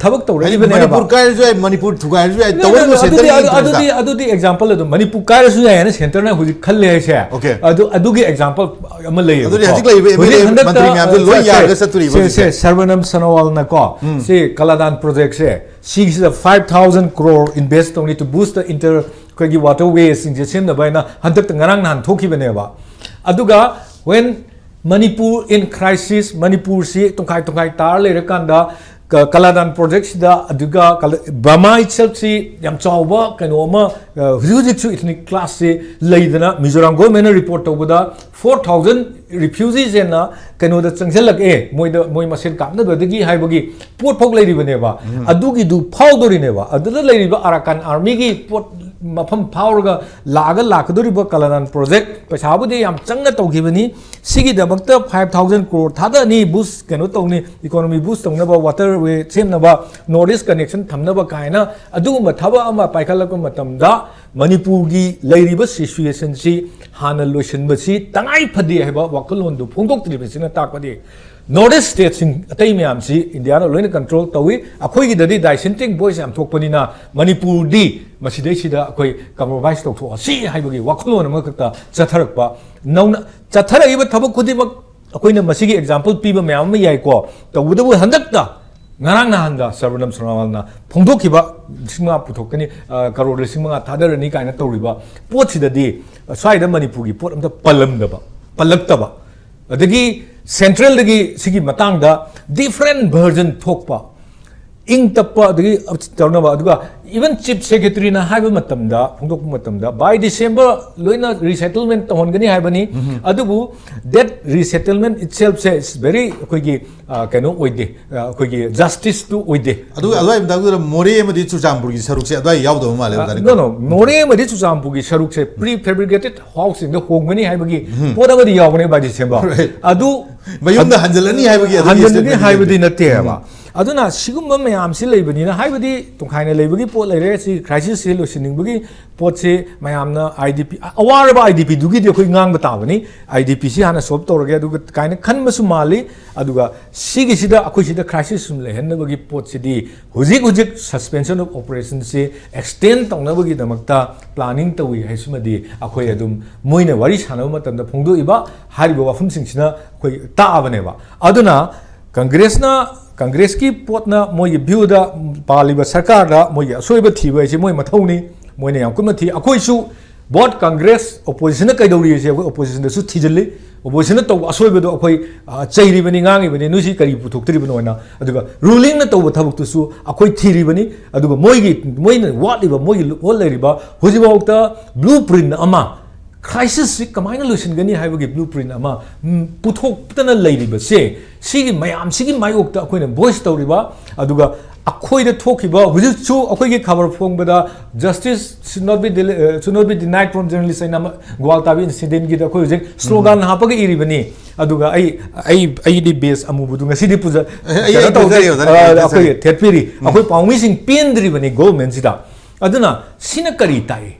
ꯊꯕꯛ ꯍꯥꯏꯗꯤ ꯇꯧꯔꯛꯏꯕꯅꯦꯕ꯫ ꯃꯅꯤꯄꯨꯔ ꯀꯥꯏꯔꯁꯨ ꯌꯥꯏ, ꯃꯅꯤꯄꯨꯔ ꯊꯨꯒꯥꯏꯔꯁꯨ ꯌꯥꯏ, No, no, ꯇꯧꯕꯇꯕꯨ no, ꯑꯗꯨꯗꯤ, ꯁꯦꯟꯇꯔꯒꯤ ꯑꯗꯨ- ꯏꯟꯇꯔꯦꯁꯇ꯫ ꯑꯗꯨꯗꯤ, ꯑꯗꯨꯗꯤ ꯑꯦꯛꯖꯥꯝꯄꯜ ꯑꯗꯨꯝ, ꯃꯅꯤꯄꯨꯔ ꯀꯥꯏꯔꯁꯨ ꯌꯥꯏ ꯍꯥꯏꯅ ꯁꯦꯟꯇꯔꯅ ꯍꯧꯖꯤꯛ ꯈꯜꯂꯦ ꯍꯥꯏꯁꯦ꯫ Okay. ꯑꯗꯨ, ꯑꯗꯨꯒꯤ ꯑꯦꯛꯖꯥꯝꯄꯜ ꯑꯃ ꯂꯩꯌꯦꯕꯀꯣ꯫ ꯑꯗꯨꯗꯤ ꯍꯧꯖꯤꯛ ꯂꯩꯔꯤꯕ ꯑꯦꯝ ꯑꯦꯜ ꯑꯦ, ꯍꯧꯖꯤꯛ ꯍꯟꯗꯛꯇ, ꯃꯟꯇ꯭ꯔꯤ ꯃꯌꯥꯝꯁꯦ ꯂꯣꯏ ꯁꯦ, ꯌꯥꯔꯒ ꯁꯦ, ꯆꯠꯇꯣꯔꯤꯕ ꯁꯦ, ꯍꯧꯖꯤꯛꯁꯦ꯫ ꯁꯦ, ꯁꯔꯕꯅꯝ ꯁꯅꯣꯋꯥꯜꯅꯀꯣ, ꯁꯤ ꯀꯂꯥꯗꯥꯟ ꯄ꯭ꯔꯣꯖꯦꯛꯁꯦ, ꯁꯤꯒꯤꯁꯤꯗ five thousand crore invest ꯇꯧꯅꯤ to boost the inter, ꯑꯩꯈꯣꯏꯒꯤ ꯋꯥꯇꯔ ꯋꯦꯁꯤꯡꯁꯦ ꯁꯦꯝꯅꯕ ꯍꯥꯏꯅ ꯍꯟꯗꯛꯇ ꯉꯔꯥꯡ ꯅꯍꯥꯟ ꯊꯣꯛꯈꯤꯕꯅꯦꯕ꯫ ꯑꯗꯨꯒ when Manipur in crisis, ꯃꯅꯤꯄꯨꯔꯁꯤ ꯇꯨꯡꯈꯥꯏ ꯇꯨꯡꯈꯥꯏ ꯇꯥꯔ ꯂꯩꯔꯀꯥꯟꯗ ꯀ- ꯀꯂꯥꯗꯥꯟ ꯄ꯭ꯔꯣꯖꯦꯛꯁꯤꯗ, ꯑꯗꯨꯒ ꯀꯂ- ꯕꯔꯃꯥ ꯏꯠꯁꯦꯜꯐꯁꯤ ꯌꯥꯝ ꯆꯥꯎꯕ ꯀꯩꯅꯣ ꯑꯃ, ꯑ, ꯍꯧꯖꯤꯛ ꯍꯧꯖꯤꯛꯁꯨ ꯏꯊꯅꯤꯛ ꯀ꯭ꯂꯥꯁꯁꯤ ꯂꯩꯗꯅ, ꯃꯤꯖꯣꯔꯥꯝ ꯒꯣꯔꯃꯦꯟꯅ ꯔꯤꯄꯣꯔꯠ ꯇꯧꯕꯗ ꯐꯣꯔ ꯊꯥꯎꯖꯟ ꯔꯤꯐ꯭ꯌꯨꯖꯤꯁ ꯍꯦꯟꯅ ꯀꯩꯅꯣꯗ ꯆꯪꯁꯤꯜꯂꯛꯑꯦ, ꯃꯣꯏꯗ, ꯃꯣꯏ ꯃꯁꯦꯟ ꯀꯥꯞꯅꯕꯗꯒꯤ ꯍꯥꯏꯕꯒꯤ ꯄꯣꯠ ꯐꯥꯎ ꯂꯩꯔꯤꯕꯅꯦꯕ꯫ ꯑꯗꯨꯒꯤꯗꯨ ꯐꯥꯎꯗꯣꯔꯤꯅꯦꯕ꯫ ꯑꯗꯨꯗ ꯂꯩꯔꯤꯕ ꯑꯔꯥꯀꯥꯟ ꯑꯥꯔꯃꯤꯒꯤ ꯄꯣꯠ ꯃꯐꯝ ꯐꯥꯎꯔꯒ ꯂꯥꯛꯑꯒ ꯂꯥꯛꯀꯗꯧꯔꯤꯕ ꯀꯂꯥꯗꯥꯟ ꯄ꯭ꯔꯣꯖꯦꯛ, ꯄꯩꯁꯥꯕꯨꯗꯤ ꯌꯥꯝ ꯆꯪꯅ ꯇꯧꯈꯤꯕꯅꯤ꯫ ꯁꯤꯒꯤꯗꯃꯛꯇ ꯐꯥꯏꯚ ꯊꯥꯎꯖꯟ ꯀ꯭ꯔꯣꯔ ꯊꯥꯗꯅꯤ, ꯕꯨꯁ ꯀꯩꯅꯣ ꯇꯧꯅꯤ, ꯏꯀꯣꯅꯣꯃꯤ ꯕꯨꯁ ꯇꯧꯅꯕ, ꯋꯥꯇꯔ ꯋꯦ ꯁꯦꯝꯅꯕ, ꯅꯣꯔꯠ ꯏꯁ ꯀꯅꯦꯛꯁꯟ ꯊꯝꯅꯕ ꯀꯥꯏꯅ ꯑꯗꯨꯒꯨꯝꯕ ꯊꯕꯛ ꯑꯃ ꯄꯥꯏꯈꯠꯂꯛꯄ ꯃꯇꯝꯗ ꯃꯅꯤꯄꯨꯔꯒꯤ ꯂꯩꯔꯤꯕ ꯁꯤꯆꯨꯋꯦꯁꯟꯁꯤ ꯍꯥꯟꯅ ꯂꯣꯏꯁꯤꯟꯕꯁꯤ ꯇꯉꯥꯏ ꯐꯗꯦ ꯍꯥꯏꯕ ꯋꯥꯈꯜꯂꯣꯟꯗꯨ ꯐꯣꯡꯗꯣꯛꯇ꯭ꯔꯤꯕꯁꯤꯅ ꯇꯥꯛꯄꯗꯤ ꯅꯣꯔꯠ ꯏꯁ ꯁ꯭ꯇꯦꯠꯁꯤꯡ ꯑꯇꯩ ꯃꯌꯥꯝꯁꯤ ꯏꯟꯗꯤꯌꯥꯅ ꯂꯣꯏꯅ ꯀꯟꯇ꯭ꯔꯣꯜ ꯇꯧꯏ꯫ ꯑꯩꯈꯣꯏꯒꯤꯗꯗꯤ ꯗꯥꯏꯁꯦꯟꯇꯤꯡ ꯚꯣꯏꯁ ꯌꯥꯝ ꯊꯣꯛꯄꯅꯤꯅ ꯃꯅꯤꯄꯨꯔꯗꯤ ꯃꯁꯤꯗꯩꯁꯤꯗ ꯑꯩꯈꯣꯏ ꯀꯝꯄ꯭ꯔꯣꯃꯥꯏꯁ ꯇꯧꯊꯣꯛꯑꯁꯤ ꯍꯥꯏꯕꯒꯤ ꯋꯥꯈꯜꯂꯣꯟ ꯑꯃꯈꯛꯇ ꯆꯠꯊꯔꯛꯄ꯫ ꯅꯧꯅ ꯆꯠꯊꯔꯛꯏꯕ ꯊꯕꯛ ꯈꯨꯗꯤꯡꯃꯛ ꯑꯩꯈꯣꯏꯅ ꯃꯁꯤꯒꯤ ꯑꯦꯛꯖꯥꯝꯄꯜ ꯄꯤꯕ ꯃꯌꯥꯝ ꯑꯃ ꯌꯥꯏꯀꯣ꯫ ꯇꯧꯕꯇꯕꯨ ꯍꯟꯗꯛꯇ ꯉꯔꯥꯡ ꯅꯍꯥꯟꯗ ꯁꯔꯕꯅꯝ ꯁꯣꯅꯣꯋꯥꯜꯅ ꯐꯣꯡꯗꯣꯛꯈꯤꯕ ꯂꯤꯁꯤꯡ ꯃꯉꯥ ꯄꯨꯊꯣꯛꯀꯅꯤ, ꯑ, ꯀꯔꯣꯔ ꯂꯤꯁꯤꯡ ꯃꯉꯥ ꯊꯥꯗꯔꯅꯤ ꯀꯥꯏꯅ ꯇꯧꯔꯤꯕ ꯄꯣꯠꯁꯤꯗꯗꯤ ꯁ꯭ꯋꯥꯏꯗ ꯃꯅꯤꯄꯨꯔꯒꯤ ꯄꯣꯠ ꯑꯝꯇ ꯄꯜꯂꯝꯗꯕ, ꯄꯜꯂꯛꯇꯕ꯫ ꯑꯗꯒꯤ ꯁꯦꯟꯇ꯭ꯔꯦꯜꯗꯒꯤ ꯁꯤꯒꯤ ꯃꯇꯥꯡꯗ ꯗꯤꯐ꯭ꯔꯦꯟ ꯚꯔꯖꯟ ꯊꯣꯛꯄ, ꯏꯪ ꯇꯞꯄ, ꯑꯗꯒꯤ ꯇꯧꯅꯕ, ꯑꯗꯨꯒ ꯏꯚꯟ ꯆꯤꯐ ꯁꯦꯀ꯭ꯔꯦꯇꯔꯤꯅ ꯍꯥꯏꯕ ꯃꯇꯝꯗ, ꯐꯣꯡꯗꯣꯛꯄ ꯃꯇꯝꯗ, by December ꯂꯣꯏꯅ ꯔꯤꯁꯦꯇꯜꯃꯦꯟ ꯇꯧꯍꯟꯒꯅꯤ ꯍꯥꯏꯕꯅꯤ꯫ ꯑꯗꯨꯕꯨ that resettlement itself say is very ꯑꯩꯈꯣꯏꯒꯤ, ꯑ, ꯀꯩꯅꯣ ꯑꯣꯏꯗꯦ, ꯑ, ꯑꯩꯈꯣꯏꯒꯤ ꯖꯁꯇꯤꯁꯇꯨ ꯑꯣꯏꯗꯦ꯫ ꯑꯗꯨꯒ ꯑꯗꯨꯋꯥꯏ ꯃꯇꯥꯡꯗꯨꯗ ꯃꯣꯔꯦ ꯑꯃꯗꯤ ꯆꯨꯔꯆꯥꯟꯄꯨꯔꯒꯤ ꯁꯔꯨꯛꯁꯦ ꯑꯗꯨꯋꯥꯏ ꯌꯥꯎꯗꯕ ꯃꯥꯜꯂꯦ, ꯑ, ꯑꯣꯖꯥꯅꯤꯀꯣ? No, no, ꯃꯣꯔꯦ ꯑꯃꯗꯤ ꯆꯨꯔꯆꯥꯟꯄꯨꯔꯒꯤ ꯁꯔꯨꯛꯁꯦ ꯄ꯭ꯔꯤ ꯐꯦꯕ꯭ꯔꯤꯀꯦꯇꯦꯠ ꯍꯥꯎꯁꯁꯤꯡꯗ ꯍꯣꯡꯒꯅꯤ ꯍꯥꯏꯕꯒꯤ ꯄꯣꯠ ꯑꯃꯗꯤ ꯌꯥꯎꯒꯅꯤ by December꯫ Right. ꯑꯗꯨ ꯃꯌꯨꯝꯗ ꯍꯟꯖꯤꯜꯂꯅꯤ ꯍꯥꯏꯕꯒꯤ ꯑꯗꯨꯒꯤ ꯍꯟꯖꯤꯜꯂꯅꯤ statement ꯍꯥꯏꯕꯗꯤ ꯅꯠꯇꯦ꯫ ꯅꯠꯇꯦꯕ꯫ ꯑꯗꯨꯅ ꯁꯤꯒꯨꯝꯕ ꯃꯌꯥꯝꯁꯤ ꯂꯩꯕꯅꯤꯅ, ꯍꯥꯏꯕꯗꯤ ꯇꯣꯈꯥꯏꯅ ꯂꯩꯕꯒꯤ ꯄꯣꯠ ꯂꯩꯔꯦ, ꯁꯤ ꯀ꯭ꯔꯥꯏꯁꯤꯁꯁꯤ ꯂꯣꯏꯁꯤꯟꯅꯤꯡꯕꯒꯤ ꯄꯣꯠꯁꯤ ꯃꯌꯥꯝꯅ I D P, ꯑꯋꯥꯔꯕ I D ꯄꯤꯗꯨꯒꯤꯗꯤ ꯑꯩꯈꯣꯏ ꯉꯥꯡꯕ ꯇꯥꯕꯅꯤ, ꯑꯥꯏ ꯗꯤ ꯄꯤꯁꯤ ꯍꯥꯟꯅ ꯁꯣꯜꯕ ꯇꯧꯔꯒꯦ ꯑꯗꯨꯒ ꯀꯥꯏꯅ ꯈꯟꯕꯁꯨ ꯃꯥꯜꯂꯤ꯫ ꯑꯗꯨꯒ ꯁꯤꯒꯤꯁꯤꯗ ꯑꯩꯈꯣꯏ ꯁꯤꯗ ꯀ꯭ꯔꯥꯏꯁꯤꯁ ꯁꯨꯝ ꯂꯩꯍꯟꯅꯕꯒꯤ ꯄꯣꯠꯁꯤꯗꯤ ꯍꯧꯖꯤꯛ ꯍꯧꯖꯤꯛ suspension of operationꯁꯤ extend ꯇꯧꯅꯕꯒꯤꯗꯃꯛꯇ planning ꯇꯧꯏ ꯍꯥꯏꯁꯤꯃꯗꯤ ꯑꯩꯈꯣꯏ ꯑꯗꯨꯝ ꯃꯣꯏꯅ ꯋꯥꯔꯤ ꯁꯥꯟꯅꯕ ꯃꯇꯝꯗ ꯐꯣꯡꯗꯣꯛꯏꯕ ꯍꯥꯏꯔꯤꯕ ꯋꯥꯐꯝꯁꯤꯡꯁꯤꯅ ꯑꯩꯈꯣꯏ ꯇꯥꯛꯑꯕꯅꯦꯕ꯫ ꯑꯗꯨꯅ ꯀꯪꯒ꯭ꯔꯦꯁꯅ, ꯀꯪꯒ꯭ꯔꯦꯁꯀꯤ ꯄꯣꯠꯅ ꯃꯣꯏꯒꯤ viewꯗ ꯄꯥꯜꯂꯤꯕ ꯁꯔꯀꯥꯔꯗ ꯃꯣꯏꯒꯤ ꯑꯁꯣꯏꯕ ꯊꯤꯕ ꯍꯥꯏꯁꯤ ꯃꯣꯏ ꯃꯊꯧꯅꯤ, ꯃꯣꯏꯅ ꯌꯥꯝ ꯀꯨꯞꯅ ꯊꯤ꯫ ꯑꯩꯈꯣꯏꯁꯨ both Congress, oppositionꯅ ꯀꯩꯗꯧꯔꯤ ꯍꯥꯏꯁꯦ ꯑꯩꯈꯣꯏ oppositionꯗꯁꯨ ꯊꯤꯖꯤꯜꯂꯤ꯫ ꯑꯣꯄꯣꯖꯤꯁꯟꯅ ꯇꯧꯕ ꯑꯁꯣꯏꯕꯗꯣ ꯑꯩꯈꯣꯏ, ꯑ, ꯆꯩꯔꯤꯕꯅꯤ, ꯉꯥꯡꯉꯤꯕꯅꯤ, ꯅꯣꯏꯁꯤ ꯀꯔꯤ ꯄꯨꯊꯣꯛꯇ꯭ꯔꯤꯕꯅꯣ ꯍꯥꯏꯅ꯫ ꯑꯗꯨꯒ ꯔꯨꯂꯤꯡꯅ ꯇꯧꯕ ꯊꯕꯛꯇꯨꯁꯨ ꯑꯩꯈꯣꯏ ꯊꯤꯔꯤꯕꯅꯤ꯫ ꯑꯗꯨꯒ ꯃꯣꯏꯒꯤ, ꯃꯣꯏꯅ ꯋꯥꯠꯂꯤꯕ, ꯃꯣꯏꯒꯤ ꯂꯨꯞꯍꯣꯜ ꯂꯩꯔꯤꯕ ꯍꯧꯖꯤꯛꯐꯥꯎꯗ ꯕ꯭ꯂꯨ ꯄ꯭ꯔꯤꯟ ꯑꯃ, ꯀ꯭ꯔꯥꯏꯁꯤꯁꯁꯤ ꯀꯃꯥꯏꯅ ꯂꯣꯏꯁꯤꯟꯒꯅꯤ ꯍꯥꯏꯕꯒꯤ ꯕ꯭ꯂꯨ ꯄ꯭ꯔꯤꯟ ꯑꯃ, ꯎꯝ, ꯄꯨꯊꯣꯛꯇꯅ ꯂꯩꯔꯤꯕꯁꯦ, ꯁꯤꯒꯤ ꯃꯌꯥꯝꯁꯤꯒꯤ ꯃꯥꯌꯣꯛꯇ ꯑꯩꯈꯣꯏꯅ ꯚꯣꯏꯁ ꯇꯧꯔꯤꯕ, ꯑꯗꯨꯒ ꯑꯩꯈꯣꯏꯗ ꯊꯣꯛꯈꯤꯕ, ꯍꯧꯖꯤꯛꯁꯨ ꯑꯩꯈꯣꯏꯒꯤ ꯈꯕꯔ ꯐꯣꯡꯕꯗ "Justice should not be del-, uh, should not be denied from journalist" ꯍꯥꯏꯅ ꯑꯃ ꯒ꯭ꯋꯥꯜ ꯇꯥꯕꯤ ꯏꯟꯁꯤꯗꯦꯟꯒꯤꯗ ꯑꯩꯈꯣꯏ ꯍꯧꯖꯤꯛ ꯁ꯭ꯂꯣꯒꯥꯟ ꯍꯥꯞꯄꯒ ꯏꯔꯤꯕꯅꯤ꯫ ꯑꯗꯨꯒ ꯑꯩ, ꯑꯩ, ꯑꯩꯒꯤꯗꯤ ꯕꯦꯖ ꯑꯃꯨꯕꯗꯨ ꯉꯁꯤꯗꯤ ꯄꯨꯖ-, ꯑꯦ, ꯑꯩ, ꯀꯩꯅꯣ ꯑꯩ ꯇꯧꯗꯦ꯫ ꯄꯨꯖꯔꯤ, ꯑꯣꯖꯥ, ꯑꯩ ꯑ, ꯄꯨꯖꯔꯤ꯫ ꯑꯩꯈꯣꯏꯒꯤ ꯊꯦꯠꯄꯤꯔꯤ꯫ ꯑꯩꯈꯣꯏ ꯄꯥꯎꯃꯤꯁꯤꯡ ꯄꯦꯟꯗ꯭ꯔꯤꯕꯅꯤ ꯒꯣꯚꯔꯟꯃꯦꯟꯁꯤꯗ꯫ ꯑꯗꯨꯅ ꯁꯤꯅ ꯀꯔꯤ ꯇꯥꯛꯏ?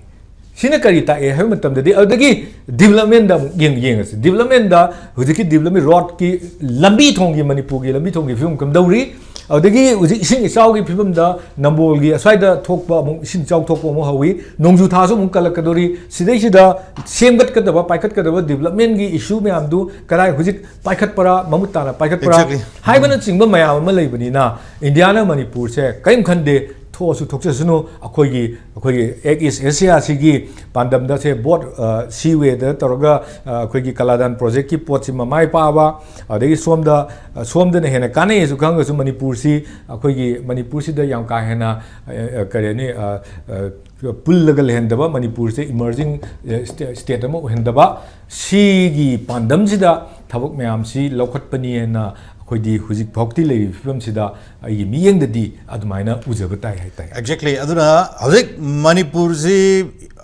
ꯁꯤꯅ ꯀꯔꯤ ꯇꯥꯛꯑꯦ ꯍꯥꯏꯕ ꯃꯇꯝꯗꯗꯤ, ꯑꯗꯨꯗꯒꯤ ꯗꯤꯕꯂꯞꯃꯦꯟꯗ ꯑꯃꯨꯛ ꯌꯦꯡ-, ꯌꯦꯡꯉꯁꯤ꯫ ꯗꯤꯕꯂꯞꯃꯦꯟꯗ ꯍꯧꯖꯤꯛꯀꯤ ꯗꯤꯕꯂꯞꯃꯦꯟ ꯔꯣꯗꯀꯤ ꯂꯝꯕꯤ ꯊꯣꯡꯒꯤ, ꯃꯅꯤꯄꯨꯔꯒꯤ ꯂꯝꯕꯤ ꯊꯣꯡꯒꯤ ꯐꯤꯕꯝ ꯀꯝꯗꯧꯔꯤ? ꯑꯗꯨꯗꯒꯤ ꯍꯧꯖꯤꯛ ꯏꯁꯤꯡ ꯏꯆꯥꯎꯒꯤ ꯐꯤꯕꯝꯗ ꯅꯝꯕꯣꯜꯒꯤ ꯑꯁ꯭ꯋꯥꯏꯗ ꯊꯣꯛꯄ ꯑꯃꯨꯛ ꯏꯁꯤꯡ ꯏꯆꯥꯎ ꯊꯣꯛꯄ ꯑꯃꯨꯛ ꯍꯧꯏ꯫ ꯅꯣꯡꯖꯨ ꯊꯥꯁꯨ ꯑꯃꯨꯛ ꯀꯜꯂꯛꯀꯗꯧꯔꯤ꯫ ꯁꯤꯗꯩꯁꯤꯗ ꯁꯦꯝꯒꯠꯀꯗꯕ, ꯄꯥꯏꯈꯠꯀꯗꯕ ꯗꯤꯕꯂꯞꯃꯦꯟꯒꯤ ꯏꯁꯨ ꯃꯌꯥꯝꯗꯨ ꯀꯗꯥꯏ ꯍꯧꯖꯤꯛ ꯄꯥꯏꯈꯠꯄ꯭ꯔꯥ, ꯃꯃꯨꯠ ꯇꯥꯅ ꯄꯥꯏꯈꯠꯄ꯭ꯔꯥ Exactly. ꯍꯥꯏꯕꯅꯆꯤꯡꯕ ꯃꯌꯥꯝ ꯑꯃ ꯂꯩꯕꯅꯤꯅ, ꯏꯟꯗꯤꯌꯥꯅ ꯃꯅꯤꯄꯨꯔꯁꯦ ꯀꯔꯤꯝ ꯈꯟꯗꯦ, ꯊꯣꯛꯑꯁꯨ ꯊꯣꯛꯆꯁꯅꯨ, ꯑꯩꯈꯣꯏꯒꯤ, ꯑꯩꯈꯣꯏꯒꯤ ꯑꯦꯛ ꯏꯁ ꯑꯦꯁꯤꯌꯥꯁꯤꯒꯤ ꯄꯥꯟꯗꯝꯗ ꯁꯦ ꯕꯣꯠ, ꯑ, ꯁꯤ ꯋꯦꯗ ꯇꯧꯔꯒ, ꯑ, ꯑꯩꯈꯣꯏꯒꯤ ꯀꯂꯥꯗꯥꯟ ꯄ꯭ꯔꯣꯖꯦꯛꯀꯤ ꯄꯣꯠꯁꯤ ꯃꯃꯥꯏ ꯄꯥꯛꯑꯕ, ꯑꯗꯒꯤ ꯁꯣꯝꯗ, ꯑ, ꯁꯣꯝꯗꯅ ꯍꯦꯟꯅ ꯀꯥꯟꯅꯩꯁꯨ ꯈꯪꯉꯒꯁꯨ ꯃꯅꯤꯄꯨꯔꯁꯤ, ꯑꯩꯈꯣꯏꯒꯤ ꯃꯅꯤꯄꯨꯔꯁꯤꯗ ꯌꯥꯝ ꯀꯥ ꯍꯦꯟꯅ, ꯑ, ꯑ, ꯀꯔꯤ ꯍꯥꯏꯅꯤ, ꯑ, ꯑ, ꯄꯨꯜꯂꯒ ꯂꯩꯍꯟꯗꯕ, ꯃꯅꯤꯄꯨꯔꯁꯦ ꯏꯃꯔꯖꯤꯡ, ꯑ, ꯁ꯭ꯇꯦ-, ꯁ꯭ꯇꯦꯠ ꯑꯃ ꯑꯣꯏꯍꯟꯗꯕ, ꯁꯤꯒꯤ ꯄꯥꯟꯗꯝꯁꯤꯗ ꯊꯕꯛ ꯃꯌꯥꯝꯁꯤ ꯂꯧꯈꯠꯄꯅꯤ ꯍꯥꯏꯅ ꯑꯩꯈꯣꯏꯗꯤ ꯍꯧꯖꯤꯛ ꯐꯥꯎꯇꯤ ꯂꯩꯔꯤꯕ ꯐꯤꯕꯝꯁꯤꯗ ꯑꯩꯒꯤ ꯃꯤꯠꯌꯦꯡꯗꯗꯤ ꯑꯗꯨꯃꯥꯏꯅ ꯎꯖꯕ ꯇꯥꯏ ꯍꯥꯏꯇꯥꯔꯦ꯫ Exactly. ꯑꯗꯨꯅ ꯍꯧꯖꯤꯛ ꯃꯅꯤꯄꯨꯔꯁꯤ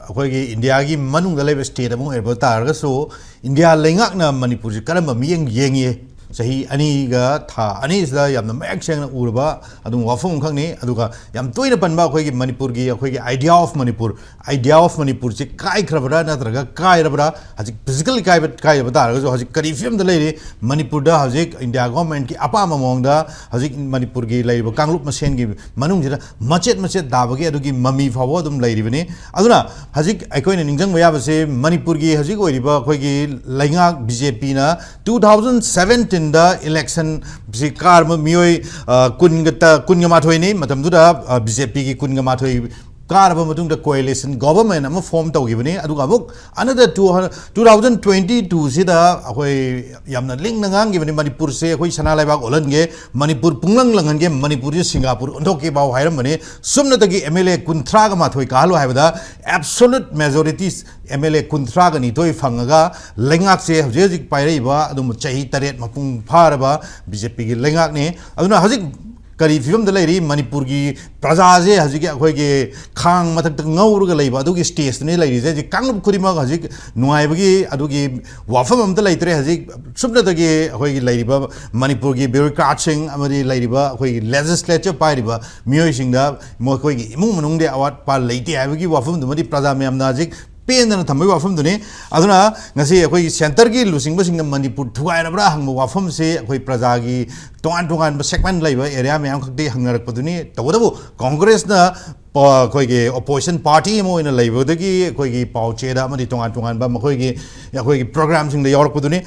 ꯑꯩꯈꯣꯏꯒꯤ ꯏꯟꯗꯤꯌꯥꯒꯤ ꯃꯅꯨꯡꯗ ꯂꯩꯕ ꯁ꯭ꯇꯦꯠ ꯑꯃ ꯑꯣꯏꯕ ꯇꯥꯔꯒꯁꯨ, ꯏꯟꯗꯤꯌꯥ ꯂꯩꯉꯥꯛꯅ ꯃꯅꯤꯄꯨꯔꯁꯤ ꯀꯔꯝꯕ ꯃꯤꯠꯌꯦꯡ ꯌꯦꯡꯉꯤ? ꯆꯍꯤ ꯑꯅꯤꯒ ꯊꯥ ꯑꯅꯤꯁꯤꯗ ꯌꯥꯝꯅ ꯃꯌꯦꯛ ꯁꯦꯡꯅ ꯎꯔꯕ ꯑꯗꯨꯝ ꯋꯥꯐꯝ ꯑꯃꯈꯛꯅꯤ꯫ ꯑꯗꯨꯒ ꯌꯥꯝ ꯇꯣꯏꯅ ꯄꯟꯕ ꯑꯩꯈꯣꯏꯒꯤ ꯃꯅꯤꯄꯨꯔꯒꯤ, ꯑꯩꯈꯣꯏꯒꯤ idea of Manipur, idea of ꯃꯅꯤꯄꯨꯔꯁꯤ ꯀꯥꯏꯈ꯭ꯔꯕ꯭ꯔꯥ ꯅꯠꯇ꯭ꯔꯒ ꯀꯥꯏꯔꯕ꯭ꯔꯥ? ꯍꯧꯖꯤꯛ physically ꯀꯥꯏꯕ, ꯀꯥꯏꯔꯕ ꯇꯥꯔꯒꯁꯨ ꯍꯧꯖꯤꯛ ꯀꯔꯤ ꯐꯤꯕꯝꯗ ꯂꯩꯔꯤ? ꯃꯅꯤꯄꯨꯔꯗ ꯍꯧꯖꯤꯛ ꯏꯟꯗꯤꯌꯥ ꯒꯣꯚꯔꯟꯃꯦꯟꯠꯀꯤ ꯑꯄꯥꯝꯕ ꯃꯑꯣꯡꯗ ꯍꯧꯖꯤꯛ ꯃꯅꯤꯄꯨꯔꯒꯤ ꯂꯩꯔꯤꯕ ꯀꯥꯡꯂꯨꯞ ꯃꯁꯦꯟꯒꯤ ꯃꯅꯨꯡꯁꯤꯗ ꯃꯆꯦꯠ ꯃꯆꯦꯠ ꯇꯥꯕꯒꯤ ꯑꯗꯨꯒꯤ ꯃꯃꯤ ꯐꯥꯎꯕ ꯑꯗꯨꯝ ꯂꯩꯔꯤꯕꯅꯤ꯫ ꯑꯗꯨꯅ ꯍꯧꯖꯤꯛ ꯑꯩꯈꯣꯏꯅ ꯅꯤꯡꯁꯤꯡꯕ ꯌꯥꯕꯁꯦ, ꯃꯅꯤꯄꯨꯔꯒꯤ ꯍꯧꯖꯤꯛ ꯑꯣꯏꯔꯤꯕ ꯑꯩꯈꯣꯏꯒꯤ ꯂꯩꯉꯥꯛ ꯕꯤ ꯖꯦ ꯄꯤꯅ two thousand seventeenꯗ electionꯁꯤ ꯀꯥꯔꯕ ꯃꯤꯑꯣꯏ, ꯑ, ꯀꯨꯟꯒ ꯇ-, ꯀꯨꯟꯒ ꯃꯥꯊꯣꯏꯅꯤ꯫ ꯃꯇꯝꯗꯨꯗ, ꯑ, ꯕꯤ ꯖꯦ ꯄꯤꯒꯤ ꯀꯨꯟꯒ ꯃꯥꯊꯣꯏ ꯀꯥꯔꯕ ꯃꯇꯨꯡꯗ coalition government ꯑꯃ form ꯇꯧꯈꯤꯕꯅꯤ꯫ ꯑꯗꯨꯒ ꯑꯃꯨꯛ another two hundred, two thousand twenty two ꯁꯤꯗ ꯑꯩꯈꯣꯏ ꯌꯥꯝꯅ ꯂꯤꯡꯅ ꯉꯥꯡꯈꯤꯕꯅꯤ, ꯃꯅꯤꯄꯨꯔꯁꯦ ꯑꯩꯈꯣꯏ ꯁꯅꯥ ꯂꯩꯕꯥꯛ ꯑꯣꯜꯍꯟꯒꯦ, ꯃꯅꯤꯄꯨꯔ ꯄꯨꯡꯂꯪ ꯂꯪꯍꯟꯒꯦ, ꯃꯅꯤꯄꯨꯔꯁꯦ ꯁꯤꯡꯒꯥꯄꯨꯔ ꯑꯣꯟꯊꯣꯛꯀꯦ ꯐꯥꯎ ꯍꯥꯏꯔꯝꯕꯅꯤ꯫ ꯁꯨꯞꯅꯇꯒꯤ M L A ꯀꯨꯟꯊ꯭ꯔꯥꯒ ꯃꯥꯊꯣꯏ ꯀꯥꯍꯜꯂꯨ ꯍꯥꯏꯕꯗ absolute majority M L A ꯀꯨꯟꯊ꯭ꯔꯥꯒ ꯅꯤꯊꯣꯏ ꯐꯪꯉꯒ ꯂꯩꯉꯥꯛꯁꯦ ꯍꯧꯖꯤꯛ ꯍꯧꯖꯤꯛ ꯄꯥꯏꯔꯛꯏꯕ ꯑꯗꯨꯝ ꯆꯍꯤ ꯇꯔꯦꯠ ꯃꯄꯨꯡ ꯐꯥꯔꯕ B J P ꯒꯤ ꯂꯩꯉꯥꯛꯅꯤ꯫ ꯑꯗꯨꯅ ꯍꯧꯖꯤꯛ ꯀꯔꯤ ꯐꯤꯕꯝꯗ ꯂꯩꯔꯤ? ꯃꯅꯤꯄꯨꯔꯒꯤ ꯄ꯭ꯔꯖꯥꯁꯦ ꯍꯧꯖꯤꯛꯀꯤ ꯑꯩꯈꯣꯏꯒꯤ ꯈꯥꯡ ꯃꯊꯛꯇ ꯉꯧꯔꯒ ꯂꯩꯕ ꯑꯗꯨꯒꯤ stage ꯇꯨꯅꯤ ꯂꯩꯔꯤꯁꯦ꯫ ꯍꯧꯖꯤꯛ ꯀꯥꯡꯂꯨꯞ ꯈꯨꯗꯤꯡꯃꯛ ꯍꯧꯖꯤꯛ ꯅꯨꯡꯉꯥꯏꯕꯒꯤ ꯑꯗꯨꯒꯤ ꯋꯥꯐꯝ ꯑꯝꯇ ꯂꯩꯇ꯭ꯔꯦ꯫ ꯍꯧꯖꯤꯛ ꯁꯨꯞꯅꯇꯒꯤ ꯑꯩꯈꯣꯏꯒꯤ ꯂꯩꯔꯤꯕ ꯃꯅꯤꯄꯨꯔꯒꯤ bureaucrat ꯁꯤꯡ ꯑꯃꯗꯤ ꯂꯩꯔꯤꯕ ꯑꯩꯈꯣꯏꯒꯤ legislature ꯄꯥꯏꯔꯤꯕ ꯃꯤꯑꯣꯏꯁꯤꯡꯗ ꯃꯈꯣꯏꯒꯤ ꯏꯃꯨꯡ ꯃꯅꯨꯡꯗ ꯑꯋꯥꯠ ꯑꯄꯥ ꯂꯩꯇꯦ ꯍꯥꯏꯕꯒꯤ ꯋꯥꯐꯝꯗꯨꯃꯗꯤ ꯄ꯭ꯔꯖꯥ ꯃꯌꯥꯝꯅ ꯍꯧꯖꯤꯛ ꯄꯦꯟꯗꯅ ꯊꯝꯕꯒꯤ ꯋꯥꯐꯝꯗꯨꯅꯤ꯫ ꯑꯗꯨꯅ ꯉꯁꯤ ꯑꯩꯈꯣꯏꯒꯤ centre ꯒꯤ ꯂꯨꯆꯤꯡꯕꯁꯤꯡꯅ ꯃꯅꯤꯄꯨꯔ ꯊꯨꯒꯥꯏꯔꯕ꯭ꯔꯥ ꯍꯪꯕ ꯋꯥꯐꯝꯁꯦ ꯑꯩꯈꯣꯏ ꯄ꯭ꯔꯖꯥꯒꯤ ꯇꯣꯉꯥꯟ ꯇꯣꯉꯥꯟꯕ segment ꯂꯩꯕ area ꯃꯌꯥꯝ ꯈꯛꯇꯤ ꯍꯪꯅꯔꯛꯄꯗꯨꯅꯤ꯫ ꯇꯧꯕꯇꯕꯨ Congress ꯅ ꯄ-, ꯑꯩꯈꯣꯏꯒꯤ opposition party ꯑꯃ ꯑꯣꯏꯅ ꯂꯩꯕꯗꯒꯤ ꯑꯩꯈꯣꯏꯒꯤ ꯄꯥꯎꯆꯦꯗ ꯑꯃꯗꯤ ꯇꯣꯉꯥꯟ ꯇꯣꯉꯥꯟꯕ ꯃꯈꯣꯏꯒꯤ, ꯑꯩꯈꯣꯏꯒꯤ program ꯁꯤꯡꯗ ꯌꯥꯎꯔꯛꯄꯗꯨꯅꯤ꯫